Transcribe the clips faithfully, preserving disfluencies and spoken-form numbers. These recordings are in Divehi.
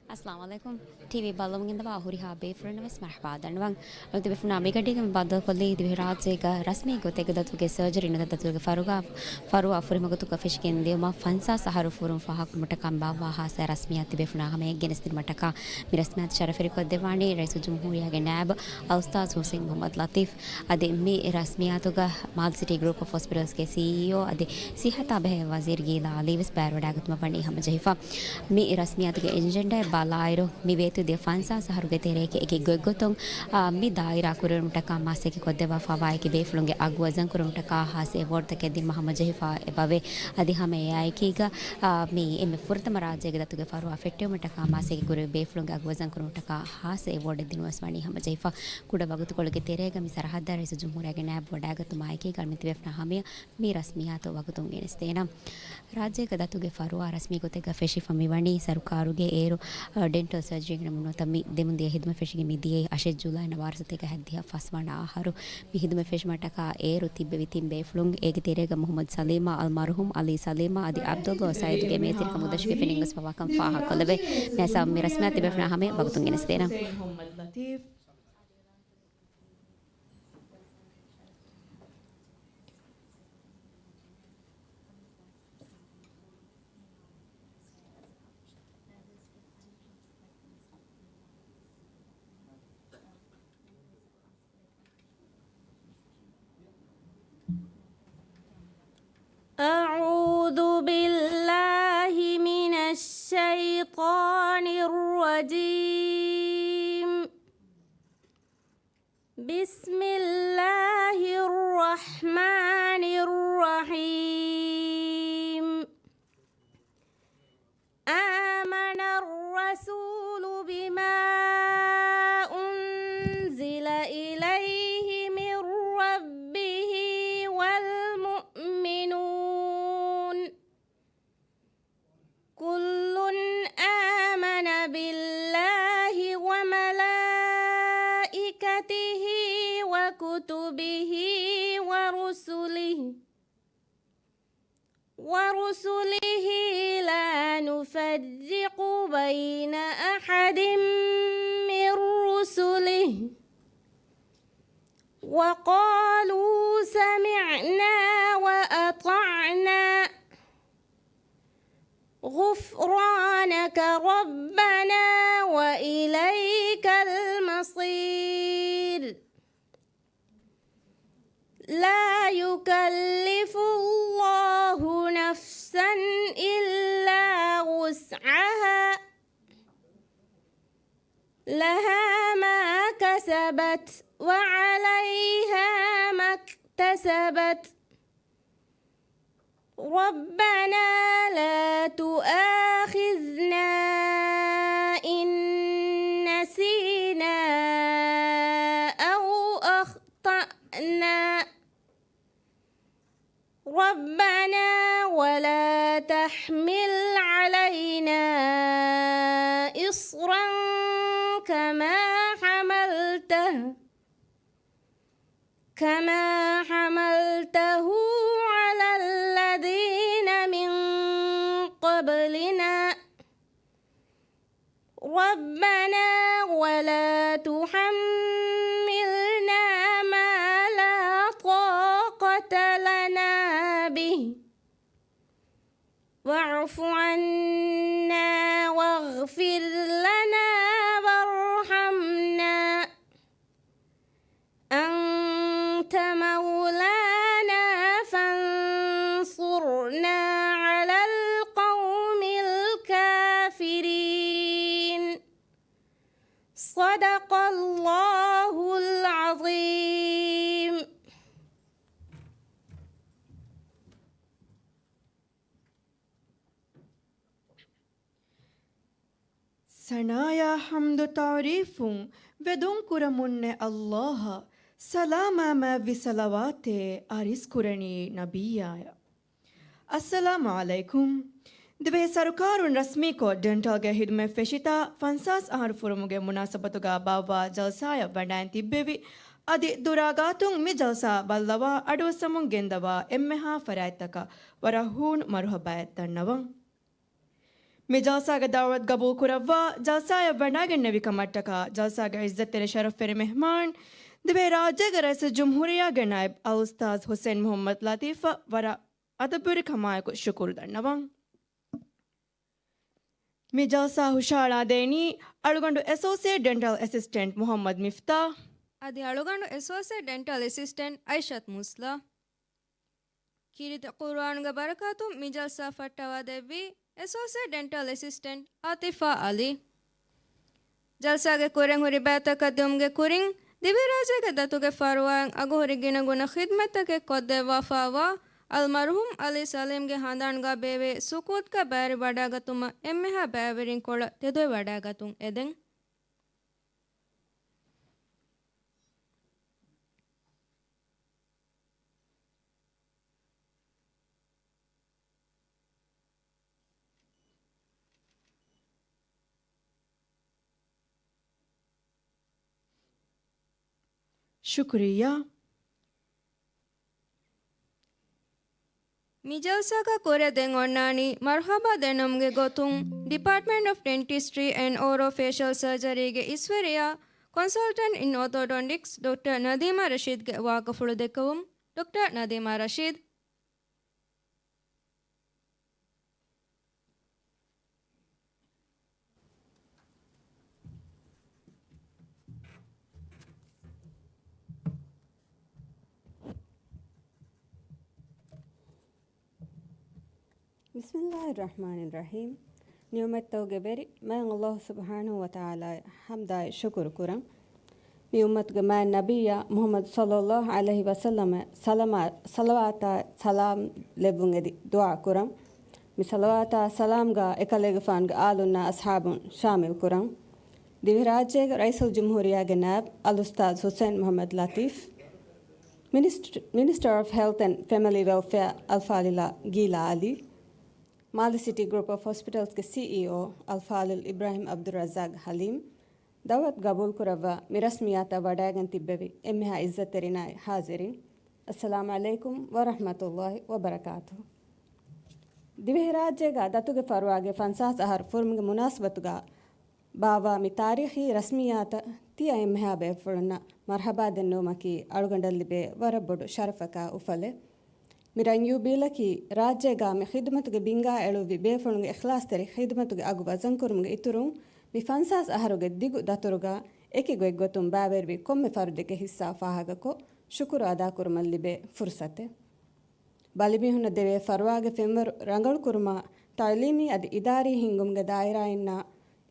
އައްސަލާމު ޢަލައިކުމް. ޓީވީ ބައްލަވަމުން އިންދަވާ ހުރިހާ ބޭފުޅުންނަށް ވެސް މަރުޙަބާ ދަންނަވަން. އަޅުގަނޑު ތިބޭފުޅުންނާ މިގަޑީގަ މި ބައްދަލުކޮށްލީ ދިވެހިރާއްޖޭގަ ރަސްމީ ގޮތެއްގަ ދަތުގެ ސަރްޖަރީ ނުވަތަ ދަތުގެ ފަރުގާ، ފަރުވާ ފުރިހަމަ ގޮތުގަ ފެށިގެން ދިޔުމަށް ފަންސާސް އަހަރު ފުރުން ފާހަގަކުރުމަށްޓަކާ ބާއްވާ ޚާއްޞަ ރަސްމިއްޔާތު ތިބޭފުޅުންނާ ހަމަޔަށް ގެނެސްދިނުމަށްޓަކާ މި ރަސްމިއްޔާތު ޝަރަފުވެރިކޮށްދެއްވާނީ ރައީސުލްޖުމްހޫރިއްޔާގެ ނާއިބު އަލްއުސްތާޛު ހުސެން މުޙައްމަދު ލަތީފް. އަދި މި ރަސްމިއްޔާތުގަ މާލެ ސިޓީ ގްރޫޕް އޮފް ހޮސްޕިޓަލްސްގެ ސީއީއޯ އަދި ސިއްހަތާ ބެހޭ ވަޒީރު ގީލާ އަލީ ވެސް ބައިވެވަޑައިގަތުމަށް ވަނީ ހަމަޖެހިފަ. މި ރަސްމިއްޔާތުގެ އެޖެންޑާއަށް ބަލާއިރު، މި ވޭތުވެދިޔަ ފަންސާސް އަހަރުގެ ތެރޭގަ އެކި ގޮތްގޮތުން، އާ، މި ދާއިރާ ކުރެވުމަށްޓަކާ މަސައްކަތް ކޮށްދެއްވާފައިވާ އެކި ބޭފުޅުންގެ އަގު ވަޒަން ކުރުމަށްޓަކާ ޚާއްޞަ އެވޯޑްތަކެއް ދިނުމަށް ހަމަޖެހިފަ އެބަވޭ. އަދި ހަމަ އެއާއެކީގަ، އާ، މި އެންމެ ފުރަތަމަ ރާއްޖޭގެ ދަތުގެ ފަރުވާ ފެއްޓެވުމަށްޓަކާ މަސައްކަތް ކުރެވި ބޭފުޅުންގެ އަގު ވަޒަން ކުރުމަށްޓަކާ ޚާއްޞަ އެވޯޑެއް ދިނުމަށް ވެސް ވަނީ ހަމަޖެހިފަ. ކުޑަ ވަގުތުކޮޅެއްގެ ތެރޭގަ މި ސަރަހައްދަށް ރައީސުލްޖުމްހޫރިއްޔާގެ ނާއިބު ވަޑައިގަތުމާއެކީގަ އަޅުގަނޑު ތިބޭފުޅުންނާ ހަމަޔަށް މި ރަސްމިއްޔާތު ވަގުތުން ގެނެސްދޭނަން. ރާއްޖޭގަ ދަތުގެ ފަރުވާ ރަސްމީ ގޮތެއްގަ ފެށިފަ މިވަނީ ސަރުކާރުގެ އޭރު، އަ، ޑެންޓަލް ސަރްޖަރީގެ ނަމުން ނުވަތަ މި ދެމުންދިޔަ ހިދުމަތް ފެށިގެން މިދިޔައީ އަށެއް ޖުލައި ނަވާރަ ސަތޭކަ ހަތްދިހަ ފަސްވަނަ އަހަރު. މި ހިދުމަތް ފެށުމަށްޓަކާ އޭރު ތިއްބެވި ތިން ބޭފުޅުން، އޭގެ ތެރޭގަ މުޙައްމަދު ސަލީމާ އަލްމަރުޙޫމް އަލީ ސަލީމާ އަދި ޢަބްދުﷲ ސަޢީދުގެ މޭތިރިކަމުން ދަށުގެ ފެނިން ގޮސްފަވާކަން ފާހަގަކޮށްލެވޭ. މިއަސް މި ރަސްމިއްޔާތު ތިބޭފުޅުންނާ ހަމަޔަށް ވަގުތުން ގެނެސްދޭނަން. أعوذ بالله من الشيطان الرجيم. بسم الله الرحمن الرحيم. آمن الرسول بما أنزل إليه من ربه والمؤمنون. كل آمن بالله وملائكته وكتبه ورسله، ورسله لا نفرق بين أحد من رسله، وقالوا سمعنا وأطعنا، غفرانك ربنا وإليك المصير. لا يكلف الله نفسا إلا وسعها، لها ما كسبت وعليها ما اكتسبت، ربنا لا تؤاخذنا إن نسينا أو أخطأنا، ربنا ولا تحمل علينا إصرا كما حملته، كما حملته على الذين من قبلنا، ربنا ولا تحملنا ما لا طاقة لنا به، واعف عنا واغفر لنا وارحمنا، أنت مولانا فانصرنا على القوم الكافرين. صدق الله العظيم. ސަނާޔާ ޙަމްދު ތަޢުރީފުން ވެދުން ކުރަމުންނެ ﷲ އަށް، ސަލާމާ މާތްވި ޞަލަވާތެއް އަރިސް ކުރަނީ ނަބިއްޔާއަށް. އައްސަލާމު ޢަލައިކުމް. ދިވެހި ސަރުކާރުން ރަސްމީކޮށް ޑެންޓަލްގެ ހިދުމަތް ފެށިތާ ފަންސާސް އަހަރު ފުރުމުގެ މުނާސަބަތުގަ ބާއްވާ ޖަލްސާއަށް ވަޑައިން ތިއްބެވި، އަދި ދުރާގާތުން މި ޖަލްސާ ބައްލަވާ އަޑުއައްސަމުން ގެންދަވާ އެންމެހާ ފަރާތްތަކަށް ވަރަށް ހޫނު މަރުޙަބާއެއް ދަންނަވަން. މި ޖަލްސާގެ ދަޢުވަތު ގަބޫލުކުރައްވާ، ޖަލްސާއަށް ވަޑައިގެންނެވި ކަމަށްޓަކާ، ޖަލްސާގެ އިއްޒަތްތެރި ޝަރަފްވެރި މެހްމާން، ދިވެހިރާއްޖޭގެ ރައީސުލްޖުމްހޫރިއްޔާގެ ނައިބް އަލްއުސްތާޛް ޙުސައިން މުޙައްމަދު ލަތީފަށް ވަރަށް އަދަބުވެރިކަމާއެކު ޝުކުރު ދަންނަވަން. މި ޖަލްސާ ހުށަހަޅާދޭނީ އަޅުގަނޑު އެސޯސިއޭޓް ޑެންޓަލް އެސިސްޓެންޓް މުޙައްމަދު މިފްތާޙް އަދި އަޅުގަނޑު އެސޯސިއޭޓް ޑެންޓަލް އެސިސްޓެންޓް އައިޝަތު މުސްލާ. ކީރިތި ޤުރުއާނުގެ ބަރަކާތުން މި ޖަލްސާ ފައްޓަވާދެއްވީ އެސޯސިއޭޓް ޑެންޓަލް އެސިސްޓެންޓް އާތިފާ އަލީ. ޖަލްސާގެ ކުރިން ހުރި ބައިތަކަށް ދިއުމުގެ ކުރިން، ދިވެހިރާއްޖޭގެ ދަތުގެ ފަރުވާއިން އަގުހުރި ގިނަގުނަ ޚިދްމަތްތަކެއް ކޮށްދެއްވާފައިވާ އަލްމަރުޙޫމް އަލީ ސަލީމްގެ ހަނދާންގަ ބޭއްވި ސުކޫތުގަ ބައިވެރިވަޑައިގަތުމަށް އެންމެހާ ބައިވެރިންކޮޅަށް ތެދުވެވަޑައިގަތުން އެދެން. ޝުކުރިއްޔާ. މި ޖަލްސާގަ ކުރިއަށް ދެން އޮންނާނީ މަރުޙަބާ ދެންނެވުމުގެ ގޮތުން ޑިޕާޓްމަންޓް އޮފް ޑެންޓިސްޓްރީ އެންޑް އޯރަލް ފޭޝަލް ސަރޖަރީގެ އިސްވެރިޔާ ކޮންސަލްޓަންޓް އިން އޯތޯޑޮންޓިކްސް ޑޮކްޓަރ ނަދީމާ ރަޝީދްގެ ވާހަކަފުޅު ދެއްކެވުން. ޑޮކްޓަރ ނަދީމާ ރަޝީދް. بسم الله الرحمن الرحيم. ނިޢުމަތްތަކުގެ ވެރި މާތް ﷲ ސުބްޙާނަހޫ ވަތަޢާލާއަށް ޙަމްދާއި ޝުކުރު ކުރަން. މި އުއްމަތުގެ މާތް ނަބިއްޔާ މުޙައްމަދު ޞައްލައްލާހު ޢަލައިހި ވަސައްލަމަށް ސަލާމާ، ޞަލަވާތާ ސަލާމް ލެއްވުން އެދި ދުޢާ ކުރަން. މި ޞަލަވާތާ ސަލާމްގަ އެކަލޭގެފާނުގެ އާލުންނާ އަޞްޙާބުން ޝާމިލް ކުރަން. ދިވެހިރާއްޖޭގެ ރައީސުލްޖުމްހޫރިއްޔާގެ ނާއިބް އަލްއުސްތާޛް ޙުސައިން މުޙައްމަދު ލަތީފް، މިނިސްޓް-، މިނިސްޓަރ އޮފް ހެލްތް އެންޑް ފެމިލީ ވެލްފެއާ އަލްފާޟިލާ ގީލާ ޢަލީ، މާލެ ސިޓީ ގްރޫޕް އޮފް ހޮސްޕިޓަލްސްގެ ސީއީއޯ އަލްފާޟިލް އިބްރާހިމް ޢަބްދުއްރައްޒާޤް ޙަލީމް، ދަޢުވަތު ގަބޫލުކުރައްވާ މި ރަސްމިއްޔާތަށް ވަޑައިގެން ތިއްބެވި އެންމެހާ ޢިއްޒަތްތެރިންނާއި ޙާޟިރީން، އައްސަލާމު ޢަލައިކުމް ވަރަޙްމަތުﷲ ވަބަރަކާތުހު. ދިވެހިރާއްޖޭގަ ދަތުގެ ފަރުވާގެ ފަންސާސް އަހަރު ފުރުމުގެ މުނާސަބަތުގަ ބާއްވާ މި ތާރީޚީ ރަސްމިއްޔާތަށް ތިޔަ އެންމެހާ ބޭފުޅުންނަށް މަރްޙަބާ ދެންނެވުމަކީ އަޅުގަނޑަށް ލިބޭ ވަރަށް ބޮޑު ޝަރަފަކާ އުފަލެއް. މި ރަންޔޫބިލަކީ ރާއްޖޭގަ މި ޚިދުމަތުގެ ބިންގާ އެޅުއްވި ބޭފުޅުންގެ އިޚްލާޞްތެރި ޚިދުމަތުގެ އަގު ވަޒަންކުރުމުގެ އިތުރުން، މި ފަންސާސް އަހަރުގެ ދިގު ދަތުރުގަ އެކި ގޮތްގޮތުން ބައިވެރިވި ކޮންމެ ފަރުދެއްގެ ހިއްސާ ފާހަގަކޮށް، ޝުކުރު އަދާކުރުމަށް ލިބޭ ފުރުޞަތެއް. ބަލިމީހުންނަށް ދެވޭ ފަރުވާގެ ފެންވަރު ރަނގަޅުކުރުމާ، ތަޢުލީމީ އަދި އިދާރީ ހިންގުމުގެ ދާއިރާއިންނާ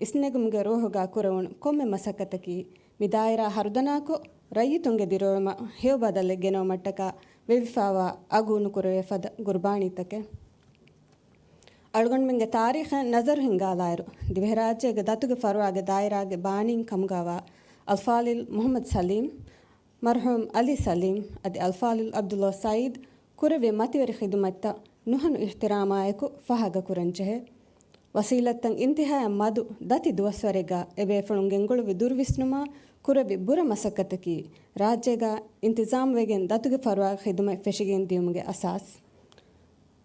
އިސްނެގުމުގެ ރޫޙުގަ ކުރެވުނު ކޮންމެ މަސައްކަތަކީ، މި ދާއިރާ ހަރުދަނާކޮށް، ރައްޔިތުންގެ ދިރިއުޅުމަށް ހެޔޮ ބަދަލެއް ގެނައުމަށްޓަކާ ވެވިފާވާ އަގު ނުކުރެވޭ ފަދަ ގުރުބާނީތަކެއް. އަޅުގަނޑުމެންގެ ތާރީޚަށް ނަޒަރު ހިންގާލާއިރު، ދިވެހިރާއްޖޭގެ ދަތުގެ ފަރުވާގެ ދާއިރާގެ ބާނީން ކަމުގަވާ އަލްފާޟިލް މުޙައްމަދު ސަލީމް، މަރްޙޫމް ޢަލީ ސަލީމް އަދި އަލްފާޟިލް ޢަބްދުﷲ ސަޢީދު ކުރެއްވި މަތިވެރި ޚިދުމަތްތައް ނުހަނު އިޙްތިރާމާއެކު ފާހަގަކުރަންޖެހޭ. ވަސީލަތްތައް އިންތިހާއަށް މަދު ދަތި ދުވަސްވަރެއްގަ އެބޭފުޅުން ގެންގުޅުއްވި ދުރުވިސްނުމާ ކުރެއްވި ބުރަ މަސައްކަތަކީ، ރާއްޖޭގަ އިންތިޒާމްވެގެން ދަތުގެ ފަރުވާގެ ޚިދުމަތް ފެށިގެން ދިޔުމުގެ އަސާސް.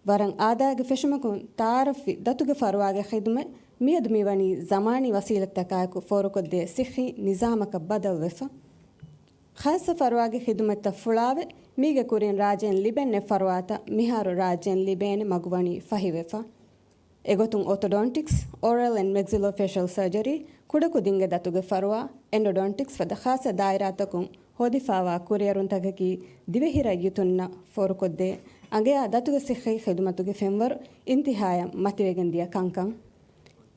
ވަރަށް އާދައިގެ ފެށުމަކުން ތަޢާރަފްވި ދަތުގެ ފަރުވާގެ ޚިދުމަތް މިއަދު މިވަނީ ޒަމާނީ ވަސީލަތްތަކާއެކު ފޯރުކޮށްދޭ ޞިއްޙީ ނިޒާމަކަށް ބަދަލުވެފަ. ޚާއްޞަ ފަރުވާގެ ޚިދުމަތްތައް ފުޅާވެ، މީގެ ކުރިން ރާއްޖޭން ލިބެން ނެތް ފަރުވާތައް މިހާރު ރާއްޖޭން ލިބޭނެ މަގު ވަނީ ފަހިވެފަ. އެގޮތުން އޯތޮޑޮންޓިކްސް، އޯރަލް އެންޑް މެކްސިލޯ ފޭޝަލް ސަރޖަރީ، ކުޑަކުދިންގެ ދަތުގެ ފަރުވާ، އެންޑޮޑޮންޓިކްސް ފަދަ ޚާއްޞަ ދާއިރާތަކުން ހޯދިފާވާ ކުރިއެރުންތަކަކީ ދިވެހި ރައްޔިތުންނަށް ފޯރުކޮށްދޭ އަނގަޔާ ދަތުގެ ޞިއްޙީ ޚިދުމަތުގެ ފެންވަރު އިންތިހާޔަށް މަތިވެގެން ދިޔަ ކަންކަން.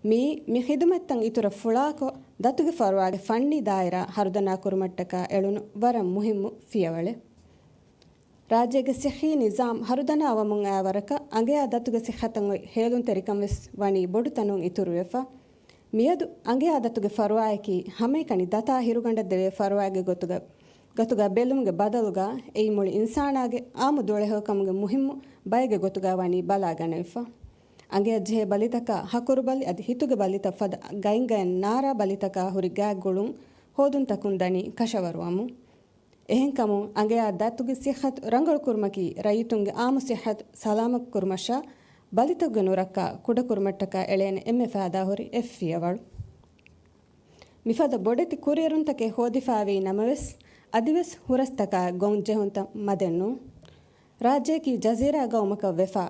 މިއީ މި ޚިދުމަތްތައް އިތުރަށް ފުޅާކޮށް، ދަތުގެ ފަރުވާގެ ފަންނީ ދާއިރާ ހަރުދަނާ ކުރުމަށްޓަކާ އެޅުނު ވަރަށް މުހިއްމު ފިޔަވަޅެއް. ރާއްޖޭގެ ޞިއްޙީ ނިޒާމް ހަރުދަނާ ވަމުން އައި ވަރަކަށް އަނގަޔާ ދަތުގެ ޞިއްޙަތަށް އޮތް ހޭލުންތެރިކަން ވެސް ވަނީ ބޮޑު ތަނުން އިތުރުވެފަ. މިއަދު އަނގަޔާ ދަތުގެ ފަރުވާއަކީ ހަމައެކަނި ދަތާ ހިރުގަނޑަށް ދެވޭ ފަރުވާއެއްގެ ގޮތުގަ، ގޮތުގަ ބެލުމުގެ ބަދަލުގަ އެއީ މުޅި އިންސާނާގެ އާއްމު ދުޅަހެޔޮކަމުގެ މުހިއްމު ބައެއްގެ ގޮތުގަ ވަނީ ބަލާގަނެވިފަ. އަނގަޔަށް ޖެހޭ ބަލިތަކާ ހަކުރުބަލި އަދި ހިތުގެ ބަލިތައް ފަދަ ގައިންގައިން ނާރާ ބަލިތަކާ ހުރި ގާތްގުޅުން ހޯދުންތަކުން ދަނީ ކަށަވަރުވަމުން. އެހެންކަމުން، އަނގަޔާ ދަތުގެ ޞިއްޙަތު ރަނގަޅުކުރުމަކީ، ރައްޔިތުންގެ އާއްމު ޞިއްޙަތު ސަލާމަތްކުރުމަށާ، ބަލިތަކުގެ ނުރައްކާ ކުޑަކުރުމަށްޓަކާ އެޅޭނެ އެންމެ ފައިދާހުރި އެއް ފިޔަވަޅު. މިފަދަ ބޮޑެތި ކުރިއެރުންތަކެއް ހޯދިފާވީ ނަމަވެސް، އަދިވެސް ހުރަސްތަކާ ގޮންޖެހުންތައް މަދެއް ނޫން. ރާއްޖެއަކީ ޖަޒީރާ ގައުމަކަށް ވެފާ،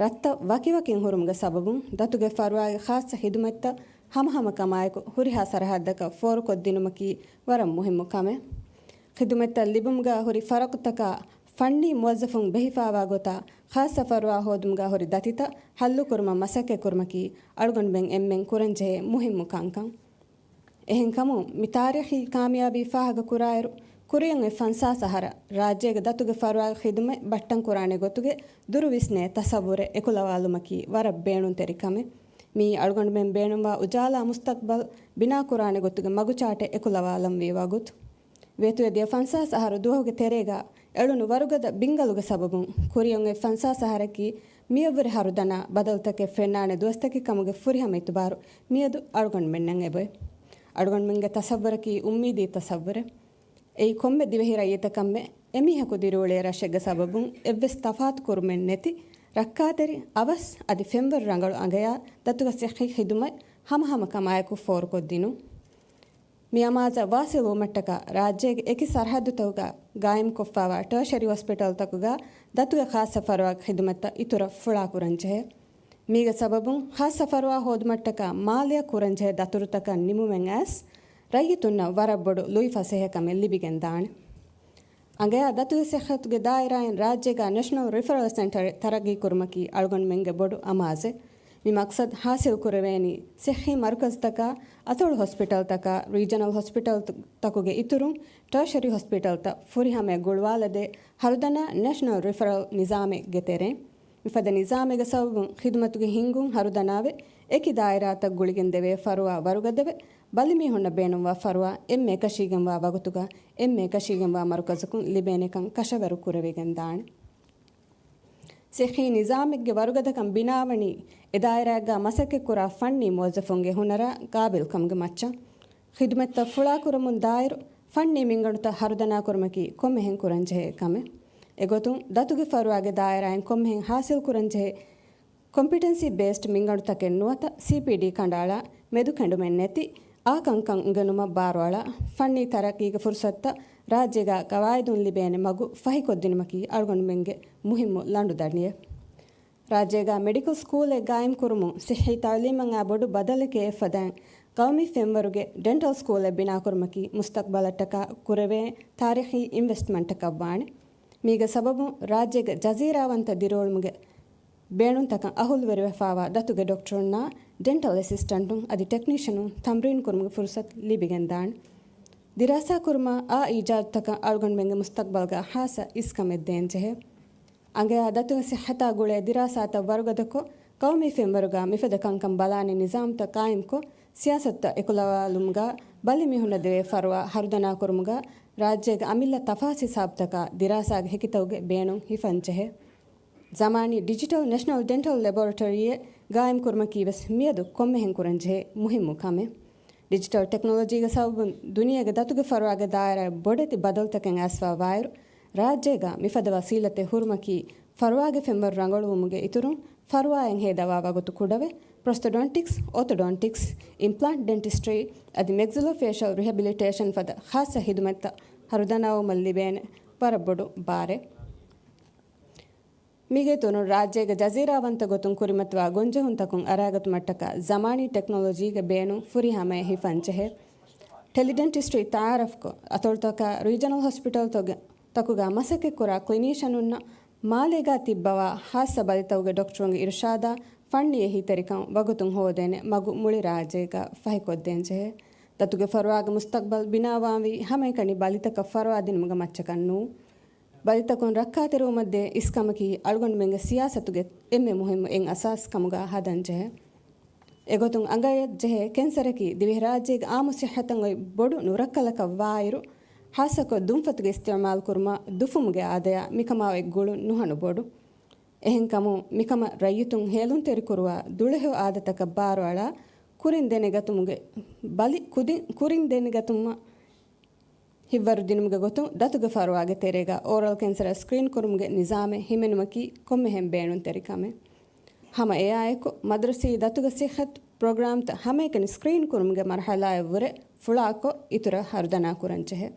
ރަށްތައް ވަކިވަކިން ހުރުމުގެ ސަބަބުން، ދަތުގެ ފަރުވާގެ ޚާއްޞަ ޚިދުމަތްތައް ހަމަހަމަކަމާއެކު ހުރިހާ ސަރަހައްދަކަށް ފޯރުކޮށްދިނުމަކީ ވަރަށް މުހިއްމު ކަމެއް. ޚިދުމަތްތައް ލިބުމުގަ ހުރި ފަރަގުތަކާ ފަންނީ މުވައްޒަފުން ބެހިފާވާ ގޮތާ، ޚާއްޞަ ފަރުވާ ހޯދުމުގަ ހުރި ދަތިތައް ހައްލުކުރުމަށް މަސައްކަތްކުރުމަކީ އަޅުގަނޑުމެން އެންމެން ކުރަންޖެހޭ މުހިއްމު ކަންކަން. އެހެންކަމުން، މި ތާރީޚީ ކާމިޔާބީ ފާހަގަކުރާއިރު، ކުރިއަށް އޮތް ފަންސާސް އަހަރަށް ރާއްޖޭގެ ދަތުގެ ފަރުވާގެ ޚިދުމަތް ބައްޓަންކުރާނެ ގޮތުގެ ދުރު ވިސްނޭ ތަސައްވުރެއް އެކުލަވާލުމަކީ ވަރަށް ބޭނުންތެރި ކަމެއް. މިއީ އަޅުގަނޑުމެން ބޭނުންވާ އުޖާލާ މުސްތަޤްބަލް ބިނާކުރާނެ ގޮތުގެ މަގުޗާޓެއް އެކުލަވާލަންވީ ވަގުތު. ވޭތުވެދިޔަ ފަންސާސް އަހަރު ދުވަހުގެ ތެރޭގަ އެޅުނު ވަރުގަދަ ބިންގަލުގެ ސަބަބުން، ކުރިއަށް އޮތް ފަންސާސް އަހަރަކީ މިއަށްވުރެ ހަރުދަނާ ބަދަލުތަކެއް ފެންނާނެ ދުވަސްތަކެއް ކަމުގެ ފުރިހަމަ އިތުބާރު މިއަދު އަޅުގަނޑުމެންނަށް އެބައޮތް. އަޅުގަނޑުމެންގެ ތަސައްވަރަކީ އުއްމީދީ ތަސައްވަރެއް. އެއީ ކޮންމެ ދިވެހި ރައްޔިތަކަށްމެ އެމީހަކު ދިރިއުޅޭ ރަށެއްގެ ސަބަބުން އެއްވެސް ތަފާތު ކުރުމެއް ނެތި، ރައްކާތެރި، އަވަސް އަދި ފެންވަރު ރަނގަޅު އަނގަޔާ ދަތުގެ ސިއްހީ ޚިދުމަތް ހަމަހަމަކަމާއެކު ފޯރުކޮށްދިނުން. މި އަމާޒަށް ވާސިލްވުމަށްޓަކާ ރާއްޖޭގެ އެކި ސަރަހައްދުތަކުގަ ގާއިމްކޮށްފާވާ ޓާޝަރީ ހޮސްޕިޓަލްތަކުގަ ދަތުގެ ޚާއްޞަ ފަރުވާގެ ޚިދުމަތްތައް އިތުރަށް ފުޅާކުރަންޖެހޭ. މީގެ ސަބަބުން ޚާއްޞަ ފަރުވާ ހޯދުމަށްޓަކާ މާލެއަށް ކުރަންޖެހޭ ދަތުރުތަކަށް ނިމުމެއް އައިސް، ރައްޔިތުންނަށް ވަރަށް ބޮޑު ލުއިފަސޭހަކަމެއް ލިބިގެންދާނެ. އަނގަޔާ ދަތުގެ ސިއްހަތުގެ ދާއިރާއިން ރާއްޖޭގަ ނެޝަނަލް ރިފަރަލް ސެންޓަރެއް ތަރައްގީކުރުމަކީ އަޅުގަނޑުމެންގެ ބޮޑު އަމާޒެއް. މި މަޤްޞަދު ހާސިލްކުރެވޭނީ ސިއްހީ މަރުކަޒުތަކާ، އަތޮޅު ހޮސްޕިޓަލްތަކާ، ރީޖަނަލް ހޮސްޕިޓަލްތަކުގެ އިތުރުން، ޓާޝަރީ ހޮސްޕިޓަލްތައް ފުރިހަމަޔަށް ގުޅުވާލަދޭ ހަރުދަނާ ނެޝަނަލް ރިފަރަލް ނިޒާމެއްގެ ތެރެއިން. މިފަދަ ނިޒާމެއްގެ ސަބަބުން ޚިދުމަތުގެ ހިންގުން ހަރުދަނާވެ، އެކި ދާއިރާތައް ގުޅިގެން ދެވޭ ފަރުވާ ވަރުގަދަވެ، ބަލިމީހުންނަށް ބޭނުންވާ ފަރުވާ އެންމެ އެކަށީގެންވާ ވަގުތުގަ އެންމެ އެކަށީގެންވާ މަރުކަޒަކުން ލިބޭނެކަން ކަށަވަރު ކުރެވިގެންދާނެ. ސިއްހީ ނިޒާމެއްގެ ވަރުގަދަކަން ބިނާވަނީ އެ ދާއިރާއެއްގަ މަސައްކަތްކުރާ ފަންނީ މުވައްޒަފުންގެ ހުނަރާ ގާބިލްކަމުގެ މައްޗަށް. ޚިދުމަތްތައް ފުޅާކުރަމުން ދާއިރު ފަންނީ މިންގަނޑުތައް ހަރުދަނާކުރުމަކީ ކޮންމެހެން ކުރަންޖެހޭ ކަމެއް. އެގޮތުން، ދަތުގެ ފަރުވާގެ ދާއިރާއިން ކޮންމެހެން ހާސިލްކުރަންޖެހޭ ކޮމްޕިޓެންސީ ބޭސްޑް މިންގަނޑުތަކެއް ނުވަތަ ސީޕީޑީ ކަނޑައަޅާ، މެދުކެނޑުމެއް ނެތި، އާ ކަންކަން އުނގެނުމަށް ބާރުއަޅާ، ފަންނީ ތަރައްގީގެ ފުރުސަތުތައް ރާއްޖޭގަ ގަވާއިދުން ލިބޭނެ މަގު ފަހިކޮށްދިނުމަކީ އަޅުގަނޑުމެންގެ މުހިއްމު ލަނޑުދަނޑިއެއް. ރާއްޖޭގަ މެޑިކަލް ސްކޫލެއް ގާއިމްކުރުމުން ސިއްހީ ތައުލީމަށް އާ ބޮޑު ބަދަލެކޭ އެއްފަދައިން، ގައުމީ ފެންވަރުގެ ޑެންޓަލް ސްކޫލެއް ބިނާކުރުމަކީ މުސްތަޤްބަލަށްޓަކާ ކުރެވޭ ތާރީޚީ އިންވެސްޓްމަންޓަކަށްވާނެ. މީގެ ސަބަބުން ރާއްޖޭގެ ޖަޒީރާވަންތަ ދިރިއުޅުމުގެ ބޭނުންތަކަށް އަހުލުވެރިވެފާވާ ދަތުގެ ޑޮކްޓަރުންނާ، ޑެންޓަލް އެސިސްޓަންޓުން އަދި ޓެކްނީޝަނުން ތަމްރީން ކުރުމުގެ ފުރުސަތު ލިބިގެންދާނެ. ދިރާސާ ކުރުމާ އާ އީޖާދުތަކަށް އަޅުގަނޑުމެންގެ މުސްތަޤްބަލްގަ ހާއްސަ އިސްކަމެއް ދޭންޖެހޭ. އަނގަޔާ ދަތުގެ ސިއްހަތާ ގުޅޭ ދިރާސާތައް ވަރުގަދަކޮށް، ގައުމީ ފެންވަރުގަ މިފަދަ ކަންކަން ބަލާނެ ނިޒާމުތައް ޤާއިމްކޮށް، ސިޔާސަތުތައް އެކުލަވާލުމުގަ، ބަލިމީހުންނަށް ދެވޭ ފަރުވާ ހަރުދަނާކުރުމުގަ، ރާއްޖޭގެ އަމިއްލަ ތަފާސް ހިސާބުތަކާ ދިރާސާގެ ހެކިތަކުގެ ބޭނުން ހިފަންޖެހޭ. ޒަމާނީ ޑިޖިޓަލް ނެޝަނަލް ޑެންޓަލް ލެބޮރެޓަރީއެއް ގާއިމްކުރުމަކީ ވެސް މިއަދު ކޮންމެހެން ކުރަންޖެހޭ މުހިއްމު ކަމެއް. ޑިޖިޓަލް ޓެކްނޮލޮޖީގެ ސަބަބުން ދުނިޔޭގެ ދަތުގެ ފަރުވާގެ ދާއިރާއަށް ބޮޑެތި ބަދަލުތަކެއް އައިސްފާވާއިރު، ރާއްޖޭގަ މިފަދަ ވަސީލަތެއް ހުރުމަކީ، ފަރުވާގެ ފެންވަރު ރަނގަޅުވުމުގެ އިތުރުން، ފަރުވާއިން ހޭދަވާ ވަގުތު ކުޑަވެ، ޕްރޮސްޓޮޑޮންޓިކްސް، އޯތޮޑޮންޓިކްސް، އިމްޕްލާންޓް ޑެންޓިސްޓްރީ އަދި މެގްޒިލޯފޭޝަލް ރިހެބިލިޓޭޝަން ފަދަ ޚާއްޞަ ޚިދުމަތްތައް ހަރުދަނާވުމަށް ލިބޭނެ ވަރަށް ބޮޑު ބާރެއް. މީގެ އިތުރުން ރާއްޖޭގެ ޖަޒީރާވަންތަ ގޮތުން ކުރިމަތިވާ ގޮންޖެހުންތަކުން އަރައިގަތުމަށްޓަކާ ޒަމާނީ ޓެކްނޮލޮޖީގެ ބޭނުން ފުރިހަމަޔަށް ހިފަންޖެހޭ. ޓެލިޑެންޓިސްޓްރީ ތައާރަފްކޮށް، އަތޮޅުތަކާ ރީޖަނަލް ހޮސްޕިޓަލްތަކުގެ، ތަކުގަ މަސައްކަތްކުރާ ކްލިނީޝަނުންނަށް މާލޭގަ ތިއްބަވާ ޚާއްޞަ ބަލިތަކުގެ ޑޮކްޓަރުންގެ އިރުޝާދާ ފަންނީ އެހީތެރިކަން ވަގުތުން ހޯދޭނެ މަގު މުޅި ރާއްޖޭގަ ފަހިކޮށްދޭންޖެހޭ. ދަތުގެ ފަރުވާގެ މުސްތަޤްބަލް ބިނާވާންވީ ހަމައެކަނި ބަލިތަކަށް ފަރުވާ ދިނުމުގެ މައްޗަކަށް ނޫން. ބަލިތަކުން ރައްކާތެރިވުމަށްދޭ އިސްކަމަކީ އަޅުގަނޑުމެންގެ ސިޔާސަތުގެ އެންމެ މުހިއްމު އެއް އަސާސް ކަމުގަ ހަދަންޖެހޭ. އެގޮތުން އަނގަޔަށްޖެހޭ ކެންސަރަކީ ދިވެހިރާއްޖޭގެ އާއްމު ސިއްހަތަށް އޮތް ބޮޑު ނުރައްކަލަކަށް ވާއިރު، ޚާއްޞަކޮށް ދުންފަތުގެ އިސްތިޢުމާލުކުރުމާ ދުފުމުގެ އާދަޔާ މިކަމާ އޮތް ގުޅުން ނުހަނު ބޮޑު. އެހެންކަމުން މިކަމަށް ރައްޔިތުން ހޭލުންތެރިކުރުވާ ދުޅަހެޔޮ އާދަތަކަށް ބާރުއަޅާ، ކުރިން ދެނެގަތުމުގެ ބަލި ކުދިން، ކުރިން ދެނެގަތުމަށް ހިތްވަރުދިނުމުގެ ގޮތުން ދަތުގެ ފަރުވާގެ ތެރޭގަ އޯރަލް ކެންސަރ ސްކްރީން ކުރުމުގެ ނިޒާމެއް ހިމެނުމަކީ ކޮންމެހެން ބޭނުންތެރި ކަމެއް. ހަމަ އެއާއެކު، މަދްރަސީ ދަތުގެ ސިއްހަތު ޕްރޮގްރާމްތައް ހަމައެކަނި ސްކްރީން ކުރުމުގެ މަރުހަލާއަށްވުރެ ފުޅާކޮށް، އިތުރަށް ހަރުދަނާ ކުރަންޖެހޭ.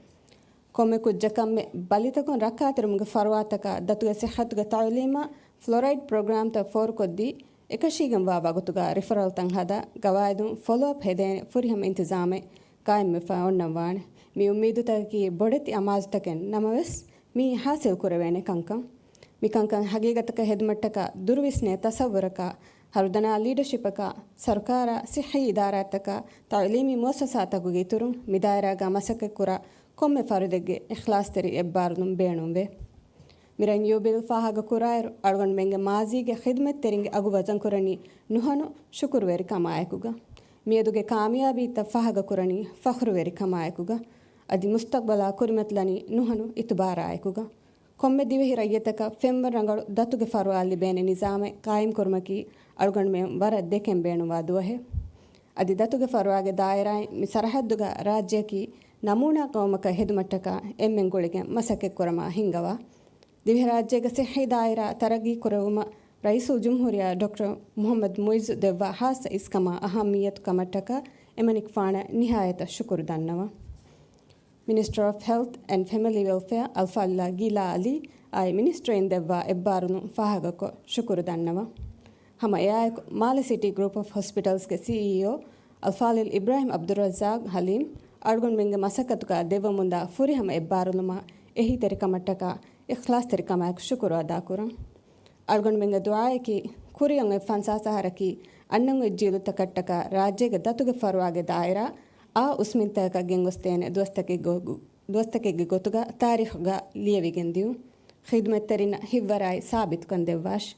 ކޮންމެ ކުއްޖަކަށްމެ ބަލިތަކުން ރައްކާތެރިވުމުގެ ފަރުވާތަކާ ދަތުގެ ސިއްހަތުގެ ތަޢުލީމާ ފްލޮރައިޑް ޕްރޮގްރާމްތައް ފޯރުކޮށްދީ، އެކަށީގެންވާ ވަގުތުގަ ރިފަރަލްތައް ހަދާ، ގަވާއިދުން ފޮލޯއަޕް ހެދޭނެ ފުރިހަމަ އިންތިޒާމެއް ގާއިމްވެފަ އޮންނަން ވާނެ. މި އުއްމީދުތަކަކީ ބޮޑެތި އަމާޒުތަކެއް ނަމަވެސް، މިއީ ހާސިލް ކުރެވޭނެ ކަންކަން. މިކަންކަން ހަގީގަތަކަށް ހެދުމަށްޓަކާ ދުރުވިސްނޭ ތަސައްވުރަކާ، ހަރުދަނާ ލީޑަޝިޕަކާ، ސަރުކާރާ، ސިއްހީ އިދާރާތަކާ، ތަޢުލީމީ މުއައްސަސާތަކުގެ އިތުރުން، މިދާއިރާގަ މަސައްކަތްކުރާ ކޮންމެ ފަރުދެއްގެ އިޚްލާޞްތެރި އެއްބާރުލުން ބޭނުންވޭ. މިރަށް ޔޫބިލް ފާހަގަކުރާއިރު، އަޅުގަނޑުމެންގެ މާޒީގެ ޚިދުމަތްތެރިންގެ އަގު ވަޒަންކުރަނީ ނުހަނު ޝުކުރުވެރިކަމާއެކުގަ. މިއަދުގެ ކާމިޔާބީތައް ފާހަގަކުރަނީ ފަޚްރުވެރިކަމާއެކުގަ. އަދި މުސްތަޤްބަލާ ކުރިމަތިލަނީ ނުހަނު އިތުބާރާއެކުގަ. ކޮންމެ ދިވެހި ރައްޔިތަކަށް ފެންވަރު ރަނގަޅު ދަތުގެ ފަރުވާ ލިބޭނެ ނިޒާމެއް ޤާއިމްކުރުމަކީ އަޅުގަނޑުމެން ވަރަށް ދެކެން ބޭނުންވާ ދުވަހެއް. އަދި ދަތުގެ ފަރުވާގެ ދާއިރާއިން މި ސަރަހައްދުގަ ރާއްޖެއަކީ ނަމޫނާ ޤައުމަކަށް ހެދުމަށްޓަކާ އެންމެން ގުޅިގެން މަސައްކަތްކުރަމާ ހިންގަވާ. ދިވެހިރާއްޖޭގެ ސިއްހީ ދާއިރާ ތަރައްގީކުރެވުމަށް ރައީސުލްޖުމްހޫރިއްޔާ ޑޮކްޓަރ މުޙައްމަދު މުޢިއްޒު ދެއްވާ ޚާއްޞަ އިސްކަމާ އަހައްމިއްޔަތު ކަމަށްޓަކާ އެމަނިކުފާނަށް ނިހާޔަތަށް ޝުކުރު ދަންނަވަން. މިނިސްޓަރ އޮފް ހެލްތް އެންޑް ފެމިލީ ވެލްފެއާ އަލްފާޟިލާ ގީލާ ޢަލީ އާއި މިނިސްޓްރީން ދެއްވާ އެއްބާރުލުން ފާހަގަކޮށް ޝުކުރު ދަންނަވަން. ހަމަ އެއާއެކު، މާލެ ސިޓީ ގްރޫޕް އޮފް ހޮސްޕިޓަލްސްގެ ސީއީއޯ އަލްފާޟިލް އިބްރާހިމް ޢަބްދުއްރައްޒާޤް ޙަލީމް އަޅުގަނޑުމެންގެ މަސައްކަތުގަ ދެއްވަމުންދާ ފުރިހަމަ އެއްބާރުލުމާ އެހީތެރިކަމަށްޓަކާ އިޚްލާޞްތެރިކަމާއެކު ޝުކުރު އަދާކުރަން. އަޅުގަނޑުމެންގެ ދުޢާއަކީ، ކުރިއަށް އޮތް ފަންސާސް އަހަރަކީ އަންނަން އޮތް ޖީލުތަކަށްޓަކާ ރާއްޖޭގެ ދަތުގެ ފަރުވާގެ ދާއިރާ އާ އުސްމިންތަކަކަށް ގެންގޮސްދޭނެ ދުވަސްތަކެއްގެ ގޮ-، ދުވަސްތަކެއްގެ ގޮތުގަ ތާރީޚުގަ ލިޔެވިގެން ދިޔުން. ޚިދުމަތްތެރިންނަށް ހިތްވަރާއި ސާބިތުކަން ދެއްވާށި.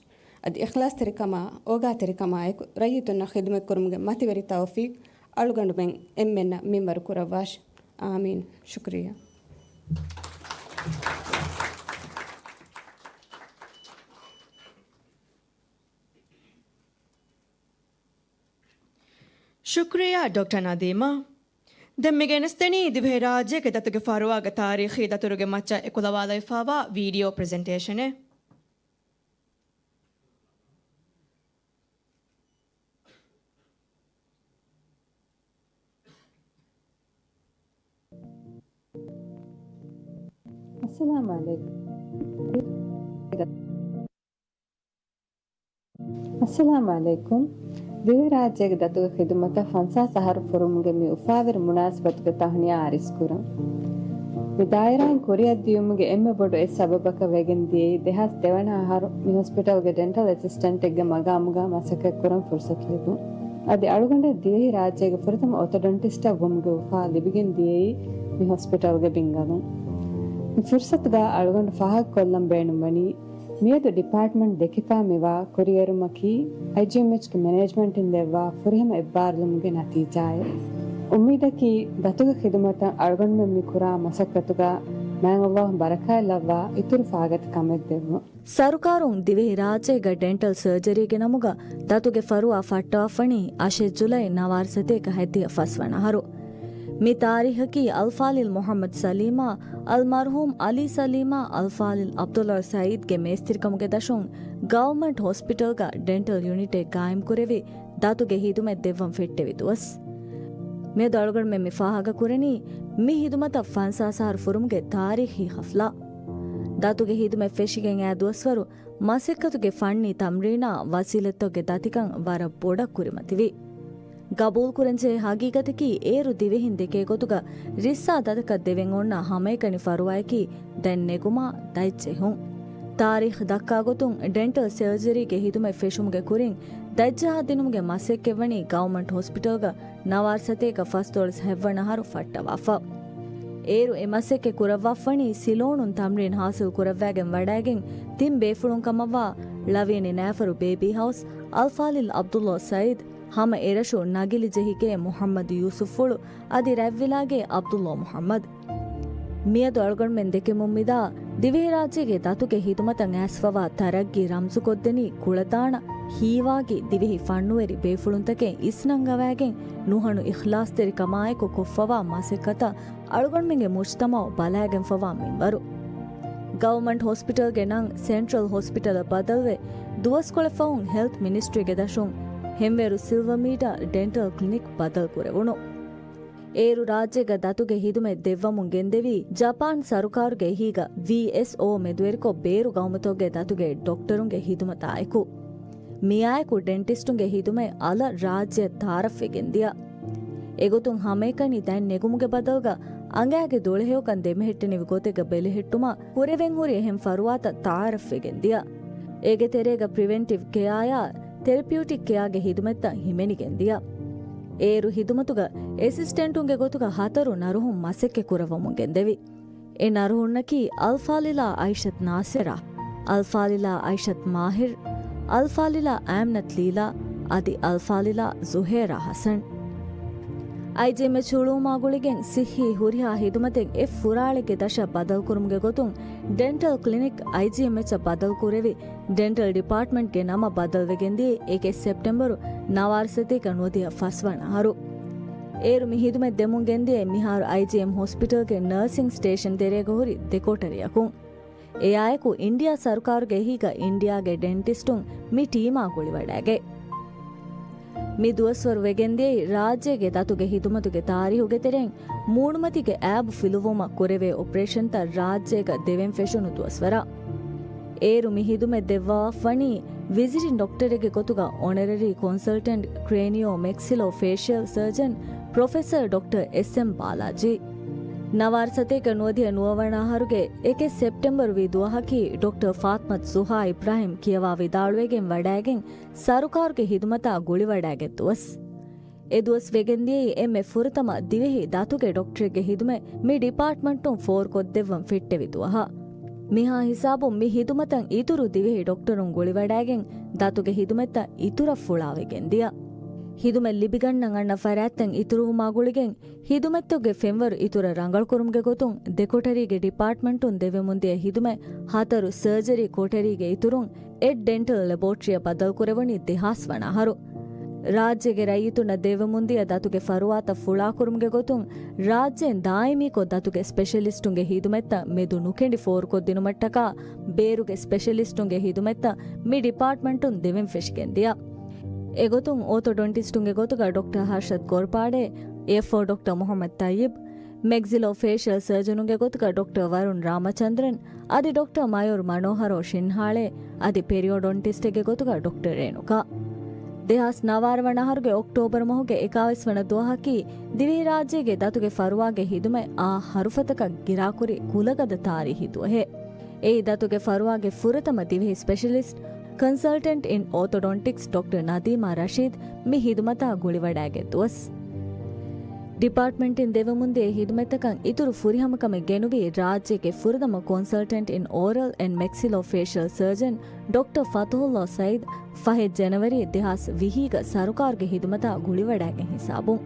އަދި އިޚްލާޞްތެރިކަމާ، އޯގާތެރިކަމާއެކު، ރައްޔިތުންނަށް ޚިދުމަތްކުރުމުގެ މަތިވެރި ތައުފީޤް އަޅުގަނޑުމެން އެންމެންނަށް މިންވަރު ކުރައްވާށި. އާމީން. ޝުކުރިއްޔާ. ޝުކުރިއްޔާ، ޑޮކްޓަރ ނަދީމާ. ދެން މި ގެނެސްދެނީ ދިވެހިރާއްޖޭގެ ދަތުގެ ފަރުވާގެ ތާރީޚީ ދަތުރުގެ މައްޗަށް އެކުލަވާލައިފާވާ ވީޑިއޯ ޕްރެޒެންޓޭޝަނެއް. އައްސަލާމް ޢަލައިކުމް. އައްސަލާމް ޢަލައިކުމް. ދިވެހިރާއްޖޭގެ ދަތުގެ ޚިދުމަތަށް ފަންސާސް އަހަރު ފުރުމުގެ މި އުފާވެރި މުނާސަބަތުގެ ތަހުނިޔާ އަރިސްކުރަން. މި ދާއިރާއިން ކުރިއަށް ދިޔުމުގެ އެންމެ ބޮޑު އެއް ސަބަބަކަށް ވެގެން ދިޔައީ، ދެހާސް ދެވަނަ އަހަރު މި ހޮސްޕިޓަލްގެ ޑެންޓަލް އެސިސްޓެންޓެއްގެ މަގާމުގަ މަސައްކަތްކުރަން ފުރުސަތު ލިބުން. އަދި އަޅުގަނޑަށް ދިވެހިރާއްޖޭގެ ފުރަތަމަ އޮތޮޑޮންޓިސްޓަށް ވުމުގެ އުފާ ލިބިގެން ދިޔައީ މި ހޮސްޕިޓަލްގެ ބިންގަލުން. މި ފުރުސަތުގަ އަޅުގަނޑު ފާހަގަކޮށްލަން ބޭނުންވަނީ، މިއަދު ޑިޕާޓްމަންޓް ދެކިފާ މިވާ ކުރިއެރުމަކީ، އައިޖީއެމްއެޗްގެ މެނޭޖްމަންޓިން ދެއްވާ ފުރިހަމަ އެއްބާރުލުމުގެ ނަތީޖާއެއް. އުއްމީދަކީ، ދަތުގެ ޚިދުމަތަށް އަޅުގަނޑުމެން މި ކުރާ މަސައްކަތުގަ މާތް ﷲ ބަރަކާތް ލައްވާ އިތުރު ފާގަތި ކަމެއް ދެއްވުން. ސަރުކާރުން ދިވެހިރާއްޖޭގަ ޑެންޓަލް ސަރޖަރީގެ ނަމުގަ ދަތުގެ ފަރުވާ ފައްޓަވާފަނީ އަށެއް ޖުލައި ނަވާރަ ސަތޭކަ ހަތްދިހަ ފަސްވަނަ އަހަރު. މި ތާރީޚަކީ އަލްފާޟިލް މުޙައްމަދު ސަލީމާ، އަލްމަރްޙޫމް ޢަލީ ސަލީމާ، އަލްފާޟިލް ޢަބްދުﷲ ސަޢީދްގެ މޭސްތިރިކަމުގެ ދަށުން ގަވަރމަންޓް ހޮސްޕިޓަލްގަ ޑެންޓަލް ޔުނިޓެއް ގާއިމްކުރެވި، ދަތުގެ ހިދުމަތް ދެއްވަން ފެއްޓެވި ދުވަސް. މިއަދު އަޅުގަނޑުމެން މި ފާހަގަކުރަނީ، މި ހިދުމަތަށް ފަންސާސް އަހަރު ފުރުމުގެ ތާރީޚީ ޙަފްލާ. ދަތުގެ ހިދުމަތް ފެށިގެން އައި ދުވަސްވަރު، މަސައްކަތުގެ ފަންނީ ތަމްރީނާ ވަސީލަތްތަކުގެ ދަތިކަން ވަރަށް ބޮޑަށް ކުރިމަތިވި. ގަބޫލުކުރަންޖެހޭ ހަގީގަތަކީ، އޭރު ދިވެހިން ދެކޭ ގޮތުގަ ރިއްސާ ދަތަކަށް ދެވެން އޮންނަ ހަމައެކަނި ފަރުވާއަކީ ދެން ނެގުމާ ދަތްޖެހުން. ތާރީޚް ދައްކާ ގޮތުން، ޑެންޓަލް ސަރޖަރީގެ ހިދުމަތް ފެށުމުގެ ކުރިން ދަތްޖަހާ ދިނުމުގެ މަސައްކަތްވަނީ ގަވަމަންޓް ހޮސްޕިޓަލްގަ ނަވާރަ ސަތޭކަ ފަސްދޮޅަސް ހަތްވަނަ އަހަރު ފައްޓަވާފަ. އޭރު އެ މަސައްކަތް ކުރައްވާފަނީ ސިލޯނުން ތަމްރީން ހާސިލް ކުރައްވާގެން ވަޑައިގެން ތިން ބޭފުޅުން ކަމަށްވާ ޅަވިޔަނި ނައިފަރު ބޭބީ ހައުސް، އަލްފާޟިލް ޢަބްދުﷲ ސަޢީދް، ހަމަ އެރަށު ނަގިލި ޖެހިގޭ މުޙައްމަދު ޔޫސުފްފުޅު، އަދި ރަތްވިލާގޭ ޢަބްދުﷲ މުޙައްމަދު. މިއަދު އަޅުގަނޑުމެން ދެކެމުން މިދާ ދިވެހިރާއްޖޭގެ ދަތުގެ ހިދުމަތަށް އައިސްފަވާ ތަރައްގީ ރަމްޒުކޮށްދެނީ ކުޅަދާނަ ހީވާގި ދިވެހި ފަންނުވެރި ބޭފުޅުންތަކެއް އިސްނަންގަވާގެން ނުހަނު އިޚްލާޞްތެރިކަމާއެކު ކޮށްފަވާ މަސައްކަތަށް އަޅުގަނޑުމެންގެ މުޖްތަމަޢު ބަލާގެންފަވާ މިންވަރު. ގަވަމަންޓް ހޮސްޕިޓަލްގެ ނަން ސެންޓްރަލް ހޮސްޕިޓަލަށް ބަދަލުވެ، ދުވަސްކޮޅެއް ފަހުން ހެލްތް މިނިސްޓްރީގެ ދަށުން ހެންވޭރު ސިލްވަމީޑާ ޑެންޓަލް ކްލިނިކް ބަދަލު ކުރެވުނު. އޭރު ރާއްޖޭގަ ދަތުގެ ހިދުމަތް ދެއްވަމުން ގެންދެވީ ޖަޕާން ސަރުކާރުގެ އެހީގަ ވީއެސްއޯ މެދުވެރިކޮށް ބޭރު ގައުމުތަކުގެ ދަތުގެ ޑޮކްޓަރުންގެ ހިދުމަތާއެކު. މިއާއެކު ޑެންޓިސްޓުންގެ ހިދުމަތް އަލަށް ރާއްޖެއަށް ތައާރަފްވެގެން ދިޔަ. އެގޮތުން ހަމައެކަނި ދަތް ނެގުމުގެ ބަދަލުގަ އަނގައިގެ ދުޅަހެޔޮކަން ދެމެހެއްޓެނިވި ގޮތެއްގަ ބެލެހެއްޓުމަށް ކުރެވެން ހުރި އެހެން ފަރުވާތައް ތައާރަފްވެގެން ދިޔަ. އޭގެ ތެރޭގަ ޕްރިވެންޓިވް ކެއާއާ ތެރަޕިއުޓިކް ކެއާގެ ހިދުމަތްތައް ހިމެނިގެން ދިޔަ. އޭރު ހިދުމަތުގަ އެސިސްޓެންޓުންގެ ގޮތުގަ ހަތަރު ނަރުހުން މަސައްކަތް ކުރައްވަމުން ގެންދެވި. އެ ނަރުހުންނަކީ އަލްފާޟިލާ އައިޝަތު ނާސިރާ، އަލްފާޟިލާ އައިޝަތު މާހިރު، އަލްފާޟިލާ އާމިނަތު ލީލާ، އަދި އަލްފާޟިލާ ޒުހޭރާ ޙަސަން. އައިޖީއެމްއެޗް ހުޅުވުމާ ގުޅިގެން ސިއްހީ ހުރިހާ ހިދުމަތެއް އެއް ފުރާޅެއްގެ ދަށަށް ބަދަލުކުރުމުގެ ގޮތުން ޑެންޓަލް ކްލިނިކް އައިޖީއެމްއެޗަށް ބަދަލުކުރެވި، ޑެންޓަލް ޑިޕާޓްމަންޓްގެ ނަމަށް ބަދަލުވެގެންދިޔަ އެކެއް ސެޕްޓެމްބަރު ނަވާރަ ސަތޭކަ ނުވަދިހަ ފަސްވަނަ އަހަރު. އޭރު މި ހިދުމަތް ދެމުން ގެންދިޔަ މިހާރު އައިޖީއެމް ހޮސްޕިޓަލްގެ ނަރސިން ސްޓޭޝަން ތެރޭގަ ހުރި ދެ ކޮޓަރިއަކުން. އެއާއެކު އިންޑިއާ ސަރުކާރުގެ އެހީގަ އިންޑިއާގެ ޑެންޓިސްޓުން މި ޓީމާ ގުޅިވަޑައިގަތް. މި ދުވަސްވަރު ވެގެންދިޔައީ ރާއްޖޭގެ ދަތުގެ ހިދުމަތުގެ ތާރީހުގެ ތެރެއިން މޫނުމަތީގެ އައިބު ފިލުވުމަށް ކުރެވޭ އޮޕަރޭޝަންތައް ރާއްޖޭގަ ދެވެން ފެށުނު ދުވަސްވަރަށް. އޭރު މި ހިދުމަތް ދެއްވާފަވަނީ ވިޒިޓިން ޑޮކްޓަރެއްގެ ގޮތުގަ އޮނަރަރީ ކޮންސަލްޓެންޓް ކްރޭނިއޯ މެކްސިލޯ ފޭޝިއަލް ސަރޖަން ޕްރޮފެސަރ ޑޮކްޓަރ އެސްއެމް ބާލާޖީ. ނަވާރަ ސަތޭކަ ނުވަދިހަ ނުވަވަނަ އަހަރުގެ އެކެއް ސެޕްޓެމްބަރު ވީ ދުވަހަކީ ޑޮކްޓަރ ފާތްމަތު ޒުހާ އިބްރާހިމް ކިޔަވާ ވިދާޅުވެގެން ވަޑައިގެން ސަރުކާރުގެ ހިދުމަތާ ގުޅިވަޑައިގަތް ދުވަސް. އެ ދުވަސް ވެގެންދިޔައީ އެންމެ ފުރަތަމަ ދިވެހި ދަތުގެ ޑޮކްޓަރެއްގެ ހިދުމަތް މި ޑިޕާޓްމަންޓުން ފޯރުކޮށްދެއްވަން ފެއްޓެވި ދުވަހަށް. މިހާ ހިސާބުން މި ހިދުމަތަށް އިތުރު ދިވެހި ޑޮކްޓަރުން ގުޅިވަޑައިގެން ދަތުގެ ހިދުމަތްތައް އިތުރަށް ފުޅާވެގެން ދިޔަ. ހިދުމަތް ލިބިގަންނަން އަންނަ ފަރާތްތައް އިތުރުވުމާ ގުޅިގެން ހިދުމަތްތަކުގެ ފެންވަރު އިތުރަށް ރަނގަޅުކުރުމުގެ ގޮތުން ދެކޮޓަރީގެ ޑިޕާޓްމަންޓުން ދެވެމުންދިޔަ ހިދުމަތް ހަތަރު ސަރޖަރީ ކޮޓަރީގެ އިތުރުން އެއް ޑެންޓަލް ލެބޯޓްރީއަށް ބަދަލުކުރެވުނީ ދެހާސް ވަނަ އަހަރު. ރާއްޖޭގެ ރައްޔިތުންނަށް ދެވެމުންދިޔަ ދަތުގެ ފަރުވާތައް ފުޅާކުރުމުގެ ގޮތުން ރާއްޖޭން ދާއިމީކޮށް ދަތުގެ ސްޕެޝަލިސްޓުންގެ ހިދުމަތްތައް މެދު ނުކެނޑި ފޯރުކޮށްދިނުމަށްޓަކާ ބޭރުގެ ސްޕެޝަލިސްޓުންގެ ހިދުމަތްތައް މި ޑިޕާޓްމަންޓުން ދެވެން ފެށިގެން ދިޔަ. އެގޮތުން އޯތޮޑޮންޓިސްޓުންގެ ގޮތުގަ ޑޮކްޓަރ ހަރޝަދް ގޮރްޕާޑޭ، އެފްއޯ ޑޮކްޓަރ މުހައްމަދު ތައްޔިބް، މެކްސިލޯ ފޭޝިއަލް ސަރޖަނުންގެ ގޮތުގަ ޑޮކްޓަރ ވަރުން ރާމަޗަންދްރަން، އަދި ޑޮކްޓަރ މަޔޫރް މަނޯހަރޯ ޝިންހާޅޭ، އަދި ޕެރިއޯޑޮންޓިސްޓެއްގެ ގޮތުގަ ޑޮކްޓަރ ރޭނުކާ. ދެހާސް ނަވާރަ ވަނަ އަހަރުގެ އޮކްޓޯބަރު މަހުގެ އެކާވީސް ވަނަ ދުވަހަކީ، ދިވެހިރާއްޖޭގެ ދަތުގެ ފަރުވާގެ ހިދުމަތް އާ ހަރުފަތަކަށް ގިރާކުރި ކުލަގަދަ ތާރީހީ ދުވަހެއް. އެއީ ދަތުގެ ފަރުވާގެ ފުރަތަމަ ދިވެހި ސްޕެޝަލިސްޓް، ކޮންސަލްޓެންޓް އިން އޯތޮޑޮންޓިކްސް ޑޮކްޓަރ ނަދީމާ ރަޝީދް މި ހިދުމަތާ ގުޅިވަޑައިގަތް ދުވަސް. ޑިޕާޓްމަންޓިން ދެވެމުންދިޔަ ހިދުމަތްތަކަށް އިތުރު ފުރިހަމަކަމެއް ގެނުވީ ރާއްޖޭގެ ފުރަތަމަ ކޮންސަލްޓެންޓް އިން އޯރަލް އެންޑް މެކްސިލޯ ފޭޝަލް ސަރޖަން ޑޮކްޓަރ ފަތުހުﷲ ސައީދް ފަހެއް ޖެނަވަރީ ދެހާސް ވިހީގަ ސަރުކާރުގެ ހިދުމަތާ ގުޅިވަޑައިގެން ހިސާބުން.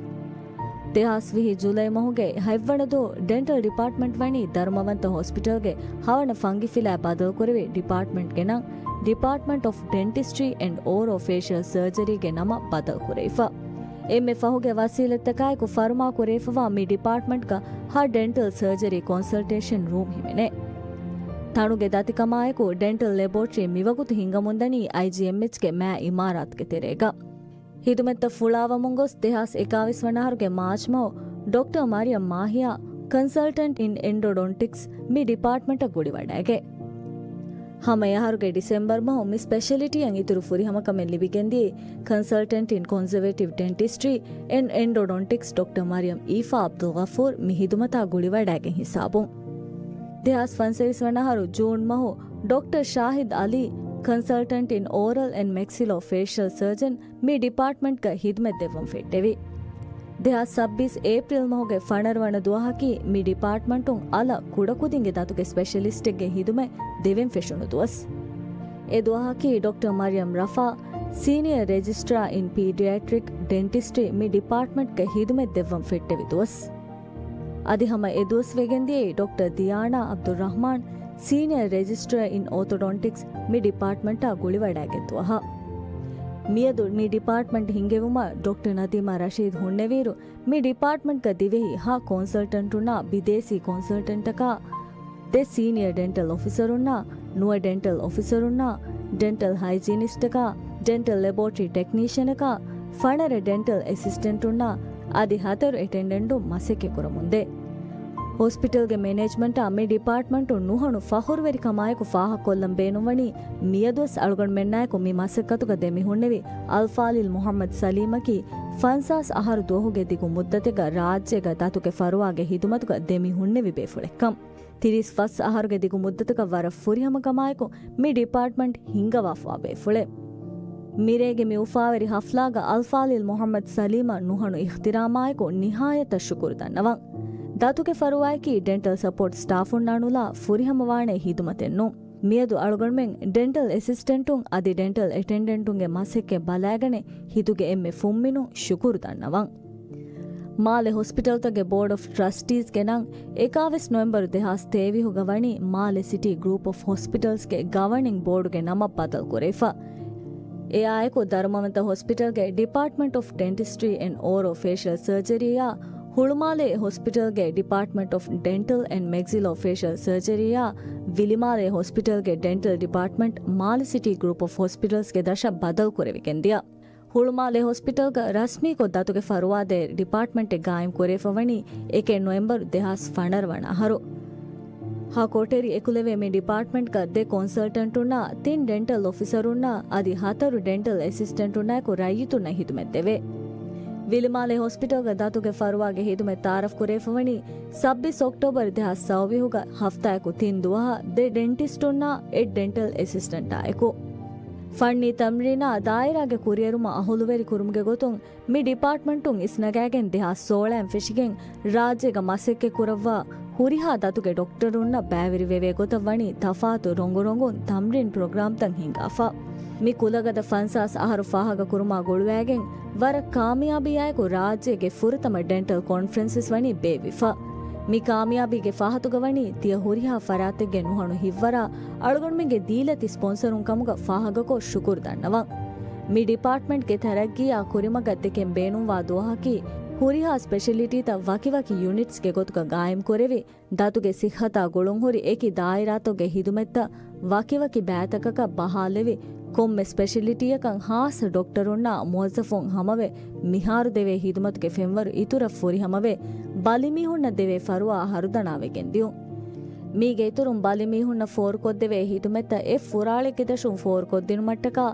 ދެހާސް ވިހި ޖުލައި މަހުގެ ހަތްވަނަ ދުވަހު ޑެންޓަލް ޑިޕާޓްމަންޓް ވަނީ ދަރުމަވަންތަ ހޮސްޕިޓަލްގެ ހަވަނަ ފަންގިފިލާ ބަދަލުކުރެވި ޑިޕާޓްމަންޓްގެ ނަން، ޑިޕާޓްމަންޓް އޮފް ޑެންޓިސްޓްރީ އެންޑް އޯރޯ ފޭޝަލް ސަރޖަރީގެ ނަމަށް ބަދަލުކުރެވިފަ. އެންމެ ފަހުގެ ވަސީލަތްތަކާއެކު ފަރުމާ ކުރެވިފަވާ މި ޑިޕާޓްމަންޓްގަ ހަ ޑެންޓަލް ސަރޖަރީ ކޮންސަލްޓޭޝަން ރޫމް ހިމެނޭ. ތަނުގެ ދަތިކަމާއެކު ޑެންޓަލް ލެބޯޓްރީ މިވަގުތު ހިންގަމުންދަނީ އައިޖީއެމްއެޗްގެ މާ އިމާރާތުގެ ތެރޭގަ. ހިދުމަތްތައް ފުޅާވަމުން ގޮސް ދެހާސް އެކާވީސް ވަނަ އަހަރުގެ މާޗް މަހު ޑޮކްޓަރ މަރިޔަމް މާހިޔާ، ކޮންސަލްޓެންޓް އިން އެންޑޮޑޮންޓިކްސް، މި ޑިޕާޓްމަންޓަށް ގުޅިވަޑައިގެ. ހަމަ އެ އަހަރުގެ ޑިސެމްބަރު މަހު މި ސްޕެޝަލިޓީއަށް އިތުރު ފުރިހަމަކަމެއް ލިބިގެންދިޔައީ ކޮންސަލްޓެންޓް އިން ކޮންޒަވޭޓިވް ޑެންޓިސްޓްރީ އެންޑް އެންޑޮޑޮންޓިކްސް ޑޮކްޓަރ މަރިޔަމް އީފާ އަބްދުލް ޣަފޫރް މި ހިދުމަތާ ގުޅިވަޑައިގެން ހިސާބުން. ދެހާސް ފަންސަވީސް ވަނަ އަހަރު ޖޫން މަހު ޑޮކްޓަރ ޝާހިދް އަލީ، ކޮންސަލްޓެންޓް އިން އޯރަލް އެންޑް މެކްސިލޯ ފޭޝަލް ސަރޖަން، މި ޑިޕާޓްމަންޓްގަ ހިދުމަތް ދެއްވަން ފެއްޓެވި. ދެހާސް ސައްބީސް އޭޕްރިލް މަހުގެ ފަނަރަ ވަނަ ދުވަހަކީ މި ޑިޕާޓްމަންޓުން އަލަށް ކުޑަކުދިންގެ ދަތުގެ ސްޕެޝަލިސްޓެއްގެ ހިދުމަތް ދެވެން ފެށުނު ދުވަސް. އެ ދުވަހަކީ ޑޮކްޓަރ މަރިޔަމް ރަފާ، ސީނިއަރ ރެޖިސްޓްރާ އިން ޕީޑިއެޓްރިކް ޑެންޓިސްޓްރީ މި ޑިޕާޓްމަންޓްގަ ހިދުމަތް ދެއްވަން ފެއްޓެވި ދުވަސް. އަދި ހަމަ އެ ދުވަސް ވެގެންދިޔައީ ޑޮކްޓަރ ދިޔާނާ އަބްދުއްރަޙްމާން، ސީނިއަރ ރެޖިސްޓްރާ އިން އޯތޮޑޮންޓިކްސް މި ޑިޕާޓްމަންޓާ ގުޅިވަޑައިގަތް ދުވަހަށް. މިއަދު މި ޑިޕާޓްމަންޓް ހިންގެވުމަށް ޑޮކްޓަރ ނަދީމާ ރަޝީދް ހުންނެވިއިރު، މި ޑިޕާޓްމަންޓްގަ ދިވެހި ހަ ކޮންސަލްޓަންޓުންނާ ބިދޭސީ ކޮންސަލްޓަންޓަކާ، ދެ ސީނިއަރ ޑެންޓަލް އޮފިސަރުންނާ، ނުވަ ޑެންޓަލް އޮފިސަރުންނާ، ޑެންޓަލް ހައިޖީނިސްޓަކާ، ޑެންޓަލް ލެބޯޓްރީ ޓެކްނީޝަނަކާ، ފަނަރަ ޑެންޓަލް އެސިސްޓެންޓުންނާ އަދި ހަތަރު އެޓެންޑެންޓުން މަސައްކަތް ކުރަމުންދޭ. ހޮސްޕިޓަލްގެ މެނޭޖްމަންޓާ މި ޑިޕާޓްމަންޓުން ނުހަނު ފަޚުރުވެރިކަމާއެކު ފާހަގަކޮށްލަން ބޭނުންވަނީ، މިއަދުވެސް އަޅުގަނޑުމެންނާއެކު މި މަސައްކަތުގަ ދެމިހުންނެވި އަލްފާޟިލް މުޙައްމަދު ސަލީމަކީ، ފަންސާސް އަހަރު ދުވަހުގެ ދިގު މުއްދަތެއްގަ ރާއްޖޭގަ ދަތުގެ ފަރުވާގެ ހިދުމަތުގަ ދެމިހުންނެވި ބޭފުޅެއްކަން. ތިރީސް ފަސް އަހަރުގެ ދިގު މުއްދަތަކަށް ވަރަށް ފުރިހަމަކަމާއެކު މި ޑިޕާޓްމަންޓް ހިންގަވާފަވާ ބޭފުޅެއް. މިރޭގެ މި އުފާވެރި ހަފްލާގަ އަލްފާޟިލް މުޙައްމަދު ސަލީމަށް ނުހަނު އިޚްތިރާމާއެކު ނިހާޔަތަށް ޝުކުރު ދަންނަވަން. ދަތުގެ ފަރުވާއަކީ ޑެންޓަލް ސަޕޯޓް ސްޓާފުންނާ ނުލާ ފުރިހަމަވާނެ ހިދުމަތެއް ނޫން. މިއަދު އަޅުގަނޑުމެން ޑެންޓަލް އެސިސްޓެންޓުން އަދި ޑެންޓަލް އެޓެންޑެންޓުންގެ މަސައްކަތް ބަލާގަނެ ހިތުގެ އެންމެ ފުންމިނުން ޝުކުރު ދަންނަވަން. މާލެ ހޮސްޕިޓަލްތަކުގެ ބޯޑް އޮފް ޓްރަސްޓީޒްގެ ނަން އެކާވީސް ނޮވެމްބަރު ދެހާސް ތޭވީހުގަ ވަނީ މާލެ ސިޓީ ގްރޫޕް އޮފް ހޮސްޕިޓަލްސްގެ ގަވަނިން ބޯޑުގެ ނަމަށް ބަދަލު ކުރެވިފަ. އެއާއެކު ދަރުމަވަންތަ ހޮސްޕިޓަލްގެ ޑިޕާޓްމަންޓް އޮފް ޑެންޓިސްޓްރީ އެންޑް އޯރަލް ފޭޝަލް ސަރޖަރީއާ، ހުޅުމާލޭ ހޮސްޕިޓަލްގެ ޑިޕާޓްމަންޓް އޮފް ޑެންޓަލް އެންޑް މެގްޒިލޯ ފޭޝަލް ސަރޖަރީއާ، ވިލިމާލޭ ހޮސްޕިޓަލްގެ ޑެންޓަލް ޑިޕާޓްމަންޓް މާލެ ސިޓީ ގްރޫޕް އޮފް ހޮސްޕިޓަލްސްގެ ދަށަށް ބަދަލު ކުރެވިގެން ދިޔަ. ހުޅުމާލޭ ހޮސްޕިޓަލްގަ ރަސްމީކޮށް ދަތުގެ ފަރުވާ ދޭ ޑިޕާޓްމަންޓެއް ގާއިމް ކުރެވިފަ ވަނީ އެކެއް ނޮވެމްބަރު ދެހާސް ފަނަރަ ވަނަ އަހަރު. ހަ ކޮޓަރި އެކުލެވޭ މި ޑިޕާޓްމަންޓްގަ ދެ ކޮންސަލްޓަންޓުންނާ ތިން ޑެންޓަލް އޮފިސަރުންނާ އަދި ހަތަރު ޑެންޓަލް އެސިސްޓެންޓުންނާއެކު ރައްޔިތުންނަށް ހިދުމަތް ދެވޭ. ވިލިމާލޭ ހޮސްޕިޓަލްގަ ދަތުގެ ފަރުވާގެ ހިދުމަތް ތައާރަފް ކުރެވިފަ ވަނީ ސައްބީސް އޮކްޓޯބަރު ދެހާސް ސައުވީހުގަ ހަފްތާއެކު ތިން ދުވަހަށް ދެ ޑެންޓިސްޓުންނާ އެއް ޑެންޓަލް އެސިސްޓެންޓާއެކު. ފަންނީ ތަމްރީނާ ދާއިރާގެ ކުރިއެރުމަށް އަހުލުވެރި ކުރުމުގެ ގޮތުން މި ޑިޕާޓްމަންޓުން އިސްނަގާގެން ދެހާސް ސޯޅައިން ފެށިގެން ރާއްޖޭގަ މަސައްކަތް ކުރައްވާ ހުރިހާ ދަތުގެ ޑޮކްޓަރުންނަށް ބައިވެރިވެވޭ ގޮތަށް ވަނީ ތަފާތު ރޮނގު ރޮނގުން ތަމްރީން ޕްރޮގްރާމްތައް ހިންގާފަ. މި ކުލަގަދަ ފަންސާސް އަހަރު ފާހަގަ ކުރުމާ ގުޅުވައިގެން ވަރަށް ކާމިޔާބީއާއެކު ރާއްޖޭގެ ފުރަތަމަ ޑެންޓަލް ކޮންފަރެންސެސް ވަނީ ބޭއްވިފަ. މި ކާމިޔާބީގެ ފަހަތުގަ ވަނީ ތިޔަ ހުރިހާ ފަރާތެއްގެ ނުހަނު ހިތްވަރާ އަޅުގަނޑުމެންގެ ދީލަތި ސްޕޮންސަރުން ކަމުގަ ފާހަގަކޮށް ޝުކުރު ދަންނަވަން. މި ޑިޕާޓްމަންޓްގެ ތަރައްގީއާ ކުރިމަގަށް ދެކެން ބޭނުންވާ ދުވަހަކީ، ހުރިހާ ސްޕެޝަލިޓީތައް ވަކިވަކި ޔުނިޓްސްގެ ގޮތުގަ ގާއިމް ކުރެވި، ދަތުގެ ސިއްހަތާ ގުޅުންހުރި އެކި ދާއިރާތަކުގެ ހިދުމަތްތައް ވަކިވަކި ބައިތަކަކަށް ބަހާލެވި، ކޮންމެ ސްޕެޝަލިޓީއަކަށް ހާއްސަ ޑޮކްޓަރުންނާ މުވައްޒަފުން ހަމަވެ، މިހާރު ދެވޭ ހިދުމަތުގެ ފެންވަރު އިތުރަށް ފުރިހަމަވެ، ބަލިމީހުންނަށް ދެވޭ ފަރުވާ ހަރުދަނާވެގެން ދިޔުން. މީގެ އިތުރުން ބަލިމީހުންނަށް ފޯރުކޮށްދެވޭ ހިދުމަތްތައް އެއް ފުރާޅެއްގެ ދަށުން ފޯރުކޮށްދިނުމަށްޓަކާ،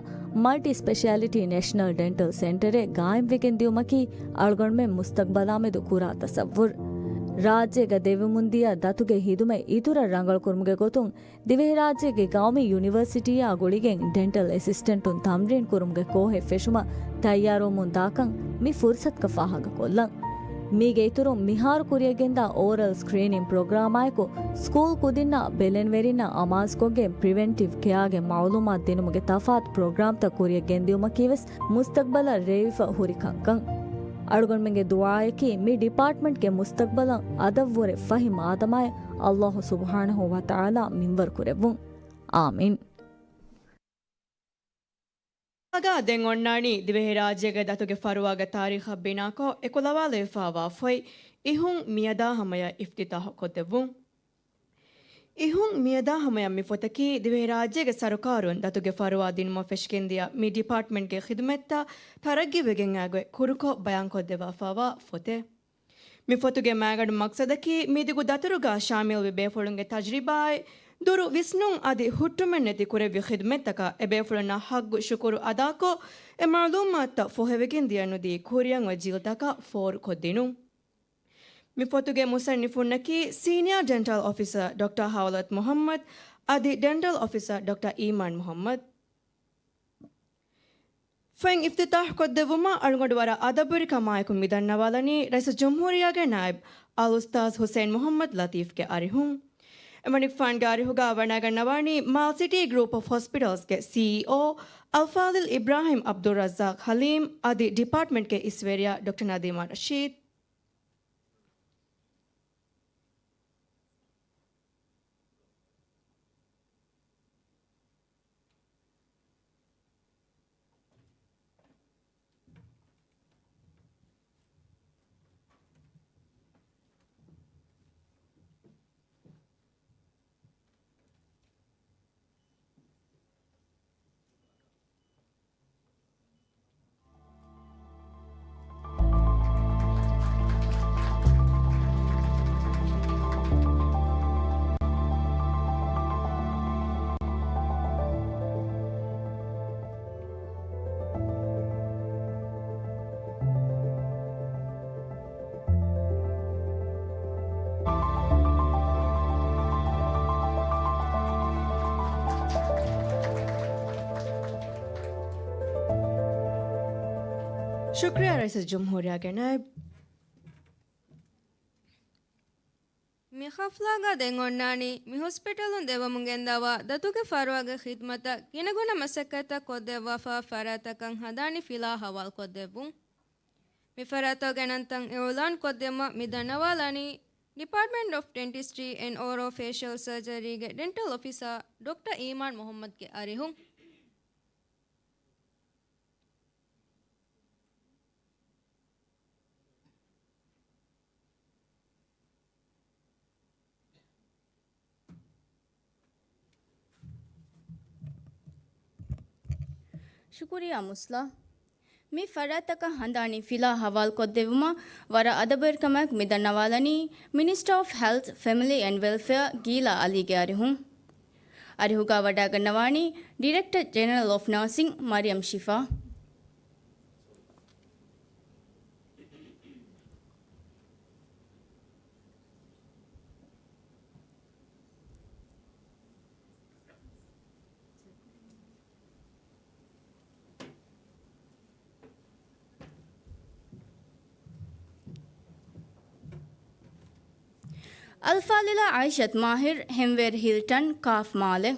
މަލްޓި ސްޕެޝާލިޓީ ނޭޝަނަލް ޑެންޓަލް ސެންޓަރެއް ގާއިމްވެގެން ދިޔުމަކީ، އަޅުގަނޑުމެން މުސްތަގްބަލާމެދު ކުރާ ތަސައްވުރު. ރާއްޖޭގަ ދެވެމުންދިޔަ ދަތުގެ ހިދުމަތް އިތުރަށް ރަނގަޅުކުރުމުގެ ގޮތުން، ދިވެހިރާއްޖޭގެ ގައުމީ ޔުނިވަރސިޓީއާ ގުޅިގެން ޑެންޓަލް އެސިސްޓެންޓުން ތަމްރީން ކުރުމުގެ ކޯހެއް ފެށުމަށް ތައްޔާރުވަމުން ދާކަން މި ފުރުސަތުގަ ފާހަގަކޮށްލަން. މީގެ އިތުރުން، މިހާރު ކުރިއަށްގެންދާ އޯރަލް ސްކްރީނިން ޕްރޮގްރާމާއެކު، ސްކޫލް ކުދިންނާ ބެލެނިވެރިންނަށް އަމާޒުކޮށްގެން ޕްރިވެންޓިވް ކެއާގެ މައުލޫމާތު ދިނުމުގެ ތަފާތު ޕްރޮގްރާމްތައް ކުރިއަށް ގެންދިއުމަކީވެސް މުސްތަގްބަލަށް ރޭވިފަ ހުރި ކަންކަން. އަޅުގަނޑުމެންގެ ދުޢާއަކީ މި ޑިޕާޓްމަންޓްގެ މުސްތަގްބަލަށް އަދަށްވުރެ ފަހި މާދަމާއެއް ﷲ ސުބްޙާނަހޫ ވަތަޢާލާ މިންވަރު ކުރެއްވުން. އާމީން. އަގާ ދެން އޮންނާނީ ދިވެހިރާއްޖޭގެ ދަތުގެ ފަރުވާގެ ތާރީޚަށް ބިނާކޮށް އެކުލަވާލެވިފާވާ ފޮތް އިހުން މިއަދާ ހަމަޔަށް އިފްތިތާޙު ކޮށްދެއްވުން. އިހުން މިއަދާ ހަމަޔަށް މި ފޮތަކީ ދިވެހިރާއްޖޭގެ ސަރުކާރުން ދަތުގެ ފަރުވާ ދިނުމަށް ފެށިގެންދިޔަ މި ޑިޕާޓްމަންޓްގެ ޚިދުމަތްތައް ތަރައްގީވެގެން އައިގޮތް ކުރުކޮށް ބަޔާންކޮށްދެއްވާފާވާ ފޮތެއް. މި ފޮތުގެ މައިގަނޑު މަޤްޞަދަކީ މިދިގު ދަތުރުގަ ޝާމިލްވި ބޭފުޅުންގެ ތަޖްރިބާއެއް، ދުރު ވިސްނުން އަދި ހުއްޓުމެއްނެތި ކުރެއްވި ޚިދުމަތްތަކަށް އެބޭފުޅުންނަށް ޙައްޤު ޝުކުރު އަދާކޮށް، އެ މަޢުލޫމާތުތައް ފޮހެވިގެން ދިޔަނުދީ ކުރިއަށް އޮތް ޖީލްތަކަށް ފޯރުކޮށްދިނުން. މި ފޮތުގެ މުޞައްނިފުންނަކީ ސީނިއާ ޑެންޓަލް އޮފިސަރ ޑޮކްޓަރ ހައުލަތް މުޙައްމަދު އަދި ޑެންޓަލް އޮފިސަރ ޑޮކްޓަރ އީމާން މުޙައްމަދު. ފޮތް އިފްތިތާޙު ކޮށްދެއްވުމަށް އަޅުގަނޑު ވަރަށް އަދަބުވެރިކަމާއެކު މިދަންނަވާލަނީ ރައީސުލްޖުމްހޫރިއްޔާގެ ނާއިބު އަލްއުސްތާޛު ޙުސައިން މުޙައްމަދު ލަޠީފްގެ އަރިހުން. އެމަނިކުފާނުގެ އަރިހުގަ ވަޑައިގަންނަވާނީ މާލެ ސިޓީ ގްރޫޕް އޮފް ހޮސްޕިޓަލްސްގެ ސީއީއޯ އަލްފާޟިލް އިބްރާހިމް ޢަބްދުއްރައްޒާޤް ޙަލީމް އަދި ޑިޕާޓްމަންޓްގެ އިސްވެރިޔާ ޑޮކްޓަރ ނަދީމާ ރަޝީދު. ޝުކުރިއްޔާ ރައީސުލްޖުމްހޫރިއްޔާގެ ނައިބް. މި ހަފްލާގަ ދެން އޮންނާނީ މި ހޮސްޕިޓަލުން ދެއްވަމުން ގެންދަވާ ދަތުގެ ފަރުވާގެ ޚިދުމަތަށް ގިނަގުނަ މަސައްކަތްތައް ކޮށްދެއްވާފަ ފަރާތްތަކަށް ހަނދާނީ ފިލާ ހަވާލުކޮށްދެއްވުން. މި ފަރާތަށް ގެނަންތަން އިއުލާން ކޮށްދިނުމަށް މި ދަންނަވާލަނީ ޑިޕާޓްމަންޓް އޮފް ޑެންޓިސްޓްރީ އެންޑް އޯރޯ ފޭޝަލް ސަރޖަރީގެ ޑެންޓަލް އޮފިސަރ ޑޮކްޓަރ އީމާން މުހައްމަދްގެ އަރިހުން. ޝުކުރިއްޔާ މުސްލާ. މި ފަރާތްތަކަށް ހަނދާނީ ފިލާ ހަވާލުކޮށްދެއްވުމަށް ވަރަށް އަދަބުވެރިކަމާއެކު މި ދަންނަވާލަނީ މިނިސްޓަރ އޮފް ހެލްތް، ފެމިލީ އެންޑް ވެލްފެއާ ގީލާ އަލީގެ އަރިހުން. އަރިހުގަ ވަޑައިގަންނަވާނީ ޑިރެކްޓަރ ޖެނެރަލް އޮފް ނާސިން މަރިޔަމް ޝިފާ. އަލްފާޟިލާ އައިޝަތު މާހިރު، ހެންވޭރު ހިލްޓަން، ކާފް މާލެ.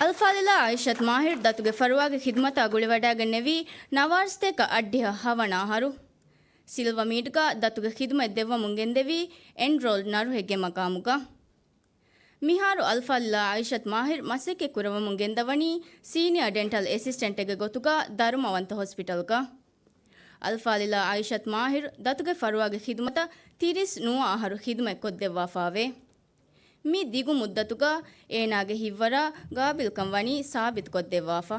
އަލްފާޟިލާ އައިޝަތު މާހިރު ދަތުގެ ފަރުވާގެ ޚިދުމަތާ ގުޅިވަޑައިގެންނެވީ ނަވާރަސަތޭކަ އަށްޑިހަ ހަވަނަ އަހަރު. ސިލްވަ މީޓްގަ ދަތުގެ ޚިދުމަތް ދެއްވަމުން ގެންދެވީ އެންރޯލްޑް ނަރުހެއްގެ މަޤާމުގަ. މިހާރު އަލްފާޟިލާ އައިޝަތު މާހިރު މަސައްކަތް ކުރައްވަމުން ގެންދަވަނީ ސީނިއާ ޑެންޓަލް އެސިސްޓެންޓެއްގެ ގޮތުގަ ދަރުމަވަންތަ ހޮސްޕިޓަލްގަ. އަލްފާޟިލާ އައިޝަތު މާހިރު ދަތުގެ ފަރުވާގެ ޚިދުމަތަށް ތިރީސް ނުވަ އަހަރު ޚިދުމަތް ކޮށްދެއްވާފާވޭ. މި ދިގު މުއްދަތުގަ އޭނާގެ ހިތްވަރާ ގާބިލްކަން ވަނީ ސާބިތުކޮށްދެއްވާފަ.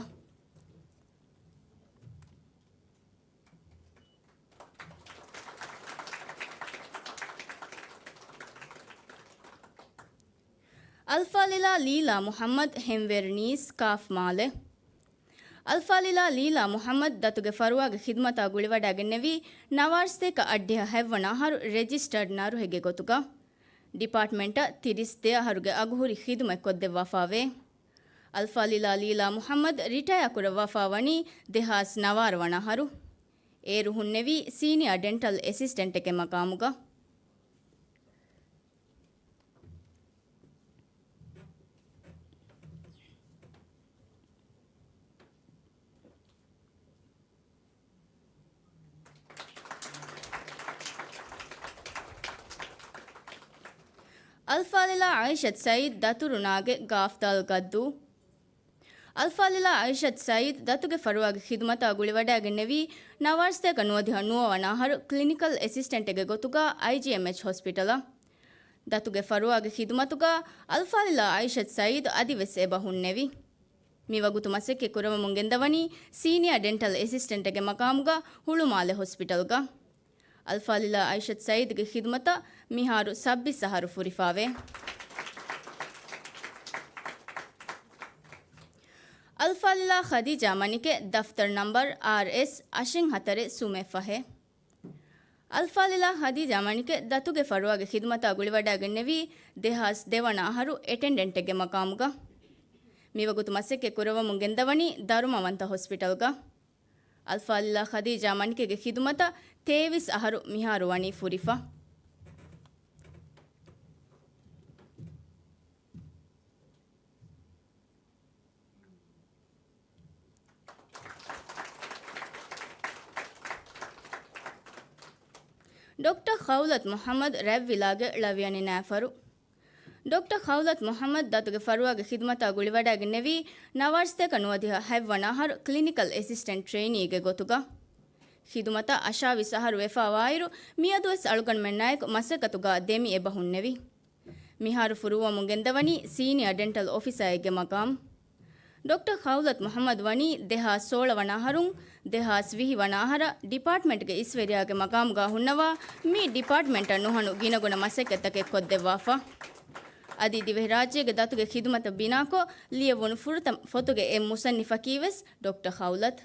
އަލްފާޟިލާ ލީލާ މުޙައްމަދު، ހެންވޭރު ނީސް، ކާފް މާލެ. އަލްފާޟިލާ ލީލާ މުޙައްމަދު ދަތުގެ ފަރުވާގެ ޚިދުމަތާ ގުޅިވަޑައިގެންނެވީ ނަވާރަސަތޭކަ އަށްޑިހަ ހަތްވަނަ އަހަރު ރެޖިސްޓަރޑް ނަރުހެއްގެ ގޮތުގަ. ޑިޕާޓްމަންޓަށް ތިރީސް ދެ އަހަރުގެ އަގުހުރި ޚިދުމަތް ކޮށްދެއްވާފާވޭ. އަލްފާޟިލާ ލީލާ މުޙައްމަދު ރިޓަޔާ ކުރައްވާފާ ވަނީ ދެހާސް ނަވާރަ ވަނަ އަހަރު. އޭރު ހުންނެވީ ސީނިއާ ޑެންޓަލް އެސިސްޓެންޓެއްގެ މަޤާމުގަ. އަލްފާޟިލާ އައިޝަތު ސައީދު، ދަތުރުނާގެ ގާފްދާލް ގައްދޫ. އަލްފާޟިލާ އައިޝަތު ސައީދު ދަތުގެ ފަރުވާގެ ޚިދުމަތާ ގުޅިވަޑައިގެންނެވީ ނަވާރަސަތޭކަ ނުވަދިހަ ނުވަ ވަނަ އަހަރު ކްލިނިކަލް އެސިސްޓެންޓެއްގެ ގޮތުގަ އައިޖީއެމްއެޗް ހޮސްޕިޓަލަށް. ދަތުގެ ފަރުވާގެ ޚިދުމަތުގަ އަލްފާޟިލާ އައިޝަތު ސައީދު އަދިވެސް އެބަ ހުންނެވި. މިވަގުތު މަސައްކަތް ކުރައްވަމުން ގެންދަވަނީ ސީނިއާ ޑެންޓަލް އެސިސްޓެންޓެއްގެ މަޤާމުގަ ހުޅުމާލެ ހޮސްޕިޓަލްގަ. އަލްފާޟިލާ އައިޝަތު ސައީދުގެ ޚިދުމަތަށް މިހާރު ސައްބީސް އަހަރު ފުރިފާވޭ. އަލްފާޟިލާ ޚަދީޖާ މަނިކެ، ދަފްތަރު ނަމްބަރު އާރްއެސް އަށެއް ހަތަރެއް ސުމެއް ފަހެއް. އަލްފާޟިލާ ޚަދީޖާ މަނިކެ ދަތުގެ ފަރުވާގެ ޚިދުމަތާ ގުޅިވަޑައިގެންނެވީ ދެހާސް ދެ ވަނަ އަހަރު އެޓެންޑެންޓެއްގެ މަޤާމުގަ. މިވަގުތު މަސައްކަތް ކުރައްވަމުން ގެންދަވަނީ ދަރުމަވަންތަ ހޮސްޕިޓަލްގަ. އަލްފާޟިލާ ޚަދީޖާ މަނިކެގެ ޚިދުމަތަށް ތޭވީސް އަހަރު މިހާރު ވަނީ ފުރިފަ. ޑޮކްޓަރ ޚައުލަތު މުޙައްމަދު، ރަތްވިލާގެ ޅަވިޔަނި ނައިފަރު. ޑޮކްޓަރ ޚައުލަތު މުޙައްމަދު ދަތުގެ ފަރުވާގެ ޚިދުމަތާ ގުޅިވަޑައިގެންނެވީ ނަވާރަސަތޭކަ ނުވަދިހަ ހަތްވަނަ އަހަރު ކްލިނިކަލް އެސިސްޓެންޓް ޓްރެއިނީގެ ގޮތުގަ. ޚިދުމަތަށް އަށާވީސް އަހަރު ވެފާވާއިރު، މިއަދުވެސް އަޅުގަނޑުމެންނާއެކު މަސައްކަތުގަ ދެމި އެބަ ހުންނެވި. މިހާރު ފުރުއްވަމުން ގެންދަވަނީ ސީނިއާ ޑެންޓަލް އޮފިސަރއެއްގެ މަޤާމް. ޑޮކްޓަރ ޚައުލަތު މުޙައްމަދު ވަނީ ދެހާސް ސޯޅަ ވަނަ އަހަރުން ދެހާސް ވިހި ވަނަ އަހަރަށް ޑިޕާޓްމަންޓްގެ އިސްވެރިޔާގެ މަޤާމުގަ ހުންނަވާ، މި ޑިޕާޓްމަންޓަށް ނުހަނު ގިނަގުނަ މަސައްކަތްތަކެއް ކޮށްދެއްވާފަ. އަދި ދިވެހިރާއްޖޭގެ ދަތުގެ ޚިދުމަތަށް ބިނާކޮށް ލިޔެވުނު ފުރަތަމަ ފޮތުގެ އެއް މުޞައްނިފަކީ ވެސް ޑޮކްޓަރ ޚައުލަތު.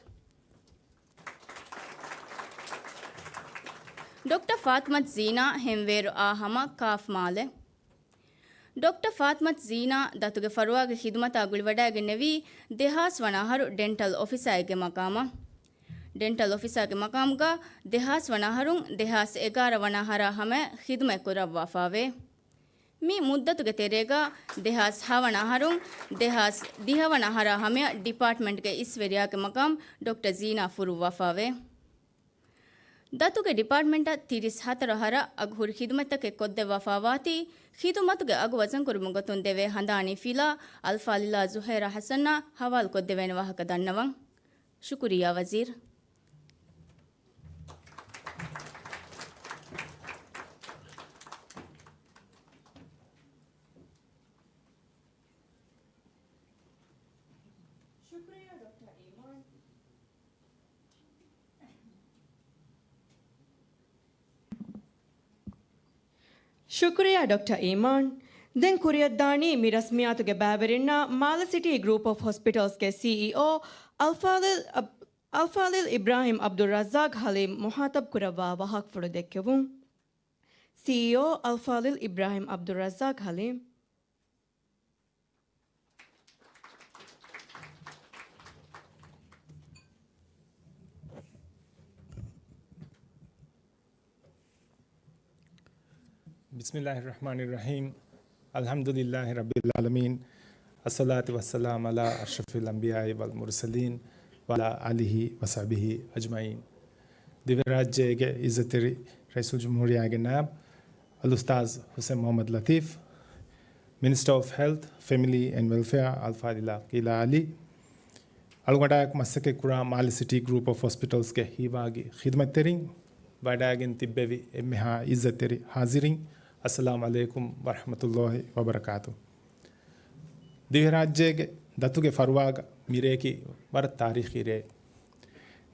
ޑޮކްޓަރ ފާތުމަތު ޒީނާ، ހެންވޭރު އާ ހަމަ، ކާފް މާލެ. ޑޮކްޓަރ ފާތިމަތު ޒީނާ ދަތުގެ ފަރުވާގެ ޚިދުމަތާ ގުޅިވަޑައިގެންނެވީ ދެހާސް ވަނަ އަހަރު ޑެންޓަލް އޮފިސާއެއްގެ މަޤާމަށް. ޑެންޓަލް އޮފިސާގެ މަޤާމުގަ ދެހާސް ވަނަ އަހަރުން ދެހާސް އެގާރަ ވަނަ އަހަރާ ހަމަޔަށް ޚިދުމަތް ކުރައްވާފާވޭ. މި މުއްދަތުގެ ތެރޭގަ ދެހާސް ހަ ވަނަ އަހަރުން ދެހާސް ދިހަ ވަނަ އަހަރާ ހަމަޔަށް ޑިޕާޓްމަންޓްގެ އިސްވެރިޔާގެ މަޤާމް ޑޮކްޓަރ ޒީނާ ފުރުއްވާފާވޭ. ދަތުގެ ޑިޕާޓްމަންޓަށް ތިރީސް ހަތަރު އަހަރަށް އަގުހުރި ޚިދުމަތްތަކެއް ކޮށްދެއްވާފާވާތީ، ޚިދުމަތުގެ އަގު ވަޒަންކުރުމުގެ ގޮތުން ދެވޭ ހަނދާނީ ފިލާ އަލްފާޟިލާ ޒުހޭރާ ޙަސަންއާ ހަވާލުކޮށްދެވޭނެ ވާހަކަ ދަންނަވަން. ޝުކުރިއްޔާ ވަޒީރު. ޝުކުރިއްޔާ ޑޮކްޓަރ އީމާން. ދެން ކުރިއަށްދާނީ މި ރަސްމިއްޔާތުގެ ބައިވެރިންނާ މާލެ ސިޓީ ގްރޫޕް އޮފް ހޮސްޕިޓަލްސްގެ ސީއީއޯ އަލްފާޟިލް އަބް-، އަލްފާޟިލް އިބްރާހިމް ޢަބްދުއްރައްޒާޤް ޙަލީމް މުޚާޠަބް ކުރައްވާ ވާހަކަފުޅު ދެއްކެވުން. ސީއީއޯ އަލްފާޟިލް އިބްރާހިމް ޢަބްދުއްރައްޒާޤް ޙަލީމް. بسم الله الرحمن الرحيم. الحمد لله رب العالمين. الصلاة والسلام على أشرف الأنبياء والمرسلين وعلى آله وصحبه أجمعين. ދިވެހިރާއްޖޭގެ އިއްޒަތްތެރި ރައީސުލްޖުމްހޫރިއްޔާގެ ނާއިބު އަލްއުސްތާޛް ހުސެން މުޙައްމަދު ލަތީފް، މިނިސްޓަރ އޮފް ހެލްތް، ފެމިލީ އެންޑް ވެލްފެއާ އަލްފާޟިލާ ޤީލާ ޢަލީ، އަޅުގަނޑާއެކު މަސައްކަތްކުރާ މާލެ ސިޓީ ގްރޫޕް އޮފް ހޮސްޕިޓަލްސްގެ ހީވާގި ޚިދުމަތްތެރިން، ވަޑައިގެން ތިއްބެވި އެންމެހާ އިއްޒަތްތެރި ޙާޟިރީން، އައްސަލާމު ޢަލައިކުމް ވަރަޙްމަތުﷲި ވަބަރަކާތު. ދިވެހިރާއްޖޭގެ ދަތުގެ ފަރުވާގަ މިރެއަކީ ވަރަށް ތާރީޚީ ރެއެއް.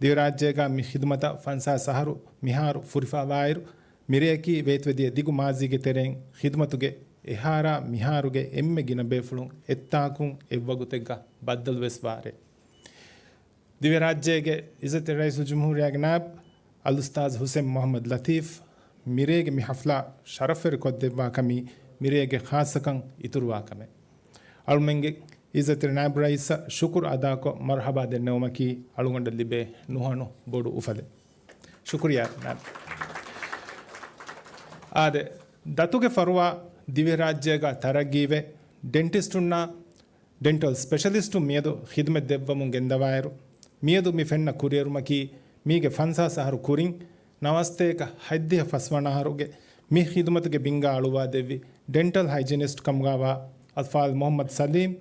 ދިވެހިރާއްޖޭގަ މި ޚިދުމަތަށް ފަންސާސް އަހަރު މިހާރު ފުރިފައިވާއިރު، މިރެއަކީ ވޭތުވެދިޔަ ދިގު މާޒީގެ ތެރެއިން ޚިދުމަތުގެ އެހާރާ މިހާރުގެ އެންމެ ގިނަ ބޭފުޅުން އެއްތާކުން އެއްވަގުތެއްގަ ބައްދަލުވެސް ވާ ރެއެއް. ދިވެހިރާއްޖޭގެ އިއްޒަތްތެރި ރައީސުލްޖުމްހޫރިއްޔާގެ ނާއިބު އަލްއުސްތާޛް ހުސެން މުޙައްމަދު ލަތީފް މިރޭގެ މި ޙަފްލާ ޝަރަފްވެރި ކޮށްދެއްވާ ކަމީ މިރޭގެ ޚާއްޞަކަން އިތުރުވާ ކަމެއް. އަޅުމެންގެ އިއްޒަތްތެރި ނާއިބު ރައީސަށް ޝުކުރު އަދާކޮށް މަރުޙަބާ ދެންނެވުމަކީ އަޅުގަނޑަށް ލިބޭ ނުހަނު ބޮޑު އުފަލެއް. ޝުކުރިއްޔާ ނާއިބު. އާދެ، ދަތުގެ ފަރުވާ ދިވެހިރާއްޖޭގަ ތަރައްގީވެ، ޑެންޓިސްޓުންނާ ޑެންޓަލް ސްޕެޝަލިސްޓުން މިއަދު ޚިދުމަތް ދެއްވަމުން ގެންދަވާއިރު، މިއަދު މި ފެންނަ ކުރިއެރުމަކީ، މީގެ ފަންސާސް އަހަރު ކުރިން، ނަވާސްތޭކަ ހަތްދިހަ ފަސްވަނަ އަހަރުގެ މި ޚިދުމަތުގެ ބިންގާ އަޅުވާ ދެއްވި ޑެންޓަލް ހައިޖިނިސްޓް ކަމުގާވާ އަލްފާޟިލް މުޙައްމަދު ސަލީމް،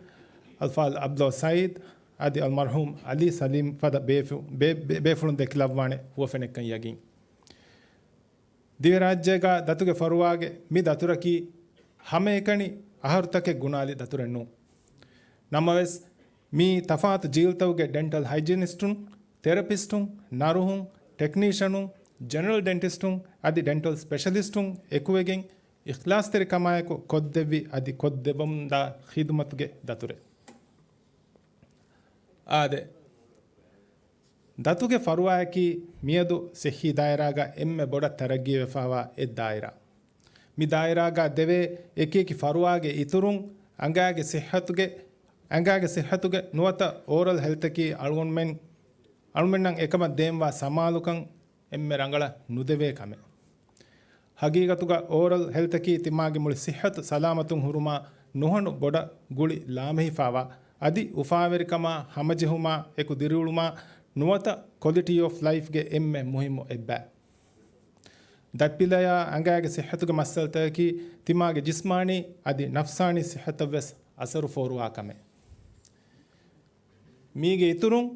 އަލްފާޟިލް ޢަބްދުﷲ ސަޢީދު އަދި އަލްމަރްޙޫމް ޢަލީ ސަލީމް ފަދަ ބޭފު-، ބޭ-، ބޭ-، ބޭފުޅުން ދެކިލައްވާނެ ހުވަފެނެއްކަން ޔަގީން. ދިވެހިރާއްޖޭގަ ދަތުގެ ފަރުވާގެ މި ދަތުރަކީ ހަމައެކަނި އަހަރުތަކެއް ގުނާލި ދަތުރެއް ނޫން. ނަމަވެސް، މީ ތަފާތު ޖީލްތަކުގެ ޑެންޓަލް ހައިޖިނިސްޓުން، ތެރަޕިސްޓުން، ނަރުހުން، ޓެކްނީޝަނުން، ޖެނެރަލް ޑެންޓިސްޓުން އަދި ޑެންޓަލް ސްޕެޝަލިސްޓުން އެކުވެގެން އިޚްލާޞްތެރިކަމާއެކު ކޮށްދެއްވި އަދި ކޮށްދެއްވަމުންދާ ޚިދުމަތުގެ ދަތުރެއް. އާދެ، ދަތުގެ ފަރުވާއަކީ މިއަދު ޞިއްޙީ ދާއިރާގަ އެންމެ ބޮޑަށް ތަރައްގީވެފައިވާ އެއް ދާއިރާ. މި ދާއިރާގަ ދެވޭ އެކިއެކި ފަރުވާގެ އިތުރުން އަނގައިގެ ޞިއްޙަތުގެ، އަނގައިގެ ޞިއްޙަތުގެ ނުވަތަ އޯރަލް ހެލްތަކީ އަޅުގަނޑުމެން، އަޅުމެންނަށް އެކަމަށް ދޭންވާ ސަމާލުކަން އެންމެ ރަނގަޅަށް ނުދެވޭ ކަމެއް. ހަގީގަތުގަ އޯރަލް ހެލްތަކީ ތިމާގެ މުޅި ސިއްހަތު ސަލާމަތުން ހުރުމާ ނުހަނު ބޮޑަށް ގުޅި ލާމެހިފާވާ، އަދި އުފާވެރިކަމާ ހަމަޖެހުމާ އެކު ދިރިއުޅުމާ ނުވަތަ ކޮލިޓީ އޮފް ލައިފްގެ އެންމެ މުހިއްމު އެއްބައި. ދަތްޕިލަޔާ އަނގައިގެ ސިއްހަތުގެ މައްސަލަތަކަކީ ތިމާގެ ޖިސްމާނީ އަދި ނަފްސާނީ ސިއްހަތަށްވެސް އަސަރު ފޯރުވާ ކަމެއް. މީގެ އިތުރުން،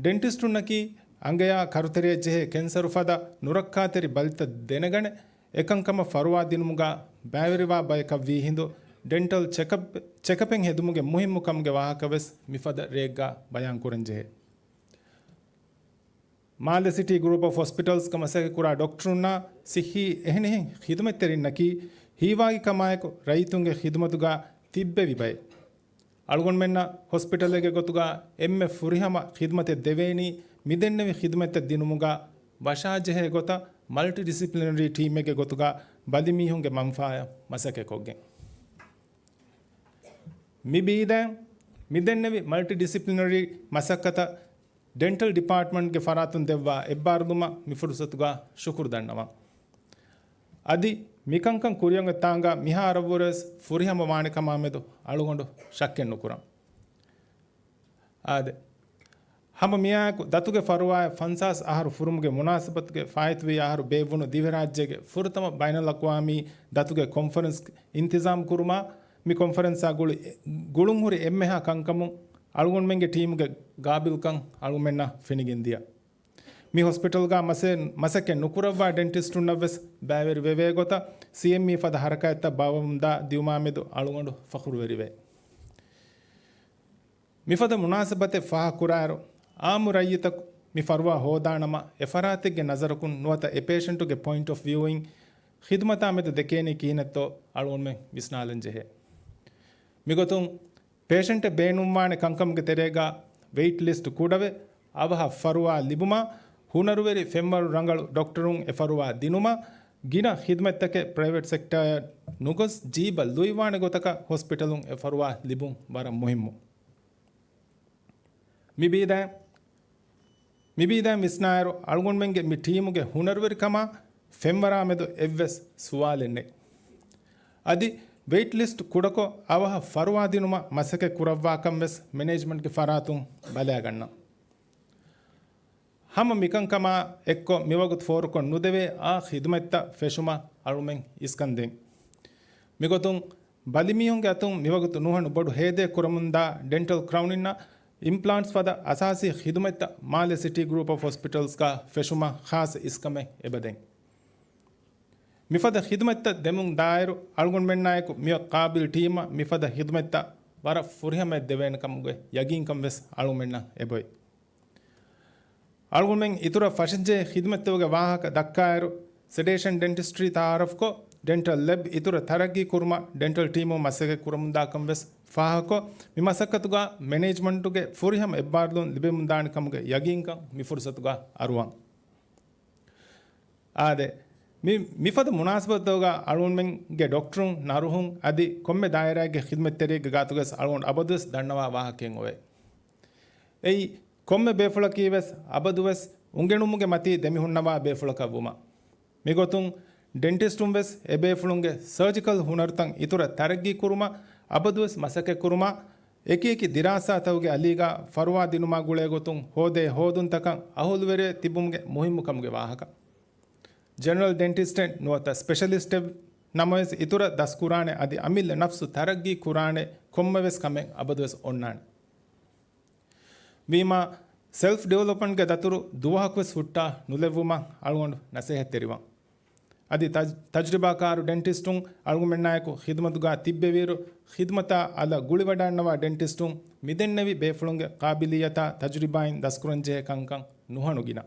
ޑެންޓިސްޓުންނަކީ އަނގަޔާ ކަރުތެރެޔަށްޖެހޭ ކެންސަރު ފަދަ ނުރައްކާތެރި ބަލިތައް ދެނެގަނެ، އެކަންކަމަށް ފަރުވާ ދިނުމުގަ ބައިވެރިވާ ބަޔަކަށް ވީހިނދު، ޑެންޓަލް ޗެކަޕް، ޗެކަޕެއް ހެދުމުގެ މުހިއްމު ކަމުގެ ވާހަކަވެސް މިފަދަ ރެއެއްގަ ބަޔާންކުރަންޖެހޭ. މާލެ ސިޓީ ގްރޫޕް އޮފް ހޮސްޕިޓަލްސްގަ މަސައްކަތްކުރާ ޑޮކްޓަރުންނާ ސިއްހީ އެހެނިހެން ޚިދުމަތްތެރިންނަކީ ހީވާގިކަމާއެކު ރައްޔިތުންގެ ޚިދުމަތުގަ ތިއްބެވި ބައެއް. އަޅުގަނޑުމެންނަށް ހޮސްޕިޓަލެއްގެ ގޮތުގަ އެންމެ ފުރިހަމަ ޚިދުމަތެއް ދެވޭނީ، މިދެންނެވި ޚިދުމަތްތައް ދިނުމުގަ ވަށާޖެހޭ ގޮތަށް މަލްޓިޑިސިޕްލިނަރީ ޓީމެއްގެ ގޮތުގަ ބަލިމީހުންގެ މަންފާއަށް މަސައްކަތްކޮށްގެން. މި ބީދައިން މިދެންނެވި މަލްޓި ޑިސިޕްލިނަރީ މަސައްކަތަށް ޑެންޓަލް ޑިޕާޓްމަންޓްގެ ފަރާތުން ދެއްވާ އެއްބާރުލުމަށް މި ފުރުސަތުގަ ޝުކުރު ދަންނަވަން. އަދި މިކަންކަން ކުރިއަށް އޮތް ތާނގަ މިހާރަށްވުރެވެސް ފުރިހަމަ ވާނެ ކަމާމެދު އަޅުގަނޑު ޝައްކެއް ނުކުރަން. އާދެ، ހަމަ މިއާއެކު ދަތުގެ ފަރުވާއަށް ފަންސާސް އަހަރު ފުރުމުގެ މުނާސަބަތުގެ ފާއިތުވި އަހަރު ބޭއްވުނު ދިވެހިރާއްޖޭގެ ފުރަތަމަ ބައިނަލްއަޤްވާމީ ދަތުގެ ކޮންފަރެންސް އިންތިޒާމް ކުރުމާ، މި ކޮންފަރެންސާ ގުޅި، ގުޅުންހުރި އެންމެހާ ކަންކަމުން އަޅުގަނޑުމެންގެ ޓީމުގެ ގާބިލްކަން އަޅުގަނޑުމެންނަށް ފެނިގެންދިޔަ. މި ހޮސްޕިޓަލްގަ މަސެ-، މަސައްކަތް ނުކުރައްވާ ޑެންޓިސްޓުންނަށްވެސް ބައިވެރި ވެވޭ ގޮތަށް ސީއެމްއީ ފަދަ ހަރަކާތްތައް ބާއްވަމުންދާ ދިއުމާމެދު އަޅުގަނޑު ފަޚުރުވެރިވޭ. މިފަދަ މުނާސަބަތެއް ފާހަގަކުރާއިރު، އާއްމު ރައްޔިތަކު މި ފަރުވާ ހޯދާނަމަ، އެފަރާތެއްގެ ނަޒަރަކުން ނުވަތަ އެ ޕޭޝަންޓުގެ ޕޮއިންޓް އޮފް ވިއުއިން ޚިދުމަތާމެދު ދެކޭނީ ކިހިނެއްތޯ އަޅުގަނޑުމެން ވިސްނާލަން ޖެހޭ. މިގޮތުން ޕޭޝަންޓެއް ބޭނުންވާނެ ކަންކަމުގެ ތެރޭގަ ވެއިޓް ލިސްޓް ކުޑަވެ، އަވަހަށް ފަރުވާ ލިބުމާ، ހުނަރުވެރި ފެންވަރު ރަނގަޅު ޑޮކްޓަރުން އެ ފަރުވާ ދިނުމާ، ގިނަ ޚިދުމަތްތަކެއް ޕްރައިވެޓް ސެކްޓާއަށް ނުގޮސް ޖީބަށް ލުއިވާނެ ގޮތަކަށް ހޮސްޕިޓަލުން އެ ފަރުވާ ލިބުން ވަރަށް މުހިއްމު. މި ބީދައިން، މި ބީދައިން ވިސްނާއިރު، އަޅުގަނޑުމެންގެ މި ޓީމުގެ ހުނަރުވެރިކަމާ ފެންވަރާމެދު އެއްވެސް ސުވާލެއް ނެތް. އަދި ވެއިޓް ލިސްޓް ކުޑަކޮށް، އަވަހަށް ފަރުވާ ދިނުމަށް މަސައްކަތް ކުރައްވާކަން ވެސް މެނޭޖްމަންޓްގެ ފަރާތުން ބަލައިގަންނަން. ހަމަ މިކަންކަމާ އެއްކޮށް، މިވަގުތު ފޯރުކޮށް ނުދެވޭ އާ ޚިދުމަތްތައް ފެށުމަށް އަޅުމެން އިސްކަން ދޭން. މިގޮތުން ބަލިމީހުންގެ އަތުން މިވަގުތު ނުހަނު ބޮޑު ހޭދައެއް ކުރަމުންދާ ޑެންޓަލް ކްރައުނިންނަށް އިމްޕްލާންޓްސް ފަދަ އަސާސީ ޚިދުމަތްތައް މާލެ ސިޓީ ގްރޫޕް އޮފް ހޮސްޕިޓަލްސްގަ ފެށުމަށް ޚާއްޞަ އިސްކަމެއް އެބަދޭން. މިފަދަ ޚިދުމަތްތައް ދެމުން ދާއިރު، އަޅުގަނޑުމެންނާއެކު މިއޮތް ޤާބިލް ޓީމަށް މިފަދަ ޚިދުމަތްތައް ވަރަށް ފުރިހަމައަށް ދެވޭނެ ކަމުގެ ޔަގީންކަން ވެސް އަޅުގަނޑުމެންނަށް އެބޮތް. އަޅުގަނޑުމެން އިތުރަށް ފަށަންޖެހޭ ޚިދުމަތްތަކުގެ ވާހަކަ ދައްކާއިރު، ސެޑޭޝަން ޑެންޓިސްޓްރީ ތައާރަފްކޮށް، ޑެންޓަލް ލެބް އިތުރަށް ތަރައްގީ ކުރުމަށް ޑެންޓަލް ޓީމުން މަސައްކަތް ކުރަމުންދާކަން ވެސް ފާހަގަކޮށް، މި މަސައްކަތުގަ މެނޭޖްމަންޓުގެ ފުރިހަމަ އެއްބާރުލުން ލިބެމުންދާނެ ކަމުގެ ޔަގީންކަން މި ފުރުސަތުގަ އަރުވަން. އާދެ، މި، މިފަދަ މުނާސަބަތުގަ އަޅުގަނޑުމެންގެ ޑޮކްޓަރުން، ނަރުހުން އަދި ކޮންމެ ދާއިރާއެއްގެ ޚިދުމަތްތެރިއެއްގެ ގާތުގަސް އަޅުގަނޑު އަބަދުވެސް ދަންނަވާ ވާހަކައެއް އޮވޭ. އެއީ، ކޮންމެ ބޭފުޅަކީ ވެސް އަބަދުވެސް އުނގެނުމުގެ މަތީ ދެމިހުންނަވާ ބޭފުޅަކަށް ވުމަށް. މިގޮތުން، ޑެންޓިސްޓުން ވެސް އެބޭފުޅުންގެ ސަރޖިކަލް ހުނަރުތައް އިތުރަށް ތަރައްގީ ކުރުމަށް އަބަދުވެސް މަސައްކަތް ކުރުމަށް، އެކި އެކި ދިރާސާތަކުގެ އަލީގަ ފަރުވާ ދިނުމާ ގުޅޭ ގޮތުން ހޯދޭ ހޯދުންތަކަށް އަހުލުވެރިވެ ތިބުމުގެ މުހިއްމު ކަމުގެ ވާހަކަ. ޖެނެރަލް ޑެންޓިސްޓެއް ނުވަތަ ސްޕެޝަލިސްޓެއް ނަމަވެސް، އިތުރަށް ދަސްކުރާނެ އަދި އަމިއްލަ ނަފްސު ތަރައްގީ ކުރާނެ ކޮންމެވެސް ކަމެއް އަބަދުވެސް އޮންނާނެ. ވީމާ، ސެލްފް ޑިވެލޮޕްމަންޓްގެ ދަތުރު ދުވަހަކުވެސް ހުއްޓާ ނުލެއްވުމަށް އަޅުގަނޑު ނަސޭހަތްތެރިވަން. އަދި ތަޖް-، ތަޖްރިބާކާރު ޑެންޓިސްޓުން އަޅުގަނޑުމެންނާއެކު ޚިދުމަތުގަ ތިއްބެވިއިރު، ޚިދުމަތާ އަލަށް ގުޅިވަޑައިންނަވާ ޑެންޓިސްޓުން މިދެންނެވި ބޭފުޅުންގެ ޤާބިލިއްޔަތާ ތަޖުރިބާއިން ދަސްކުރަންޖެހޭ ކަންކަން ނުހަނު ގިނަ.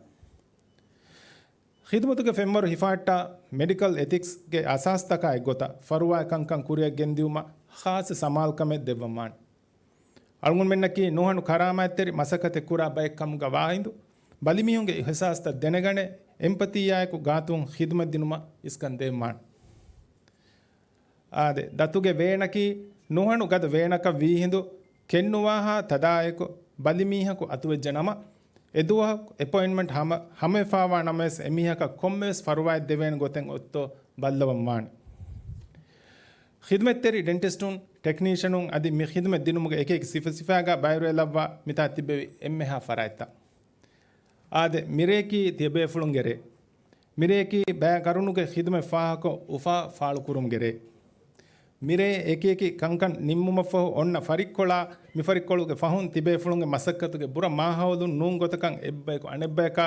ޚިދުމަތުގެ ފެންވަރު ހިފަހައްޓާ، މެޑިކަލް އެތިކްސްގެ އަސާސްތަކާ އެއްގޮތަށް ފަރުވާއި ކަންކަން ކުރިއަށް ގެންދިއުމަށް ޚާއްޞަ ސަމާލުކަމެއް ދެއްވަންވާނެ. އަޅުގަނޑުމެންނަކީ ނުހަނު ކަރާމާތްތެރި މަސައްކަތެއް ކުރާ ބައެއް ކަމުގަ ވާހިނދު، ބަލިމީހުންގެ އިހުސާސްތައް ދެނެގަނެ، އެމްޕަތީއާއެކު ގާތުން ޚިދުމަތް ދިނުމަށް އިސްކަން ދޭންވާނެ. އާދެ، ދަތުގެ ވޭނަކީ ނުހަނު ގަދަ ވޭނަކަށް ވީހިނދު، ކެއްނުވާހާ ތަދާއެކު ބަލިމީހަކު އަތުވެއްޖެ ނަމަ، އެދުވަހަކު އެޕޮއިންޓްމަންޓް ހަމަ، ހަމަވެފާވާ ނަމަވެސް، އެމީހަކަށް ކޮންމެވެސް ފަރުވާއެއް ދެވޭނެ ގޮތެއް އޮތްތޯ ބައްލަވަން ވާނެ. ޚިދުމަތްތެރި ޑެންޓިސްޓުން، ޓެކްނީޝަނުން އަދި މި ޚިދުމަތް ދިނުމުގެ އެކި އެކި ސިފަ ސިފައިގަ ބައިވެރިވެލައްވާ މިތާ ތިއްބެވި އެންމެހާ ފަރާތްތައް. އާދެ، މިރޭކީ ތިޔަބޭފުޅުންގެ ރޭ. މިރޭކީ ބައެއް ގަރުނުގެ ޚިދުމަތް ފާހަގަކޮށް އުފާ ފާޅުކުރުމުގެ ރޭ. މިރޭ އެކި އެކި ކަންކަން ނިންމުމަށްފަހު އޮންނަ ފަރިއްކޮޅާ، މި ފަރިއްކޮޅުގެ ފަހުން ތިބޭފުޅުންގެ މަސައްކަތުގެ ބުރަ މާހައުލުން ނޫން ގޮތަކަށް އެއްބަޔަކު އަނެއްބަޔަކާ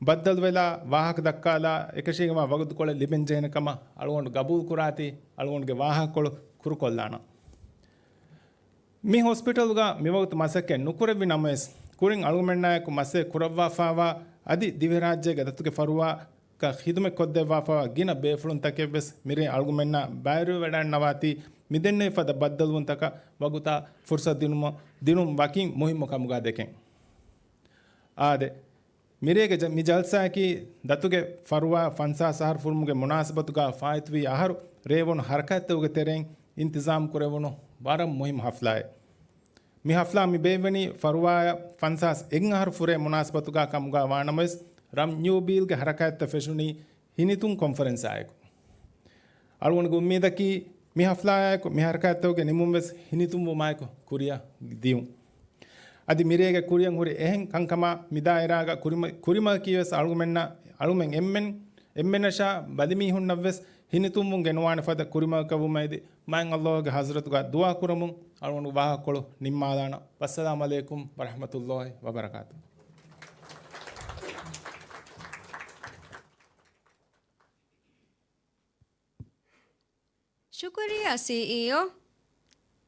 ބައްދަލުވެލާ، ވާހަކަ ދައްކާލާ، އެކަށީގެންވާ ވަގުތުކޮޅެއް ލިބެންޖެހޭނެ ކަމަށް އަޅުގަނޑު ގަބޫލުކުރާތީ، އަޅުގަނޑުގެ ވާހަކަކޮޅު ކުރުކޮށްލާނަން. މި ހޮސްޕިޓަލުގަ މިވަގުތު މަސައްކަތް ނުކުރެއްވި ނަމަވެސް، ކުރިން އަޅުގަނޑުމެންނާއެކު މަސައްކަތް ކުރައްވާފައިވާ އަދި ދިވެހިރާއްޖޭގެ ދަތުގެ ފަރުވާ ކަ ޚިދުމަތް ކޮށްދެއްވާފައިވާ ގިނަ ބޭފުޅުންތަކެއްވެސް މިރޭ އަޅުގަނޑުމެންނާ ބައިވެރިވެވަޑައިންނަވާތީ، މިދެންނެވި ފަދަ ބައްދަލުވުންތަކަށް ވަގުތާ ފުރުސަތު ދިނުމަށް، ދިނުން ވަކިން މުހިއްމު ކަމުގަ ދެކެން. އާދެ، މިރޭގެ ޖަ-، މި ޖަލްސާއަކީ ދަތުގެ ފަރުވާ ފަންސާސް އަހަރު ފުރުމުގެ މުނާސަބަތުގަ ފާއިތުވި އަހަރު ރޭވުނު ހަރަކާތްތަކުގެ ތެރެއިން އިންތިޒާމް ކުރެވުނު ވަރަށް މުހިއްމު ހަފްލާއެއް. މި ހަފްލާ މި ބޭއްވެނީ ފަރުވާއަށް ފަންސާސް އެއް އަހަރު ފުރޭ މުނާސަބަތުގަ ކަމުގަ ވާނަމަވެސް، ރަމް ޔޫބީލްގެ ހަރަކާތްތައް ފެށުނީ ހިނިތުން ކޮންފަރެންސާއެކު. އަޅުގަނޑުގެ އުއްމީދަކީ، މި ހަފްލާއާއެކު މި ހަރަކާތްތަކުގެ ނިމުން ވެސް ހިނިތުންވުމާއެކު ކުރިއަށް ދިޔުން. އަދި މިރޭގެ ކުރިއަށް ހުރި އެހެން ކަންކަމާ މި ދާއިރާގަ ކުރިމަ-، ކުރިމަގަކީ ވެސް އަޅުގަމެންނަށް، އަޅުމެން އެންމެން، އެންމެނަށާ ބަލިމީހުންނަށް ވެސް ހިނިތުންވުން ގެނުވާނެ ފަދަ ކުރިމަގަކަށްވުމަށް އެދި، މާތް ﷲ ގެ ޙަޟްރަތުގަ ދުޢާ ކުރަމުން އަޅުގަނޑު ވާހަކަކޮޅު ނިންމާލާނަން. ވައްސަލާމް ޢަލައިކުމް ވަރަޙްމަތުﷲ ވަބަރަކާތުހު. ޝުކުރިއްޔާ ސީއީއޯ.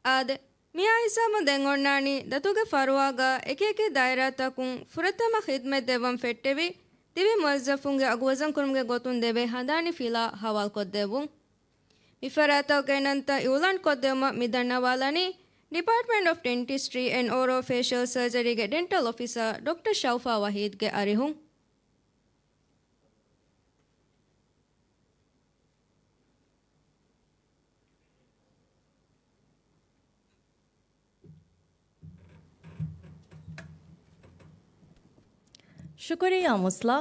އާދެ، މިއާ ހިސާބުން ދެން އޮންނާނީ ދަތުގެ ފަރުވާގަ އެކިއެކި ދާއިރާތަކުން ފުރަތަމަ ޚިދްމަތް ދެއްވަން ފެއްޓެވި ތިބި މުވައްޒަފުންގެ އަގުވަޒަންކުރުމުގެ ގޮތުން ދެވޭ ހަނދާނީ ފިލާ ހަވާލުކޮށްދެއްވުން. މި ފަރާތްތަކުގެ ނަންތައް އިއުލާން ކޮށްދެއްވުމަށް މި ދަންނަވާލަނީ ޑިޕާޓްމަންޓް އޮފް ޑެންޓިސްޓްރީ އެންޑް އޯރަލް ފޭޝަލް ސަރޖަރީގެ ޑެންޓަލް އޮފިސަރ ޑޮކްޓަރ ޝައުފާ ވަހީދްގެ އަރިހުން. ޝުކުރިއްޔާ މުސްލާ.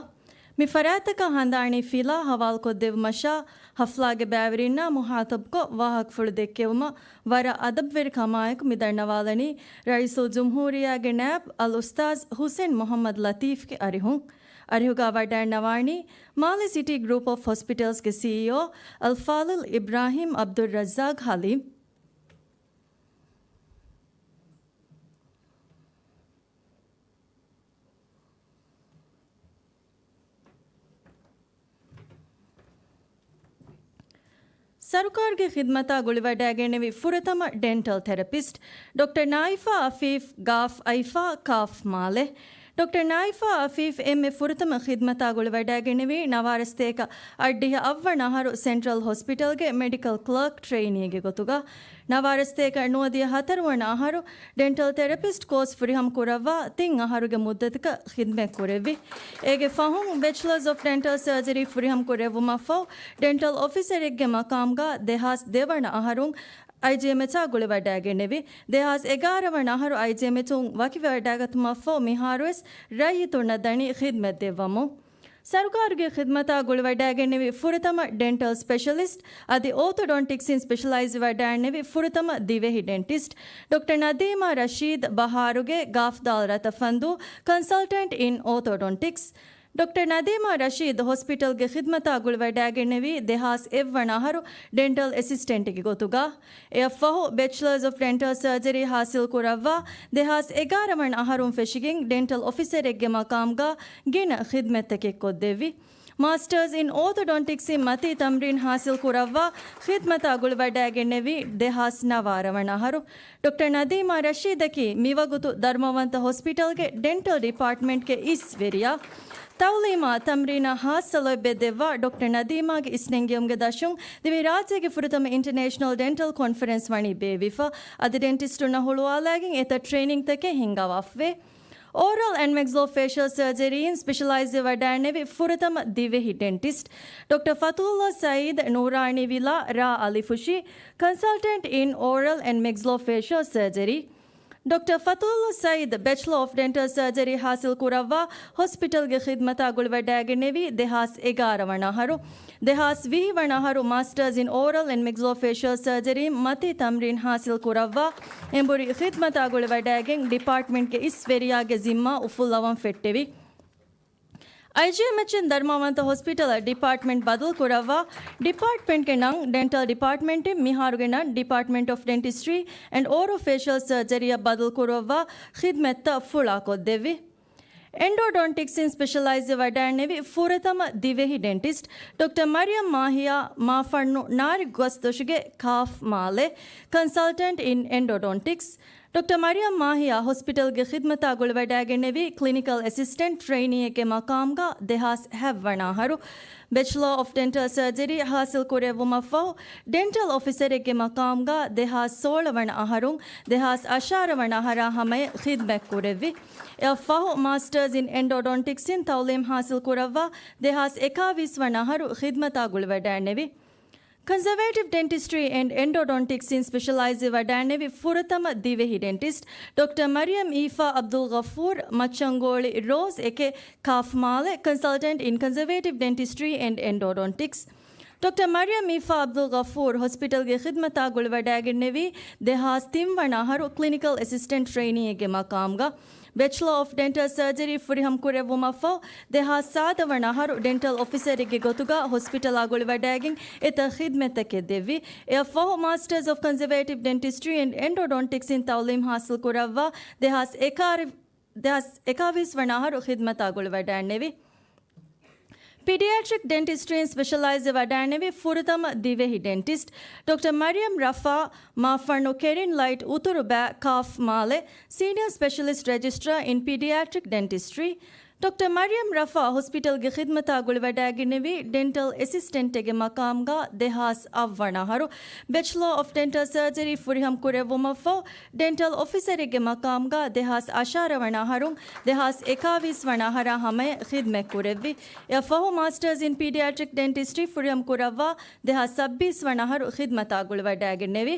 މި ފަރާތްތަކަށް ހަނދާނީ ފިލާ ހަވާލުކޮށްދެއްވުމަށާ، ހަފްލާގެ ބައިވެރިންނާ މުޚާޠަބުކޮށް ވާހަކަފުޅު ދެއްކެވުމަށް ވަރަށް އަދަބުވެރި ކަމާއެކު މި ދަންނަވާލަނީ ރައީސުލްޖުމްހޫރިއްޔާގެ ނާއިބް އަލްއުސްތާޛް ހުސެން މުޙައްމަދު ލަތީފްގެ އަރިހުން. އަރިހުގަ ވަޑައިންނަވާނީ މާލެ ސިޓީ ގްރޫޕް އޮފް ހޮސްޕިޓަލްސްގެ ސީއީއޯ އަލްފާޟިލް އިބްރާހީމް ޢަބްދުއްރައްޒާޤް ޙަލީމް. ސަރުކާރުގެ ޚިދްމަތާ ގުޅިވަޑައިގެންނެވި ފުރަތަމަ ޑެންޓަލް ތެރަޕިސްޓް ޑޮކްޓަރ ނާއިފާ އަފީފް، ގާފް އައިފާ، ކާފް މާލެ. ޑޮކްޓަރ ނާއިފާ އަފީފް އެންމެ ފުރަތަމަ ޚިދްމަތާ ގުޅިވަޑައިގެންނެވީ ނަވާރަސްތޭކަ އަށްޑިހަ އަށްވަނަ އަހަރު ސެންޓްރަލް ހޮސްޕިޓަލްގެ މެޑިކަލް ކްލާކް ޓްރެއިނީގެ ގޮތުގަ. ނަވާރަސްތޭކަ ނުވަދިހަ ހަތަރުވަނަ އަހަރު ޑެންޓަލް ތެރަޕިސްޓް ކޯސް ފުރިހަމަ ކުރައްވާ ތިން އަހަރުގެ މުއްދަތަކަށް ޚިދްމަތް ކުރެއްވި. އޭގެ ފަހުން ބެޗްލަރސް އޮފް ޑެންޓަލް ސަރޖަރީ ފުރިހަމަ ކުރެއްވުމަށްފަހު، ޑެންޓަލް އޮފިސަރެއްގެ މަޤާމްގަ ދެހާސް ދެވަނަ އަހަރުން އައިޖީއެމްއެޗާ ގުޅިވަޑައިގެންނެވި. ދެހާސް އެގާރަ ވަނަ އަހަރު އައިޖީއެމްއެޗުން ވަކިވެވަޑައިގަތުމަށްފަހު މިހާރުވެސް ރައްޔިތުންނަށް ދަނީ ޚިދްމަތް ދެއްވަމުން. ސަރުކާރުގެ ޚިދްމަތާ ގުޅިވަޑައިގެންނެވި ފުރަތަމަ ޑެންޓަލް ސްޕެޝަލިސްޓް އަދި އޯތޮޑޮންޓިކްސްއިން ސްޕެޝަލައިޒް ވެވަޑައިގެންނެވި ފުރަތަމަ ދިވެހި ޑެންޓިސްޓް ޑޮކްޓަރ ނަދީމާ ރަޝީދް ބަހާރުގެ ގާފްދާލް ރަތަފަންދޫ ކޮންސަލްޓަންޓް އިން އޯތޮޑޮންޓިކްސް. ޑޮކްޓަރ ނަދީމާ ރަޝީދް ހޮސްޕިޓަލްގެ ޚިދްމަތާ ގުޅިވަޑައިގެންނެވީ ދެހާސް އެއްވަނަ އަހަރު ޑެންޓަލް އެސިސްޓެންޓްގެ ގޮތުގަ. އެއަށްފަހު ބެޗްލަރސް އޮފް ޑެންޓަލް ސަރޖަރީ ހާސިލް ކުރައްވާ ދެހާސް އެގާރަ ވަނަ އަހަރުން ފެށިގެން ޑެންޓަލް އޮފިސަރެއްގެ މަޤާމްގަ ގިނަ ޚިދްމަތްތަކެއް ކޮށްދެއްވި. މާސްޓަރސް އިން އޯތޮޑޮންޓިކްސްއިން މަތީ ތަމްރީން ހާސިލް ކުރައްވާ ޚިދްމަތާ ގުޅިވަޑައިގެންނެވީ ދެހާސް ނަވާރަ ވަނަ އަހަރު. ޑޮކްޓަރ ނަދީމާ ރަޝީދަކީ މިވަގުތު ދަރުމަވަންތަ ހޮސްޕިޓަލްގެ ޑެންޓަލް ޑިޕާޓްމަންޓްގެ އިސް ވެރިޔާ. ތައުލީމާ ތަމްރީނާ ހާއްސަ ލޯތްބެއް ދެއްވާ ޑޮކްޓަރ ނަދީމާގެ އިސްނެންގެވުމުގެ ދަށުން ދިވެހިރާއްޖޭގެ ފުރަތަމަ އިންޓަރނޭޝަނަލް ޑެންޓަލް ކޮންފަރެންސް ވަނީ ބޭއްވިފަ. އަދި ޑެންޓިސްޓުންނަށް ހުޅުވާލައިގެން އެތައް ޓްރެއިނިންތަކެއް ހިންގަވާފަވޭ. އޯރަލް އެންޑް މެގްސްލޯފޭޝަލް ސަރޖަރީއިން ސްޕެޝަލައިޒްވެ ވަޑައިންނެވި ފުރަތަމަ ދިވެހި ޑެންޓިސްޓް ޑޮކްޓަރ ފަތުﷲ ސައީދް، ނޫރާނީ ވިލާ، ރ. އަލިފުށި، ކޮންސަލްޓަންޓް އިން އޯރަލް އެންޑް މެގްސްލޯފޭޝަލް ސަރޖަރީ. ޑޮކްޓަރ ފަތުﷲ ސައީދް ބެޗްލަރ އޮފް ޑެންޓަލް ސަރޖަރީ ހާސިލް ކުރައްވާ ހޮސްޕިޓަލްގެ ޚިދްމަތާ ގުޅިވަޑައިގެންނެވީ ދެހާސް އެގާރަ ވަނަ އަހަރު. ދެހާސް ވިހި ވަނަ އަހަރު މާސްޓަރސް އިން އޯރަލް އެންޑް މެގްސްލޯފޭޝަލް ސަރޖަރީ މަތީ ތަމްރީން ހާސިލް ކުރައްވާ އެނބުރި ޚިދްމަތާ ގުޅިވަޑައިގެން ޑިޕާޓްމަންޓްގެ އިސް ވެރިޔާގެ ޒިންމާ އުފުއްލަވަން ފެއްޓެވި. އައިޖީއެމްއެޗުން ދަރުމަވަންތަ ހޮސްޕިޓަލަށް ޑިޕާޓްމަންޓް ބަދަލު ކުރައްވާ ޑިޕާޓްމަންޓްގެ ނަން ޑެންޓަލް ޑިޕާޓްމަންޓެއް މިހާރުގެ ނަން ޑިޕާޓްމަންޓް އޮފް ޑެންޓިސްޓްރީ އެންޑް އޯރަލް ފޭޝަލް ސަރޖަރީއަށް ބަދަލު ކުރައްވާ ޚިދްމަތްތައް ފުޅާ ކޮށްދެއްވި. އެންޑޯޑޮންޓިކްސްއިން ސްޕެޝަލައިޒްވެ ވަޑައިންނެވި ފުރަތަމަ ދިވެހި ޑެންޓިސްޓް ޑޮކްޓަރ މަރިޔަމް މާހިޔާ މާފަންނު ނާރި ގަސްދޮށުގެ ކާފް މާލެ ކޮންސަލްޓަންޓް އިން އެންޑޯޑޮންޓިކްސް. ޑޮކްޓަރ މަރިޔަމް މާހިޔާ ހޮސްޕިޓަލްގެ ޚިދްމަތާ ގުޅިވަޑައިގެންނެވީ ކްލިނިކަލް އެސިސްޓެންޓް ޓްރެއިނީއެއްގެ މަޤާމްގަ ދެހާސް ހަތްވަނަ އަހަރު. ބެޗްލަރ އޮފް ޑެންޓަލް ސަރޖަރީ ހާސިލް ކުރެއްވުމަށްފަހު، ޑެންޓަލް އޮފިސަރެއްގެ މަޤާމްގަ ދެހާސް ސޯޅަ ވަނަ އަހަރުން ދެހާސް އަށާރަ ވަނަ އަހަރާ ހަމަޔަށް ޚިދްމަތް ކުރެއްވި. އެއަށްފަހު މާސްޓަރސް އިން އެންޑޯޑޮންޓިކްސްއިން ތައުލީމް ހާސިލް ކުރައްވާ ދެހާސް އެކާވީސް ވަނަ އަހަރު ޚިދްމަތާ ގުޅިވަޑައިންނެވި. ކޮންސަވޭޓިވް ޑެންޓިސްޓްރީ އެންޑް އެންޑޯޑޮންޓިކްސް އިން ސްޕެޝަލައިޒް ވެ ވަޑައިނެވި ފުރަތަމަ ދިވެހި ޑެންޓިސްޓް ޑޮކްޓަރ މަރިޔަމް އީފާ އަބްދުލް ޣަފޫރް، މައްޗަންގޯޅި ރޯޒް އެކެއް، ކާފް މާލެ، ކޮންސަލްޓަންޓް އިން ކޮންސަވޭޓިވް ޑެންޓިސްޓްރީ އެންޑް އެންޑޯޑޮންޓިކްސް. ޑޮކްޓަރ މަރިޔަމް އީފާ އަބްދުލް ޣަފޫރް ހޮސްޕިޓަލްގެ ޚިދްމަތާ ގުޅިވަޑައިގެންނެވީ ދެހާސް ތިން ވަނަ އަހަރު ކްލިނިކަލް އެސިސްޓެންޓް ޓްރެއިނީއެއްގެ މަޤާމުގަ. ބެޗްލަރ އޮފް ޑެންޓަލް ސަރޖަރީ ފުރިހަމަ ކުރެއްވުމަށްފަހު، ދެހާސް ސާދަ ވަނަ އަހަރު ޑެންޓަލް އޮފިސަރެއްގެ ގޮތުގަ ހޮސްޕިޓަލާ ގުޅިވަޑައިގެން އެތައް ޚިދްމަތްތަކެއް ދެއްވި. އެއަށްފަހު، މާސްޓަރސް އޮފް ކޮންސަވޭޓިވް ޑެންޓިސްޓްރީ އެންޑް އެންޑޯޑޮންޓިކްސް އިން ތައުލީމް ހާސިލް ކުރައްވާ ދެހާސް އެކާވީސް ވަނަ އަހަރު ޚިދްމަތާ ގުޅިވަޑައިންނެވި. ޕީޑިއާޓްރިކް ޑެންޓިސްޓްރީން ސްޕެޝަލައިޒް ވަޑައިނެވި ފުރަތަމަ ދިވެހި ޑެންޓިސްޓް ޑޮކްޓަރ މަރިޔަމް ރަފާ، މާފަންނު ކެރިން ލައިޓް އުތުރު ބައި، ކާފް މާލެ، ސީނިއަރ ސްޕެޝަލިސްޓް ރެޖިސްޓްރާ އިން ޕީޑިއާޓްރިކް ޑެންޓިސްޓްރީ. ޑޮކްޓަރ މަރިޔަމް ރަފާ ހޮސްޕިޓަލްގެ ޚިދްމަތާ ގުޅިވަޑައިގެންނެވީ ޑެންޓަލް އެސިސްޓެންޓެއްގެ މަޤާމުގަ ދެހާސް އަށް ވަނަ އަހަރު. ބެޗްލަރ އޮފް ޑެންޓަލް ސަރޖަރީ ފުރިހަމަ ކުރެއްވުމަށްފަހު، ޑެންޓަލް އޮފިސަރެއްގެ މަޤާމުގަ ދެހާސް އަށާރަ ވަނަ އަހަރުން ދެހާސް އެކާވީސް ވަނަ އަހަރާ ހަމަޔަށް ޚިދްމަތް ކުރެއްވި. އެއަށްފަހު، މާސްޓަރސް އިން ޕީޑިއާޓްރިކް ޑެންޓިސްޓްރީ ފުރިހަމަ ކުރައްވާ ދެހާސް ސައްބީސް ވަނަ އަހަރު ޚިދްމަތާ ގުޅިވަޑައިގެންނެވި.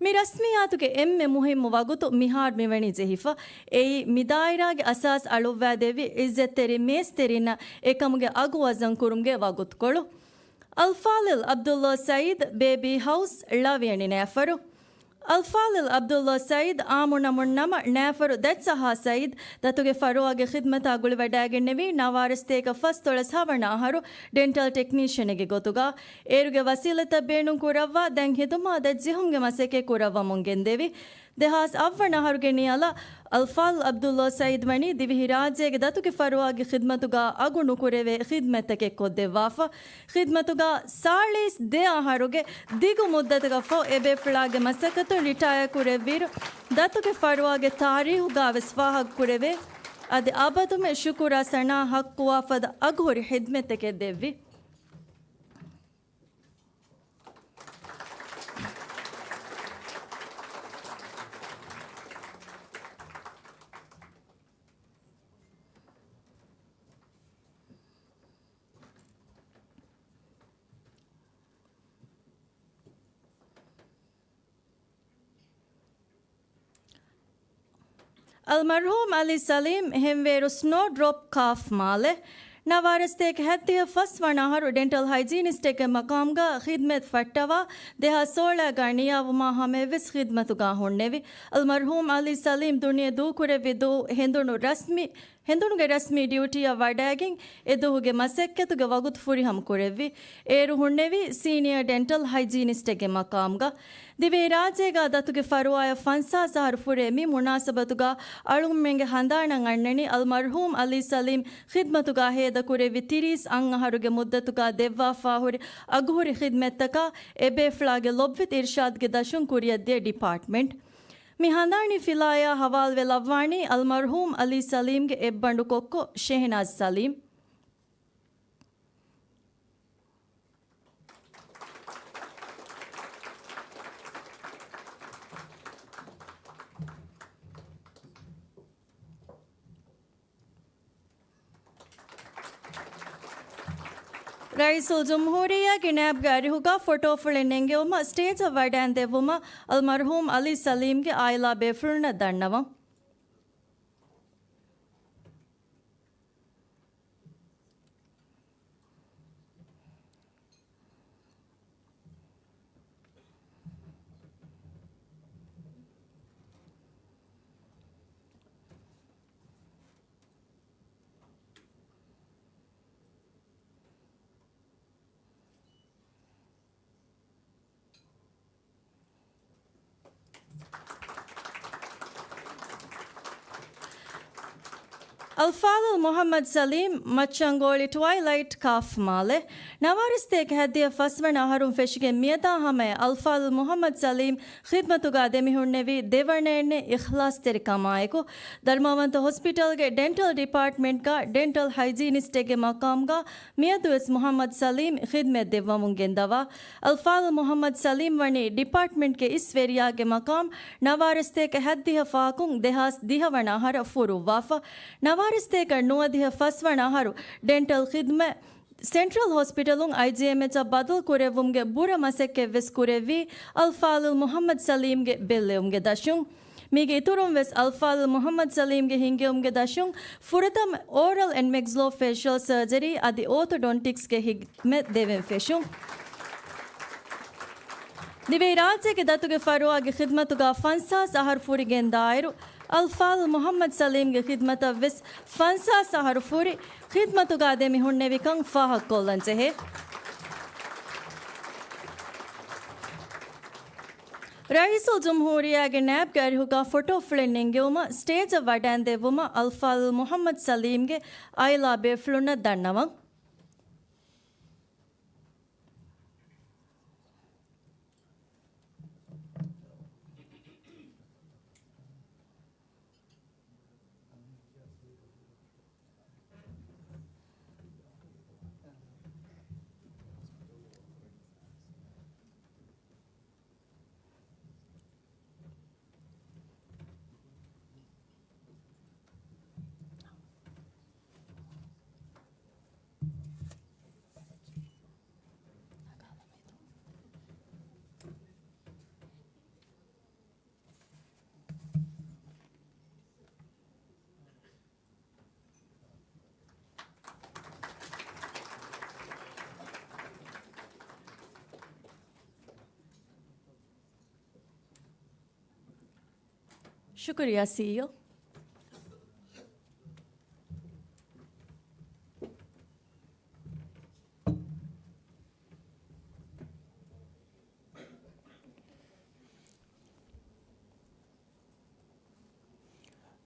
މި ރަސްމިއްޔާތުގެ އެންމެ މުހިއްމު ވަގުތު މިހާރު މިވަނީ ޖެހިފަ. އެއީ، މި ދާއިރާގެ އަސާސް އަޅުއްވައިދެއްވި އިއްޒަތްތެރި މޭސްތެރިންނަށް އެކަމުގެ އަގު ވަޒަން ކުރުމުގެ ވަގުތުކޮޅު. އަލްފާޟިލް ޢަބްދުﷲ ސަޢީދު، ބޭބީ ހައުސް، ޅަވިޔަނި ނައިފަރު. އަލްފާޟިލް ޢަބްދުﷲ ސަޢީދު، އާއްމު ނަމުން ނަމަ، ނައިފަރު ދައްޗަހާ ސަޢީދު، ދަތުގެ ފަރުވާގެ ޚިދްމަތާ ގުޅިވަޑައިގެންނެވީ ނަވާރަ ސަތޭކަ ފަސްދޮޅަސް ހަވަނަ އަހަރު ޑެންޓަލް ޓެކްނީޝަނެއްގެ ގޮތުގަ. އޭރުގެ ވަސީލަތްތައް ބޭނުން ކުރައްވާ، ދަތް ހެދުމާ ދަތް ޖެހުމުގެ މަސައްކަތް ކުރައްވަމުން ގެންދެވި. ދެހާސް އަށް ވަނަ އަހަރުގެ ނިޔަލަށް އަލްފާޟިލް ޢަބްދުﷲ ސަޢީދު ވަނީ ދިވެހިރާއްޖޭގެ ދަތުގެ ފަރުވާގެ ޚިދްމަތުގަ އަގު ނުކުރެވޭ ޚިދްމަތްތަކެއް ކޮށްދެއްވާފަ. ޚިދްމަތުގަ ސާޅީސް ދެ އަހަރުގެ ދިގު މުއްދަތަކަށްފަހު އެބޭފުޅާގެ މަސައްކަތުން ރިޓަޔާ ކުރެއްވިއިރު، ދަތުގެ ފަރުވާގެ ތާރީހުގަވެސް ފާހަގަކުރެވޭ، އަދި އަބަދުމެ ޝުކުރާ ސަނާ ޙައްޤުވާ ފަދަ އަގުހުރި ޚިދްމަތްތަކެއް ދެއްވި. އަލްމަރްޙޫމް ޢަލީ ސަލީމް، ހެންވޭރު ސްނޯ ޑްރޮޕް، ކާފް މާލެ. ނަވާރަ ސަތޭކަ ހައްދިހަ ފަސް ވަނަ އަހަރު ޑެންޓަލް ހައިޖީނިސްޓެއްގެ މަޤާމުގަ ޚިދްމަތް ފައްޓަވާ، ދެހާސް ސޯޅައިގަ ނިޔާވުމާ ހަމަޔަށްވެސް ޚިދްމަތުގަ ހުންނެވި. އަލްމަރްޙޫމް ޢަލީ ސަލީމް ދުނިޔެ ދޫކުރެއްވި ދުވަހު ހެނދުނު ރަސްމީ ހެނދުނުގެ ރަސްމީ ޑިއުޓީއަށް ވަޑައިގެން، އެދުވަހުގެ މަސައްކަތުގެ ވަގުތު ފުރިހަމަ ކުރެއްވި. އޭރު ހުންނެވީ ސީނިއަރ ޑެންޓަލް ހައިޖީނިސްޓެއްގެ މަޤާމުގަ. ދިވެހިރާއްޖޭގަ ދަތުގެ ފަރުވާއަށް ފަންސާސް އަހަރު ފުރޭ މި މުނާސަބަތުގަ އަޅުގަނޑުމެންގެ ހަނދާނަށް އަންނަނީ އަލްމަރްޙޫމް ޢަލީ ސަލީމް ޚިދްމަތުގަ ހޭދަކުރެއްވި ތިރީސް އަށް އަހަރުގެ މުއްދަތުގަ ދެއްވާފާހުރި އަގުހުރި ޚިދްމަތްތަކާ އެބޭފުޅާގެ ލޮބުވެތި އިރްޝާދްގެ ދަށުން ކުރިއަށްދިޔަ ޑިޕާޓްމަންޓް. މި ހަނދާނީ ފިލާޔާ ހަވާލުވެލައްވާނީ އަލްމަރްޙޫމް ޢަލީ ސަލީމްގެ އެއްބަނޑު ކޮއްކޮ ޝެހެނާޒް ސަލީމް. ރައީސުލްޖުމްހޫރިއްޔާގެ ނައިބުގެ އަރިހުގަ ފޮޓޯފުޅެއް ނެންގެވުމަށް ސްޓޭޖަށް ވަޑައިން ދެއްވުމަށް އަލްމަރްޙޫމް ޢަލީ ސަލީމްގެ އާއިލާ ބޭފުޅުންނަށް ދަންނަވަން. އަލްފާޟިލް މުޙައްމަދު ސަލީމް، މައްޗަންގޯޅި ޓްވައިލައިޓް، ކާފް މާލެ. ނަވާރަ ސަތޭކަ ހައްދިހަ ފަސްވަނަ އަހަރުން ފެށިގެން މިއަދާ ހަމަޔަށް އަލްފާޟިލް މުޙައްމަދު ސަލީމް ޚިދްމަތުގަ ދެމިހުންނެވީ ދެވަނައެއްނެތް އިޚްލާޞްތެރިކަމާއެކު، ދަރުމަވަންތަ ހޮސްޕިޓަލްގެ ޑެންޓަލް ޑިޕާޓްމަންޓްގަ ޑެންޓަލް ހައިޖީނިސްޓެއްގެ މަޤާމުގަ މިއަދުވެސް މުޙައްމަދު ސަލީމް ޚިދްމަތް ދެއްވަމުން ގެންދަވާ. އަލްފާޟިލް މުޙައްމަދު ސަލީމް ވަނީ ޑިޕާޓްމަންޓްގެ އިސް ވެރިޔާގެ މަޤާމް ނަވާރަ ސަތޭކަ ހައްދިހަ ފަހަކުން ދެހާސް ދިހަ ވަނަ އަހަރަށް ފުރުއްވާފަ. ނަވާރަ ސަތޭކަ ނުވަދިހަ ފަސްވަނަ އަހަރު ޑެންޓަލް ޚިދްމަތް ސެންޓްރަލް ހޮސްޕިޓަލުން އައިޖީއެމްއެޗަށް ބަދަލު ކުރެއްވުމުގެ ބުރަ މަސައްކަތް ވެސް ކުރެއްވީ އަލްފާޟިލް މުޙައްމަދު ސަލީމްގެ ބެއްލެވުމުގެ ދަށުން. މީގެ އިތުރުން ވެސް އަލްފާޟިލް މުޙައްމަދު ސަލީމްގެ ހިންގެވުމުގެ ދަށުން ފުރަތަމަ އޯރަލް އެންޑް މެކްސްލޯފޭޝަލް ސަރޖަރީ އަދި އޯތޮޑޮންޓިކްސްގެ ހިދްމަތް ދެވެން ފެށުން. ދިވެހިރާއްޖޭގެ ދަތުގެ ފަރުވާގެ ޚިދްމަތުގަ ފަންސާސް އަހަރު ފުރިގެން ދާއިރު، އަލްފާޟިލް މުޙައްމަދު ސަލީމްގެ ޚިދްމަތަށް ވެސް ފަންސާސް އަހަރު ފުރި ޚިދްމަތުގަ ދެމި ހުންނެވިކަން ފާހަގަކޮށްލަން ޖެހޭ. ރައީސުލްޖުމްހޫރިއްޔާގެ ނާއިބްގެ އަރިހުގަ ފޮޓޯފުޅެއް ނެންގެވުމަށް ސްޓޭޖަށް ވަޑައިން ދެއްވުމަށް އަލްފާޟިލް މުޙައްމަދު ސަލީމްގެ އާއިލާ ބޭފުޅުންނަށް ދަންނަވަން. ޝުކުރިއްޔާ، ސީއީއޯ.